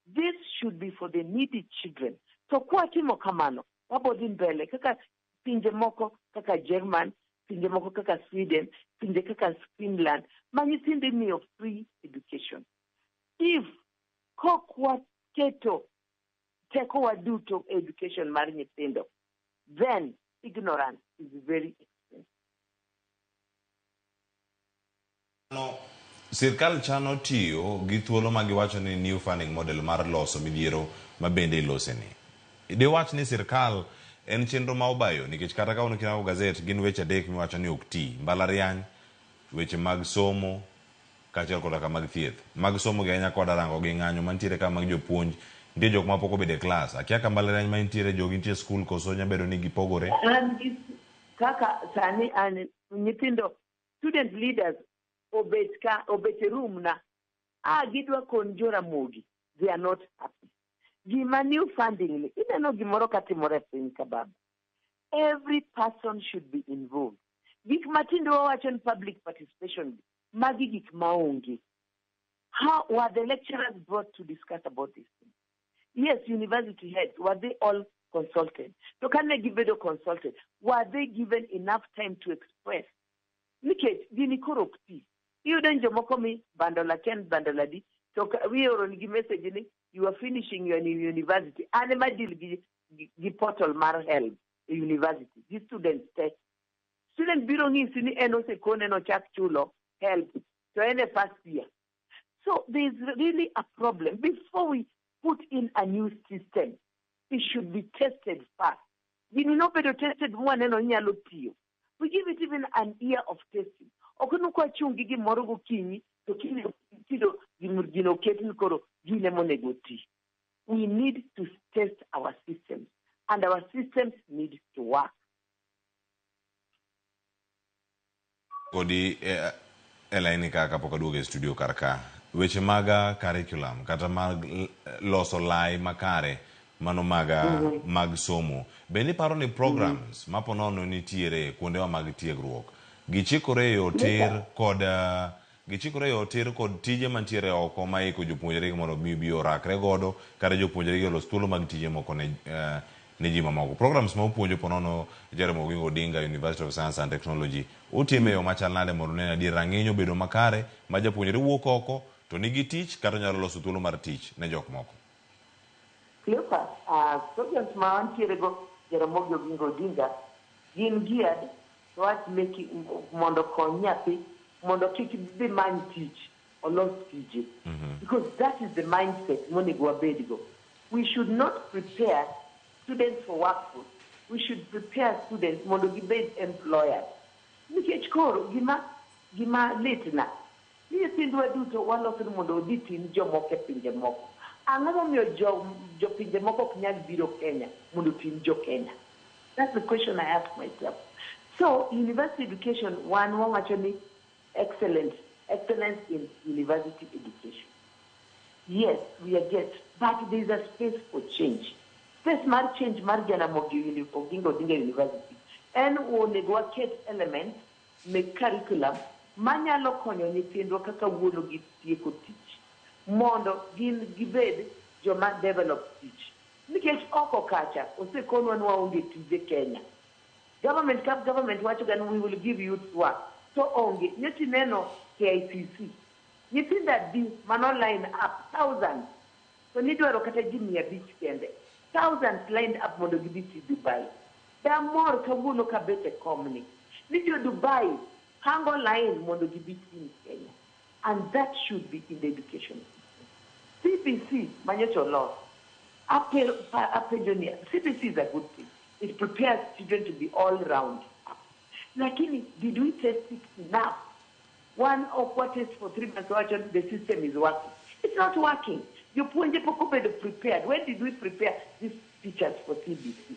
This should be for the needy children. To kwatimo kamano, wabo dhi mbele kaka pinje moko kaka German, pinje moko kaka Sweden, pinje kaka Finland, ma nyithindo imiyo free education. If kok waketo tekowa duto e education mar nyithindo, then ignorance is very expensive. No, sirkal chano tiyo gi thuolo ma giwacho ni new funding model mar loso midhiero ma bende iloseni. Diwach ni sirkal en chenro ma obayo nikech kata ka kirango gazet gin weche adek miwacho ni ok ti. Mbalariany, weche mag somo, kaachiel koda ka mag thieth. Mag somo gi ahinya koda rango gi ng'anyo mantiere ka mag jopuonj. Nitie jok ma pok obedo e klas. Akia ka mbalariany ma intiere jogi nitie skul koso nya bedo ni gipogore. An gi kaka sani an nyithindo student leaders obet ka obet e room na a gidwa kon Joramogi they are not happy. Gima new funding ni ineno gimoro katimore e piny ka baba. Every person should be involved. Gik matinde wawacho ni public participation, magi gik maonge. How were the lecturers brought to discuss about this thing? Yes, university heads, were they all consulted? To kane gibedo consulted, were they given enough time to express? Nikech gini koro ok ti. Iyudo ni jomoko mi bundle achiel bundle adi, to ioro nigi message ni you are finishing your university. An ema deal gi portal mar HELB e university, gi students te. Student biro ng'isi ni en osekone nochak chulo HELB, to en e first year. So there is really a problem. Before we put in a new system, it should be tested first. Gini nobedo tested mwaneno nyalo tiyo. We give it even an year of testing. Ok ni kwachung' gi gimoro gokinyi to kiny tiro gino oket ni koro gine monego ti. We need to test our systems, and our systems need to work. Kodi e laini ka kapok aduogo e studio kar ka. Weche mag curriculum kata mag loso lai makare mano mag somo. Bende iparo ni programs mapo nono nitiere kuondewa mag tiegruok gichikore e yo tir kod gichikore e yo tir kod tije mantiere oko ma iko jopuonjre mondo mi obi orakre godo kata jopuonjre gi olos thuolo mag tije moko ne ji mamoko. Programs ma upuonjo po nono Jaramogi Oginga Odinga University of Science and Technology utime e yo machal nade mondo ne adier rang'iny obedo makare ma japuonjre wuok oko to nigi tich kata onyalo loso thuolo mar tich ne jok moko. Cleophas, programs ma wantiere go Jaramogi Oginga Odinga gin geared towards making mondo kony nyathi mondo kik dhi many tich, olos tije. Because that is the mindset monego wabedgo. We should not prepare students for workforce. We should prepare students mondo gibed employers. Nikech koro gima litna ni nyithindwa duto waloso ni mondo odhi tim jomoko e pinje moko. Ang'o momiyo jopinje moko ok nyal biro Kenya mondo otim jo Kenya? That's the question I ask myself. So university education, wan wawacho ni excellence in university education. Yes, we are get, but there is a space for change. Space mar change mar Jaramogi Oginga Odinga University. En onego waket element me curriculum manyalo konyo nyithindwa kaka wuono gi tieko tich mondo gin gibed joma develop tich. Nikech oko kacha osekonwa ni waonge tije Kenya. Government ka government wacho ga ni we will give youth work. To onge, nyocha ineno KICC. Nyithindo adi mano line up thousands. To nidwaro kata ji 500 kende. Thousands lined up mondo gidhi ti Dubai. Damor kawuono kabet e komni. Ni jo Dubai hango line mondo gibi ti Kenya. And that should be in the education system. CBC manyocha olos. Apenjo ni CBC is a good thing. It prepares children to be all round. Lakini, did we test it enough? One of what test for 3 months, the system is working. It's not working. Jopuonje pok obedo prepared. When did we prepare these teachers for CBC?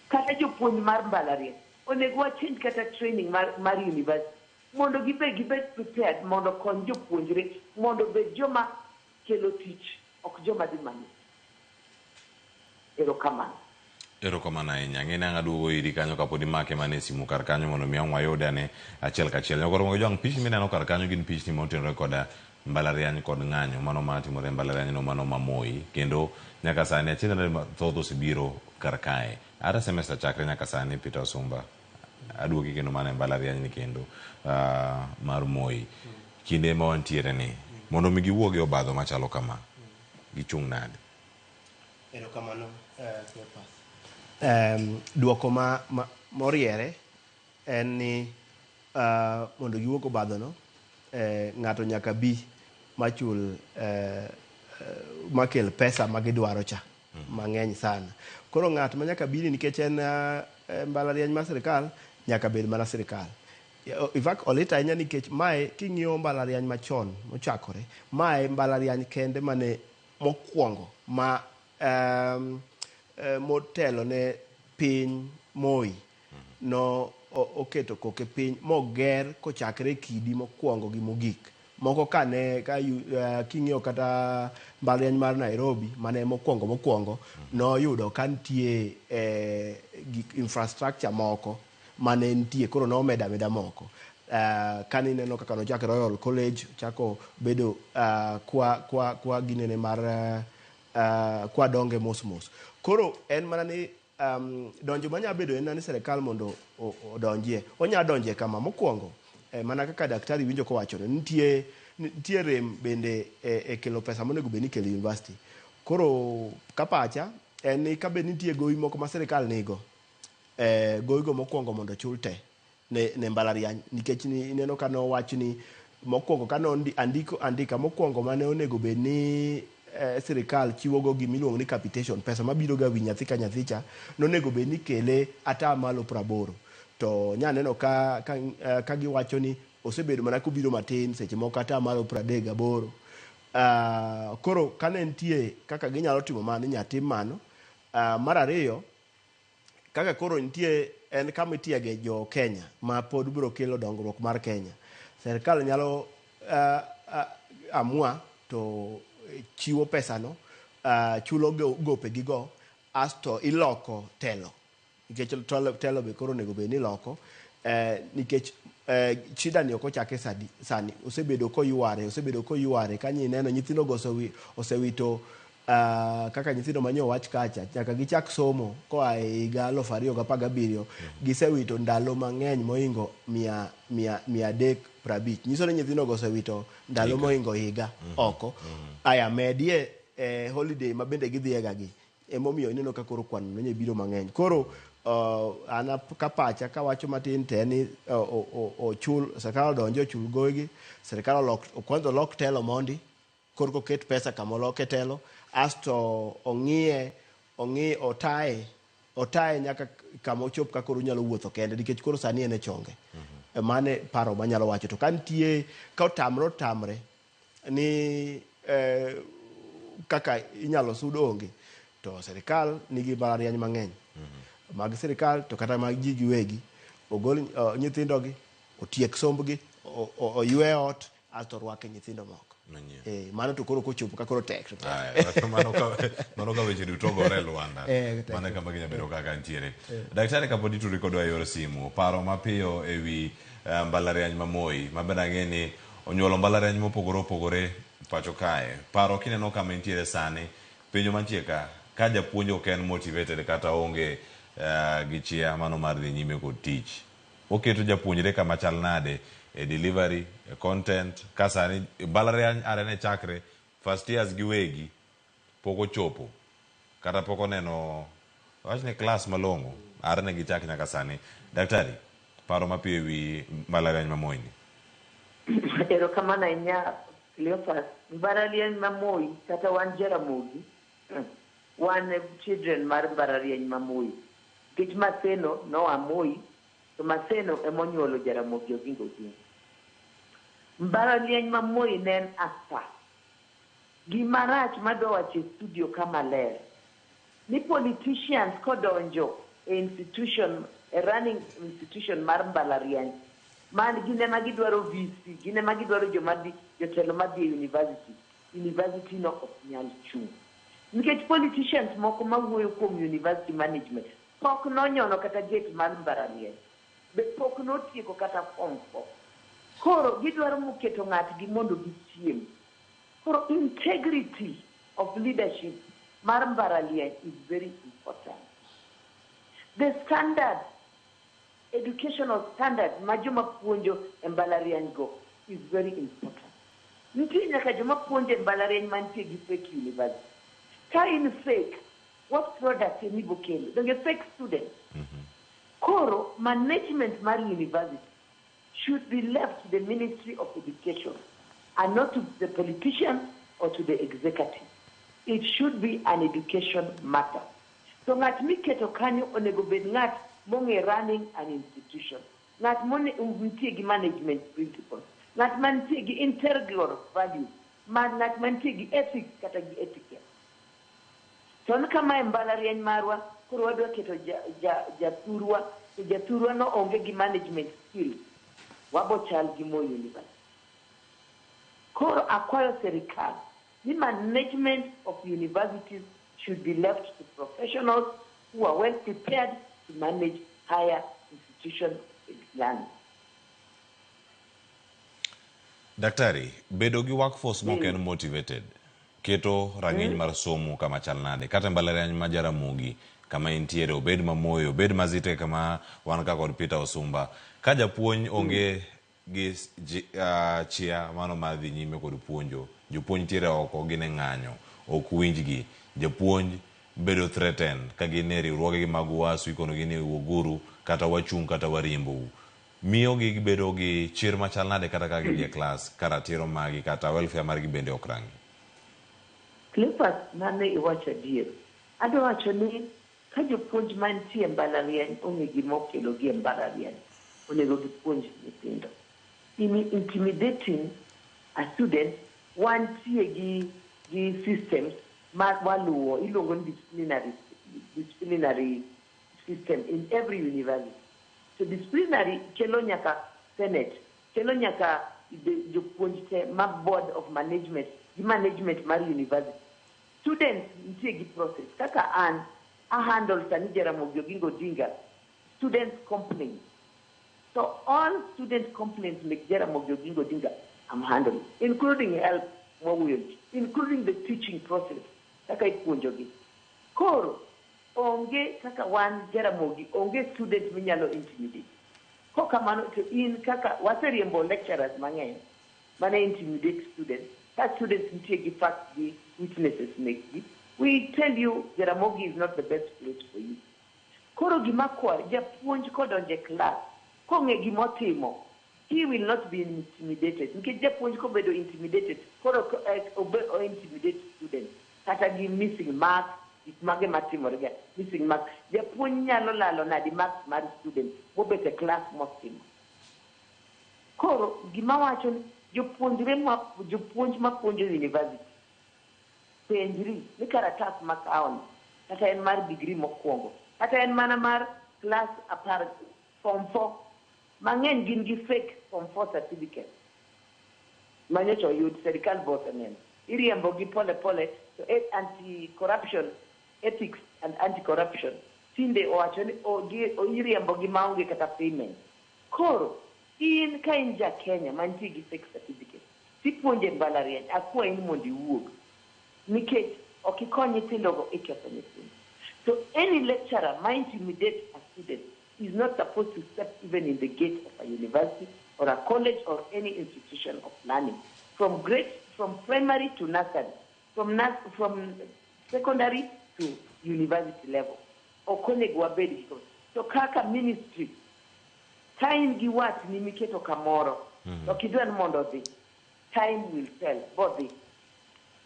Kata jopuonj mar mbalariany, onego wa change kata training mar university. Mondo gibed prepared, mondo kony jopuonjre, mondo bed joma kelo tich, ok joma dhi manyo. Erokamano. Erokamano ahinya. Ng'e ni ang' aduogo iri kanyo kapod imake mana e simu kar kanyo mondo mi ang' wayude ane achiel kachiel. Nyakoro mondo jwang' pichni mineno kar kanyo gin pichni motenore koda mbalariany kod ng'anyo mano matimore e mbalariany no mano ma Moi. Kendo nyaka sani achiel nade mathoth osebiro kar kae. Ara semester chakre nyaka sani Peter Osumba aduogi kendo mana e mbalariany ni kendo mar Moi. Kinde ma wantiere ni mondo mi giwuog e obadho machalo kama gichung' nade? Erokamano, Cleophas. Duoko ma moriere en ni mondo giwuog obadhono, ng'ato nyaka bi machul makel pesa magidwaro cha mang'eny sana. Koro ng'at ma nyaka bi ni nikech en mbalariany mar sirikal nyaka bed mana sirikal. In fact, olit ahinya nikech mae king'iyo mbalariany machon mochakore, mae mbalariany kende mane mokwongo ma motelo ne piny Moi no oketo koke piny moger kochakre kidi mokwongo gi mogik Moko ka ne ka king'iyo kata mbalariany mar Nairobi mane mokwongo mokwongo noyudo ka nitie gik infrastructure moko mane nitie koro nomedo ameda moko. Kane ineno kaka nochak Royal College ochako bedo kwa ginene mar kwa donge mos mos. Koro en mana ni donjo manya bedo en ni sirikal mondo odonjie. Onya donje kama mokwongo mana kaka daktari winjo kowacho ni nitie rem bende e kelo pesa monego bed ni ikelo e university. Koro kapacha en ni kabed nitie gowi moko ma sirikal nigo, gowigo mokwongo mondo ochul te ne mbalariany nikech ineno ka nowach ni mokwongo ka andika mokwongo mane onego bed ni sirikal chiwo go gimiluongo ni capitation, pesa mabiro ga wi nyathi ka nyathi cha nonego bed ni kele atamalo 80 to nya neno ka giwacho ni osebedo mana kobiro matin seche moko atamalo 38. Koro kane nitie kaka ginyalo timo mano inya tim mano. Mar ariyo kaka koro nitie en kama itiege jo Kenya ma pod biro kelo dongruok mar Kenya. Sirikal nyalo amua to chiwo pesano, chulo gope gigo asto iloko telo nikech telo be koro onego bed ni iloko nikech shida ni ok ochake sani osebedo koyware kanyo ineno nyithindo go osewito kaka nyithindo manyo wach kacha nyaka gichak somo koa e higa 2017 gisewito ndalo mang'eny mohingo 350. Nyiso ni nyithindo go osewito ndalo mohingo higa oko. Aya medie holiday ma bende gidhiye ga gi emomiyo ineno ka koro kwan no biro mang'eny. Koro an kapacha kawacho matin te ni ochul sirikal odonje ochul gowi sirikal olok kwanza olok telo mondi korka oket pesa kama oloke telo asto ong'iye ong'i otaye nyaka kama ochop ka koro onyalo wuotho kende nikech koro sani en e chonge. Mane paro manyalo wacho to ka nitie ka otamre ni kaka inyalo sud onge to sirikal nigi mbalariany mang'eny mag sirikal to kata mag ji giwegi ogol nyithindogi otiek sombgi oywe ot asto orwake nyithindo moko. Mano to koro kochopo ka koro tek to tek. Mano ka weche duto ogore e lwanda. Mano kama ginya bedo kaka ntiere. Daktari kapod ituri kodwa e yor simu, paro mapiyo e wi mbalariany ma Moi, ma bende ang'e ni onyuolo mbalariany mopogore opogore pacho kae. Paro kineno kama entiere sani, penjo mantie ka japuonj ok en motivated kata onge gi chia mano mar dhi nyime kod tich. Oketo japuonjre kama chal nade e delivery, e content, ka sani mbalariany are ne chakre first years giwegi pok ochopo kata pok oneno wach ni klas malong'o are ne gichak nyaka sani. Daktari, paro mapiyo e wi mbalariany ma Moi ni. Erokamano ahinya Cleophas. Mbalariany ma Moi kata wan Jaramogi wan children mar mbalariany ma Moi. Nikech Maseno noa Moi to Maseno emonyuolo Jaramogi Oginga Odinga. Mbalariany ma Moi ne en asta. Gima rach madwa wacho e studio ka maler ni politicians kodonjo e institution e running institution mar mbalariany man gin ema gidwaro VC gin ema gidwaro joma dhi jotelo madhi e university university no ok nyal chung'. Nikech politicians moko mawuoyo kuom university management pok nonyono kata gate mar mbalariany be pok notieko kata form 4. Koro gidwaro moketo ng'atgi mondo gichiem. Koro integrity of leadership mar mbalariany is very important. The standard, educational standard ma joma puonjo e mbalariany go is very important. Nitie nyaka joma puonjo e mbalariany mantie gi fake university. Ka in fake, what product ema ibo kelo? Donge fake student. Koro management mar university should be left to the Ministry of Education and not to the politicians or to the executive. It should be an education matter. So ng'at miketo kanyo onego bed ng'at mong'e running an institution. Ng'at mantie gi management principles. Ng'at mantie gi integral values. Ng'at mantie gi ethics kata gi etiquette. To en kamae mbalariany marwa, koro wadwa keto jathurwa, to jathurwa no onge gi management skills. Wabo chal gi Moi University. akwayo serikal ni management of universities should be left to professionals who are well prepared to manage higher institution learning. Daktari, bedo gi workforce mok en motivated keto rang'iny mar somo kama chal nade? Kata e mbalariany ma Jaramogi kama intiere, obed ma Moi, obed ma Zetech kama wan ka kod Peter Osumba, ka japuonj onge gi chia mano mar dhi nyime kod puonjo, jopuonj nitiere oko gin e ng'anyo, ok winjgi, japuonj bedo threatened ka gin e riwruogegi mag UASU ikonogi ni wuoguru kata wachung' kata wariembou. Miyo gi gibedo gi chir machal nade kata ka gidhi e klas ka ratiro magi kata welfare margi bende ok rangi? Cleophas, mano iwacho adier. Adwa wacho ni ka jopuonj mantie e mbalariany ong'e gima okelogi e mbalariany, onego gipuonj nyithindo. In intimidating a student, wantie gi systems ma waluwo, iluongo ni disciplinary system in every university. So disciplinary kelo nyaka senate, kelo nyaka jopuonj te ma board of management gi management mar university. Students nitie gi process. Kaka an, a handle sani Jaramogi Oginga Odinga, students complaints. So all student complaints make Jaramogi Oginga Odinga, I'm handling, including help mwawuoyo, including the teaching process, kaka ipuonjogi. Koro, onge kaka wan Jaramogi, onge student minyalo intimidate. Kokamano to in kaka waseriembo lecturers mang'eny mane intimidate students, ka students nitie gi facts gi witnesses mekgi, we tell you Jaramogi is not the best place for you. Koro gima kwayo, japuonj kodonjo e class, kong'e gimotimo, he will not be intimidated. Nikech japuonj kobedo intimidated, koro o intimidate students. Kata gi missing marks, gik mage matimore ga, missing marks. Japuonj nyalo lalo nadi marks mar student mobet e class motimo. Koro gima wacho ni jopuonjre ma, jopuonj mapuonjo university, penjri ni karatas makawoni, kata en mar degree mokwongo, kata en mana mar class 10, form 4, mang'eny gin gi fake form 4 certificate manyocha oyud serikal be oseneno. Iriembo gi pole pole to anti-corruption, ethics and anti-corruption tinde owacho ni iriembo gi maonge kata payment. Koro in ka in ja Kenya mantie gi fake certificate, tipuonje e mbalariany, akwayi ni mondo iwuog, nikech ok ikony nyithindogo, iketho nyithindo. So any lecturer ma intimidate a student is not supposed to step even in the gate of a university or a college or any institution of learning. From primary to nursery, from secondary to university level. Ok onego wabed gi koro. To kaka ministry, ka in gi watni miketo kamoro, ok idwa ni mondo odhi, time will tell, bodhi.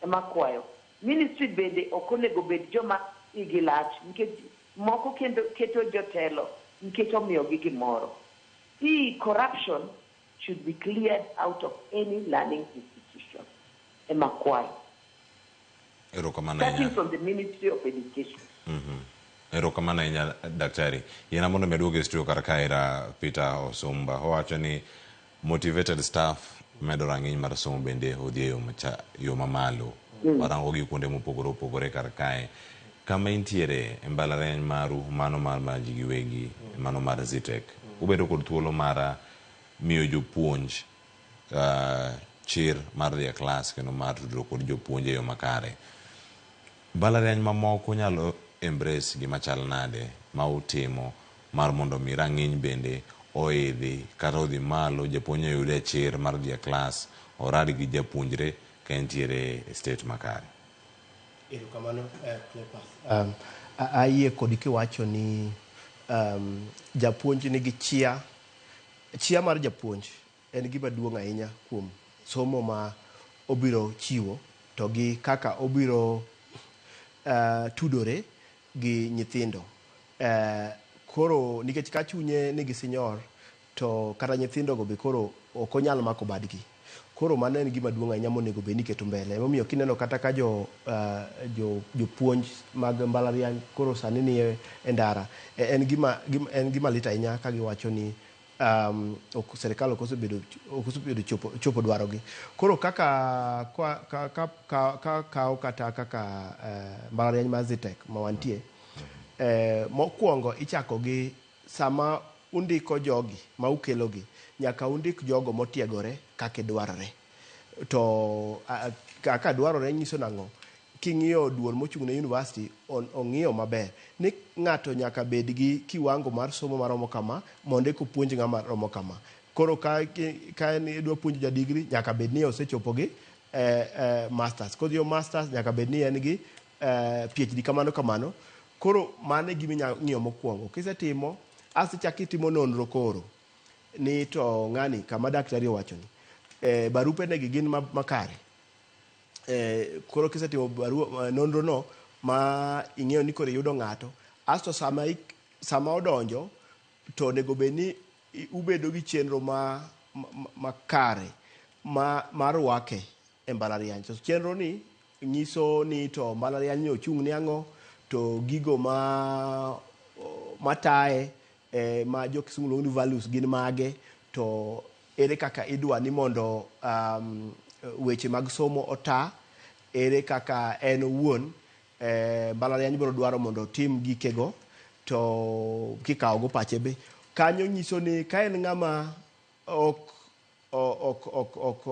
Ema kwayo. Ministry bende ok onego bed joma igi lach, nikech moko kendo keto jotelo nikech omiyogi gimoro. Hii corruption should be cleared out of any learning institution. Ema kwayo. Erokamano Starting ahinya. from the Ministry of Education. Erokamano ahinya daktari. Yiena mondo mi aduog e studio kar kae ira Peter Osumba. Owacho ni motivated staff medo rang'iny mar somo bende odhi e yo mamalo. Warango gi kuonde mopogore opogore kar kae. Kama intiere e mbalariany maru, mano mar ji giwegi, mano mar Zetech, ubedo kod thuolo mar miyo jopuonj chir mar dhi e klas kendo mar tudruok kod jopuonj e yo makare. Mbalariany mamoko nyalo embrace gima chal nade ma utimo mar mondo mi rang'iny bende oidhi kata odhi malo, japuonj oyude chir mar dhi e klas, orad gi japuonjre ka entiere e state makare. Erokamano, Cleophas. Ayie kodi kiwacho ni japuonj nigi chia. Chia mar japuonj en gima duong' ahinya kuom somo ma obiro chiwo to gi kaka obiro tudore gi nyithindo. Koro nikech ka chunye nigi sinyor to kata nyithindogo be koro ok onyal mako badgi. Koro mano en gima duong' ahinya monego bed ni iketo mbele. Emomiyo kineno kata ka jopuonj mag mbalariany koro sani ni e ndara, en gima lit ahinya ka giwacho ni um, ok, serikal ok osebedo ok osebedo chopo, chopo dwarogi. Koro kaka kwa, ka, ka, ka, ka, kaw kata kaka eh, mbalariany mar Zetech ma wantie eh, mokwongo ichako gi sama undiko jogi ma ukelogi nyaka undik jogo motiegore kaka dwarore to a, kaka dwarore nyiso nang'o king'iyo duol mochung' ne university on, ong'iyo maber ni ng'ato nyaka bed gi kiwango mar somo maromo kama mondo eka opuonj ng'ama romo kama koro ka, ka en idwa puonjo ja degree nyaka bed ni osechopo gi eh, eh, masters kodhiyo masters nyaka bed ni en gi eh, PhD kamano kamano koro mano e gima inya ng'iyo mokwongo kisetimo asto ichako itimo nonro koro ni to ng'ani kama daktari owachoni eh, barupenegi gin makare eh, koro kisetimo barua nonro no ma ing'eyo ni koro iyudo ng'ato asto sama, sama odonjo to onego bed ni ubedo gi chenro ma, ma, makare ma, mar rwake e mbalariany. To chenro ni nyiso ni to mbalariany ni ochung' ne ang'o to gigo ma mataye eh, ma jo kisungu luongo ni values gin mage to ere kaka idwa ni mondo um, weche mag somo ota ere kaka en owuon eh, mbalariany biro dwaro mondo otim gikego to kikawo go pache be kanyo nyiso ni ka en ng'ama ok ok ok ok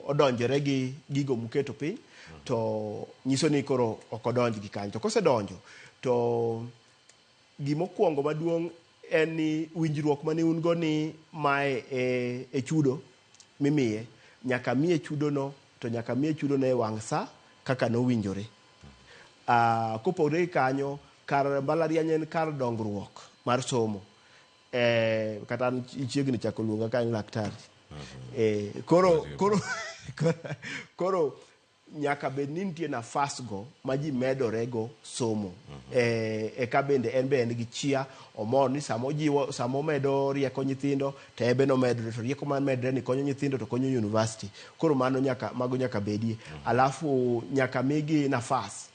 odonjore gi gigo muketo piny to nyiso ni koro ok odonj gi kanyo to kosedonjo to gimokwongo maduong' en ni winjruok mane un go ni mae e, e chudo mimiye nyaka miye chudono to nyaka miye chudono e wang' sa kaka nowinjore. Uh, kopogore gi kanyo kar mbalariany en kar dongruok mar somo eh, kata an ichiegni chako luonga ka en laktari eh, koro, koro, koro nyaka bed ni nitie nafas go ma ji medore go somo eh, eka bende en be en gi chia omor ni sama ojiwo sama omedo rieko nyithindo to en be nomedore to rieko mamedre ni konyo nyithindo to konyo university koro mano nyaka mago nyaka bedie alafu nyaka migi nafas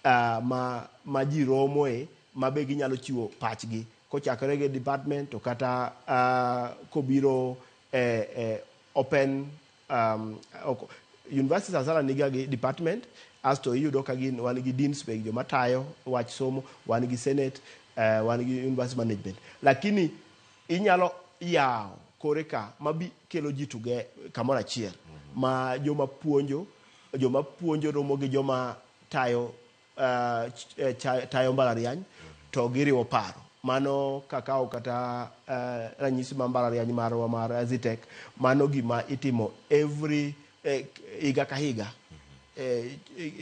uh, ma, ma ji romoe ma be ginyalo chiwo pachgi kochakore gi department to kata uh, kobiro eh, eh, open um, ok, university sana sana niga gi department asto iyudo ka gin wan gi deans be joma tayo wach somo wan gi senate uh, wan gi university management lakini inyalo yawo kore ka mabi kelo ji tuge kamoro achiel ma joma puonjo joma puonjo romo gi joma tayo uh, tayo mbalariany to giriwo paro mano kakawo kata uh, ranyisi mar mbalariany marwa mar Zetech mano gima itimo every eh, higa ka higa eh,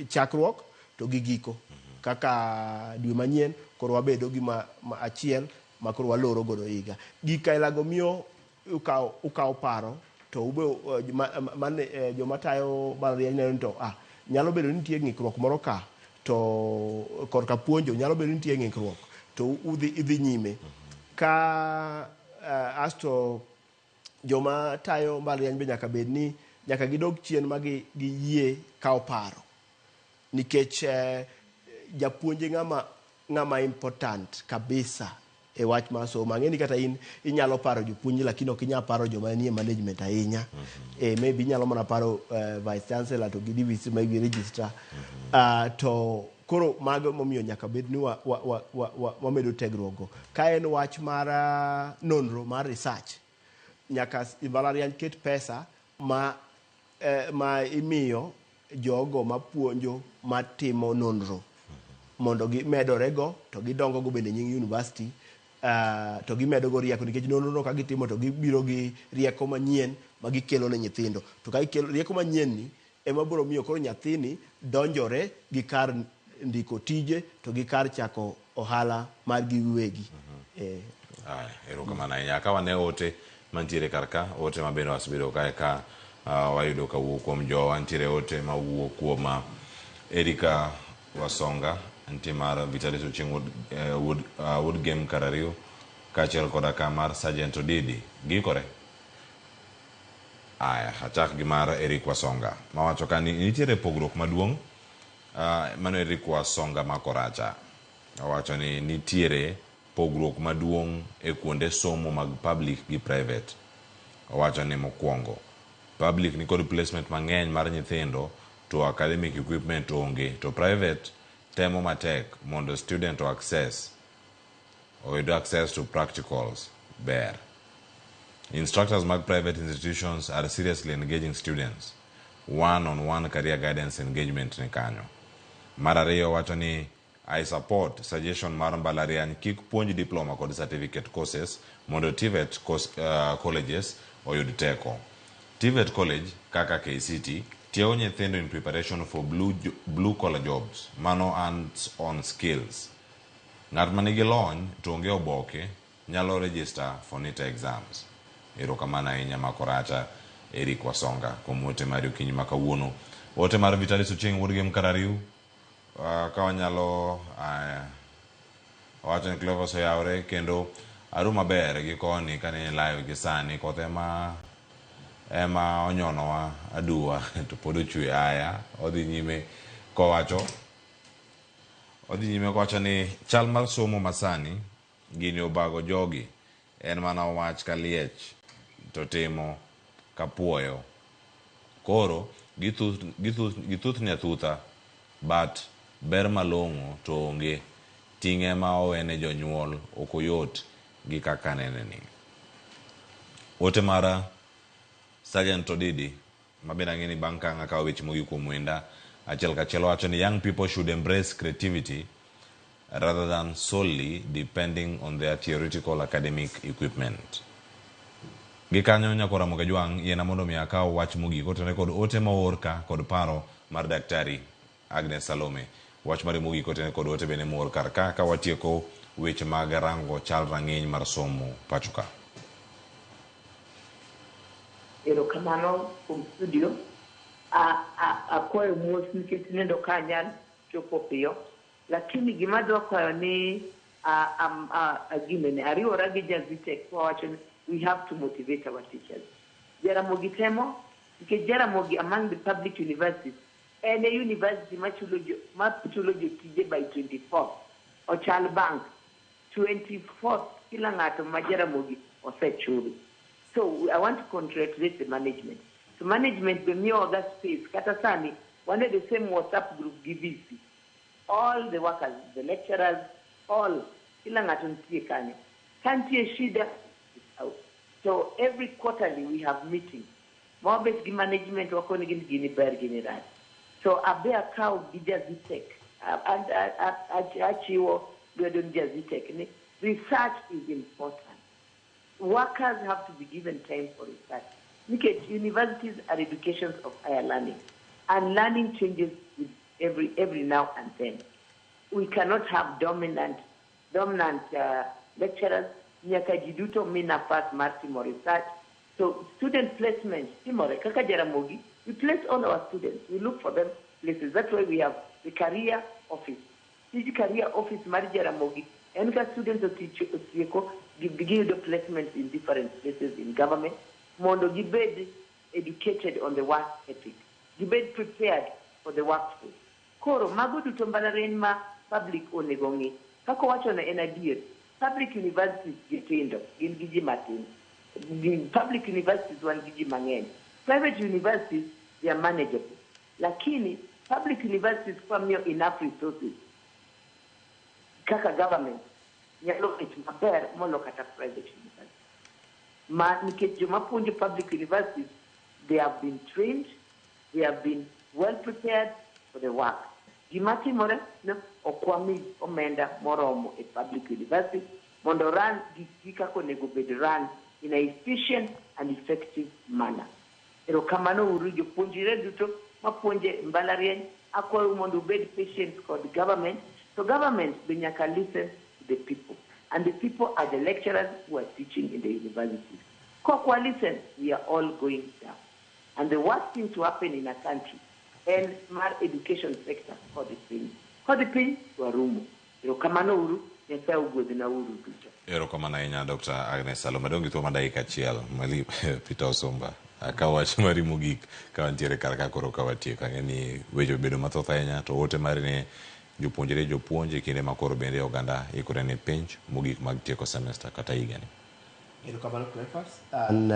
chakruok to gi giko kaka dwe manyien koro wabedo gi ma, ma achiel ma koro waloro godo higa gik ailago miyo ukawo ukawo paro to ube uh, ma, ma, eh, joma tayo mbalariany neno ni to ah, nyalo bedo ni nitie ng'ikruok moro ka to korka puonjo nyalo bedo ni nitie ng'ikruok to udhi idhi nyime ka uh, asto joma tayo mbalariany be nyaka bed ni nyaka gidog chien ma gi giyie kawo paro nikech eh, japuonj e ng'ama ng'ama important kabisa e wach mar somo ang'e ni kata in inyalo paro jopuonj lakini ok inyal paro joma nie management ahinya eh, maybe inyalo mana paro uh, vice chancellor to gi DVC maybe registrar uh, to koro mago momiyo nyaka bed ni wa, wa, wa, wa, wa, wamedo tegruok go ka en wach mar uh, nonro mar research nyaka mbalariany ket pesa ma, eh, ma imiyo jogo mapuonjo matimo nonro mondo gimedorego to gidongo go bende nying university uh, to gimedo go rieko nikech nonro no ka gitimo to gibiro gi rieko manyien ma gikelo ne nyithindo to ka gikelo rieko manyien ni ema biro miyo koro nyathini donjore gi kar ndiko tije to gi kar chako ohala mar gi giwegi eh, Aya, erokamano ahinya. Ka wane ote mantiere kar ka, ote ma bende wasebedo kae ka uh, wayudo kawuok kuom jowa, nitiere ote mawuok kuom uh, Erika Wasonga, nitie mar Vitalis Ochieng' Wuod, eh, Wuod, uh, Wuod Gem Karariu, kaachiel koda ka mar Sergeant Odidi. Giikore? Aya, achak gi mar Eric Wasonga mawacho ka ni nitiere pogruok maduong' uh, mano Eric Wasonga ma Koracha owacho ni nitiere pogruok maduong' e kuonde somo mag public gi private. Owacho ni mokwongo, public nikod placement mang'eny mar nyithindo to academic equipment onge to private temo matek mondo student o access oyud access to practicals ber. Instructors mag private institutions are seriously engaging students. One on one career guidance engagement ni kanyo. Mar ariyo wacho ni I support suggestion mar mbalariany kik puonj diploma kod certificate courses mondo TVET course, colleges oyud teko. TVET college kaka KCT tiego nyithindo in preparation for blue collar jobs mano hands on skills. Ng'at ma nigi lony to onge oboke nyalo register for NITA exams. Erokamano ahinya Makoracha Eric Wasonga kuom ote mari okinyi ma kawuono. Ote mar Vitalis Ochieng' wuod Gem Karariu ka wanyalo owacho ni Cleophas oyawre kendo aru maber gi koni kane live gi sani koth ema onyonowa aduwa to pod ochwe aya odhi nyime kowacho odhi nyime kowacho ni chal mar somo masani gini obago jogi en mana wach kaliech to timo kapuoyo koro githuthni athutha but ber malong'o to onge ting' ema owene jonyuol ok oyot gi kaka neneni. Ote mara Sergeant Odidi mabende ang'e ni bang' ka ang' akawo weche mogik kuom wenda achiel kachiel owacho ni young people should embrace creativity rather than solely depending on their theoretical academic equipment. Gi kanyo nyakora Ramogi Ajwang' yiena mondo mi akaw wach mogik kotenore kod ote moor ka kod paro mar Daktari Agnes Salome. Wach mari mogik kotenore kod ote bende moor kar ka ka watieko weche mag rango chal rang'iny mar somo pacho ka. Erokamano kuom studio. Akwayo mos nikech nindo ka anyal chopo piyo. Lakini gima adwa kwayo ni ginene ariwora gi ja Zetech wawacho ni we have to motivate our teachers. Jaramogi temo nikech Jaramogi among the public universities en e university machulo jotije by 24 ochal bank 24th kila ng'ato ma Jaramogi osechul. So I want to congratulate the management. So management be miyowaga space kata sani wan e the same WhatsApp group gi VC. All the workers, the lecturers, all kila ng'ato nitie kanyo. Ka nitie shida, it's out. So every quarterly we have meetings. Ma wabet gi management wakonegi ni gini ber gini rach. So abe akaw gi ja Zetech. Achiwo lwedo ni ja Zetech ni research is important. Workers have to be given time for research. Nikech universities are educations of higher learning. And learning changes with every now and then. We cannot have dominant lecturers. Nyaka ji duto mi nafas mar timo research. So student placement, timore, kaka Jaramogi, we place all our students. We look for them places. That's why we have the career office. Tij career office mar Jaramogi, en ka students otieko, giyudo placements in different places in government, mondo gibed educated on the work ethic. Gibed prepared for the workforce. Koro, mago duto mbalariany ma public onego ng'i. Kaka owacho no en adier, public universities gitindo, gin gi ji matin. Public universities wan gi ji mang'eny. Private universities, they are manageable. Lakini, public universities kwamiyo enough resources, kaka government, nyalo bet maber molo kata private universities. Ma nikech joma puonjo public universities, they have been trained, they have been well prepared for the work. Gima timore no ok wami omenda moromo e public university mondo run gikgi kaka onego bed run in a efficient and effective manner. Erokamano uru jopuonjre duto mapuonje mbalariany, akwayo mondo ubed patient kod government, to government be nyaka listen to the people. And the people are the lecturers who are teaching in the universities. Kok wa listen, we are all going down. And the worst thing to happen in a country en mar education sector kodhi piny. Kodhi piny to warumo. Erokamano uru, Nyasaye ogwedhna uru duto. Erokamano ahinya Dr. Agnes Salome. Adong' gi thuolo mar dakika achiel. Mali Peter Osumba. Akawo wach mari mogik ka wantiere kar ka koro ka watieko. Ang'e ni weche obedo mathoth ahinya to ote mari ne jopuonjre jopuonj e kinde ma koro bende oganda ikore ne penj mogik mag tieko semester kata higani. Erokamano Cleophas. An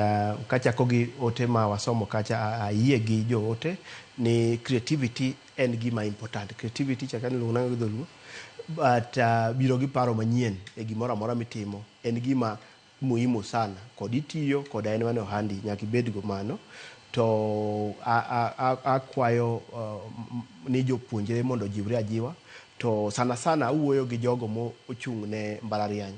kachako gi ote ma wasomo kacha ayie gi joote ni creativity en gima important. Creativity chaka niluongo nang'o gi dholuo but biro gi paro manyien e gimoro amora mitimo en gima muhimu sana kod itiyo koda en mana ohandi nyaka ibed go mano to akwayo ni jopuonjre mondo ojiwre ajiwa to sana sana awuoyo gi jogo mochung' ne mbalariany.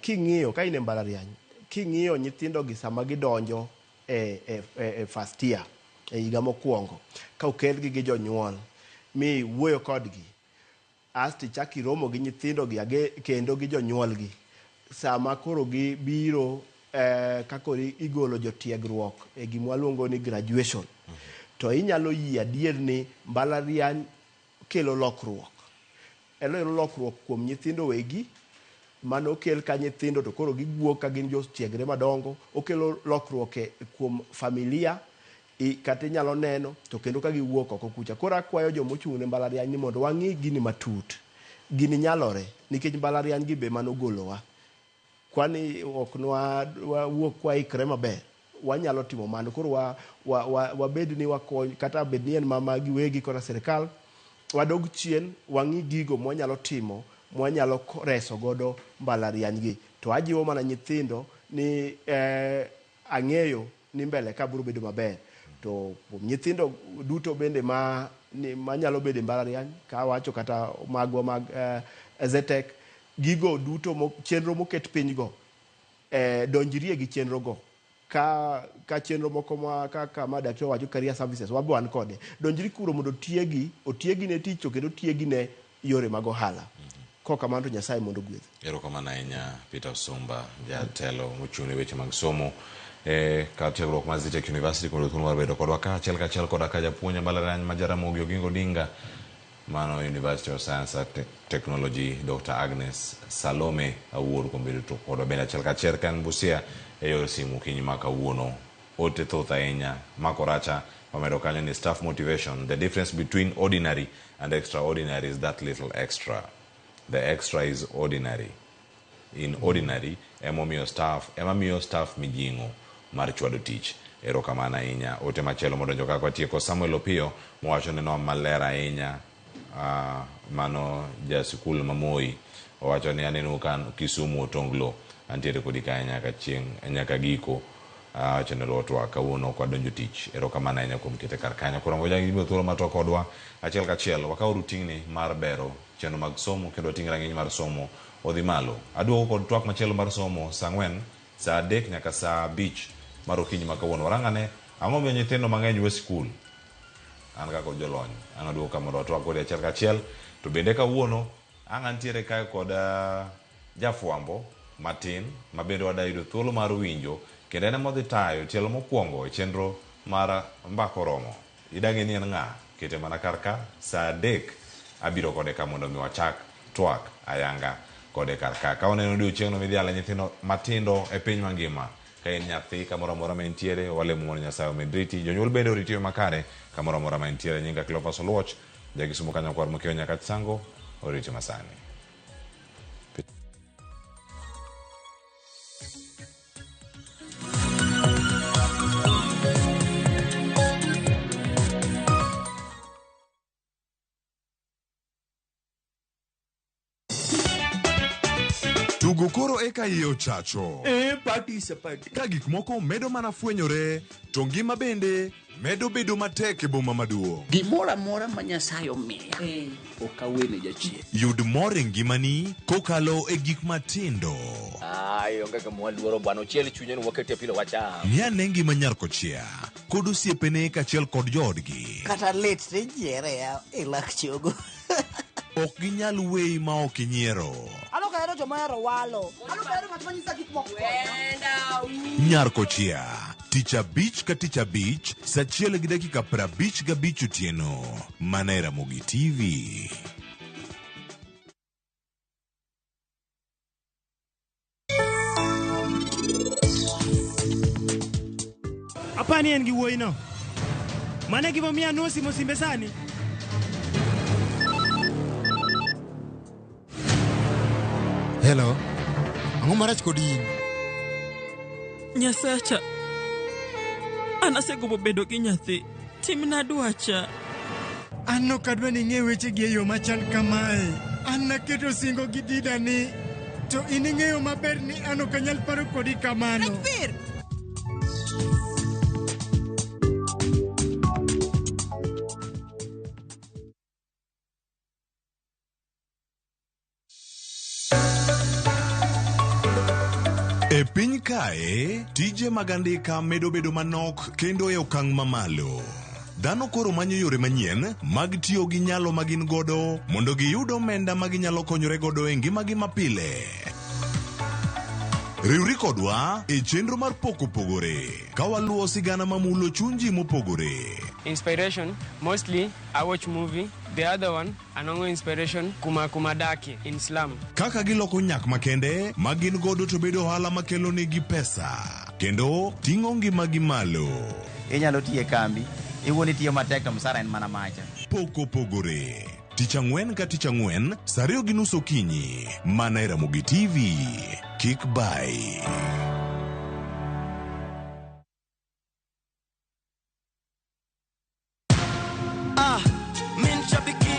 King'iyo ka in e mbalariany king'iyo nyithindo gi sama gidonjo e first year e higa mokwongo ka okelgi gi jonyuol mi wuoyo kodgi asto ichak iromo gi nyithindo gi kendo gi jonyuolgi sama koro gibiro ka koro igolo jotiegruok e gima waluongo ni graduation to inyalo yie adier ni mbalariany kelo lokruok. Elo lokruok kuom nyithindo wegi mano okel ka nyithindo to koro giwuok ka gin jotiegre madongo okelo lokruok kuom familia kata inyalo neno to kendo ka giwuok oko kucha. Koro akwayo jomochung' ne mbalariany ni mondo wang'i gini matut. Gini nyalore nikech mbalariany gi be manogolowa. Kwani ok nwawuok kwaikre maber wanyalo timo mano. Koro wabed ni wakony kata bed ni en mama giwegi kata sirikal wadog chien wang'i gigo mwanyalo timo mwanyalo reso godo mbalariany gi. To ajiwo mana nyithindo ni ang'eyo ni mbele ka biro bedo maber. To nyithindo duto bende manyalo bedo e mbalariany ka awacho kata magwa mag Zetech gigo duto chenro moket piny go donjrie gi chenro go ka chenro moko ma kaka ma daktari owacho career services wabo wan kode donjri kuro mondo otiegi ne tich to kendo otiegi ne yore mag ohala. Kokamano to Nyasaye mondo ogwedh. Erokamano ahinya Peter Sumba, jatelo mochung' ne weche mag somo kar tiegruok mar Zetech University kod thuolo mar bedo kodwa kaachiel kachiel koda ka japuonj e mbalariany ma Jaramogi Oginga Odinga mano University of Science and Technology Dr. Agnes Salome Awuor kuom bedo kodwa bende achiel kachiel ka en Busia e yor simu okinyi ma kawuono. Ote thoth ahinya mako racha wamedo kanyo ni staff motivation, the difference between ordinary and extraordinary is that little extra. The extra is ordinary. In ordinary emomiyo staff emamiyo staff mijing'o mar chwado tich. Erokamano ahinya. Ote machielo modonjo kaka watieko Samuel Opiyo mowacho neno maler ahinya mano ja sikul ma Moi owacho ni aneno ka Kisumu otonglo antiere kodi kae nyaka chieng' nyaka giko wacho ni luwo kawuono ok wadonjo tich. Erokamano ahinya kuom kete kar kanyo. Koro ngoja gimiyo thuolo mar twak kodwa achiel kachiel wakaw ting'ni mar bero chenro mag somo kendo wating' rang'iny mar somo odhi malo. Aduogo kod twak machielo mar somo saa 4, saa 3 nyaka saa 5 mar okinyi ma kawuono. Warang'ane ang'o momiyo nyithindo mang'eny we sikul? An ka kod jolony ang' aduogo ka mondo watwak kodi achiel kachiel. To bende kawuono ang' antiere kae kod jafwambo matin ma bende wada yudo thuolo mar winjo kendo en ema odhi tayo tielo mokwongo e chenro mar Mbaka Oromo. Idang'e ni en ng'a? Kete mana kar ka saa 3 abiro kode ka mondo mi wachak twak ayanga kode kar ka. Ka waneno odiochieng'no midhialo nyithindo matindo e piny mangima, ka in nyathi kamoro amora ma intiere, walemo mondo Nyasaye omed riti. Jonyuol bende oriti e makare kamoro amora ma intiere. Nyinga Cleophas Oluoch, ja Kisumu kanyo kwar mokiewo nyaka Sango, oriti masani. Tugo koro eka iye ochacho. Party is a party. Ka gik moko medo mana fwenyore, to ngima bende medo bedo matek e boma maduong'. Gimoro amora ma Nyasaye omiya, ok awene jachien. Yud mor e ngimani kokalo e gik matindo. Ai, onge gima waluoro bwana, ochiel chunye ni wakete pilo wacham. Ng'i ane ngima nyar kochia kod osiepene kaachiel kod joodgi. Kata lit tijiere ya e lak chogo. Ok ginyal weyi ma ok inyiero. An ok ahero joma ohero walo. An ok ahero ng'at ma nyisa gik moko. Nyar kochia, tich abich ka tich abich, saa 1:55 otieno, mana e Ramogi TV. Apani en gi wuoyino. Mano e gimomiyo anuo simo simbe sani. Hello. Ang'o marach kod in? Nyasacha, an asegombo bedo gi nyathi. Timna dwacha. An ok adwa ni ing'e wechegi e yo machal kamae. An naketo singo gi Dida ni to in ing'eyo maber ni an ok anyal paro kodi kamano. Rajbir! E piny kae, tije mag andika medo bedo manok kendo e okang' mamalo. Dhano koro manyo yore manyien mag tiyo gi nyalo ma gin godo mondo giyud omenda ma ginyalo konyore godo e ngimagi mapile. Riwri kodwa e chenro mar Pok Opogore ka waluwo sigana mamulo chuny ji mopogore. Inspiration, mostly I watch movie. The other one, anongo inspiration kuma kuma daki in slum. Kaka giloko nyak makende ma gin godo to bedo ohala makelo negi pesa kendo ting'o ngimagi malo. Inyalo tiyo e kambi, iwuon itiyo matek to msara en mana macha. Pok Opogore. Tich ang'wen ka tich ang'wen, saa 2:30 okinyi, mana e Ramogi TV. Kik bai.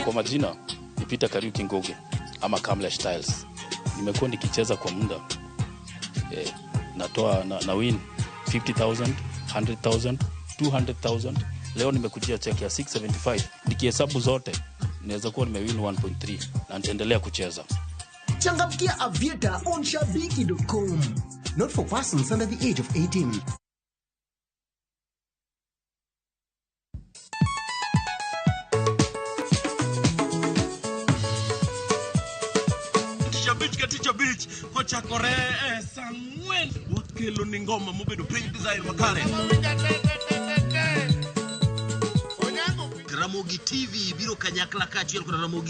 Kwa majina ni Peter Kariuki Ngugi ama Kamlesh Styles. Nimekuwa nikicheza kwa muda natoa na win 50,000, 100,000, 200,000. Leo nimekujia check ya 675. Nikihesabu zote naweza kuwa nimewin 1.3 na nitaendelea kucheza. Changamkia Aviator on shabiki.com. Not for persons under the age of 18. Tich abich ka tich abich kochakore e saa 4 wakelo ni ngoma mobedo piny design makare. Ramogi TV biro kanyakla kaachiel kod Ramogi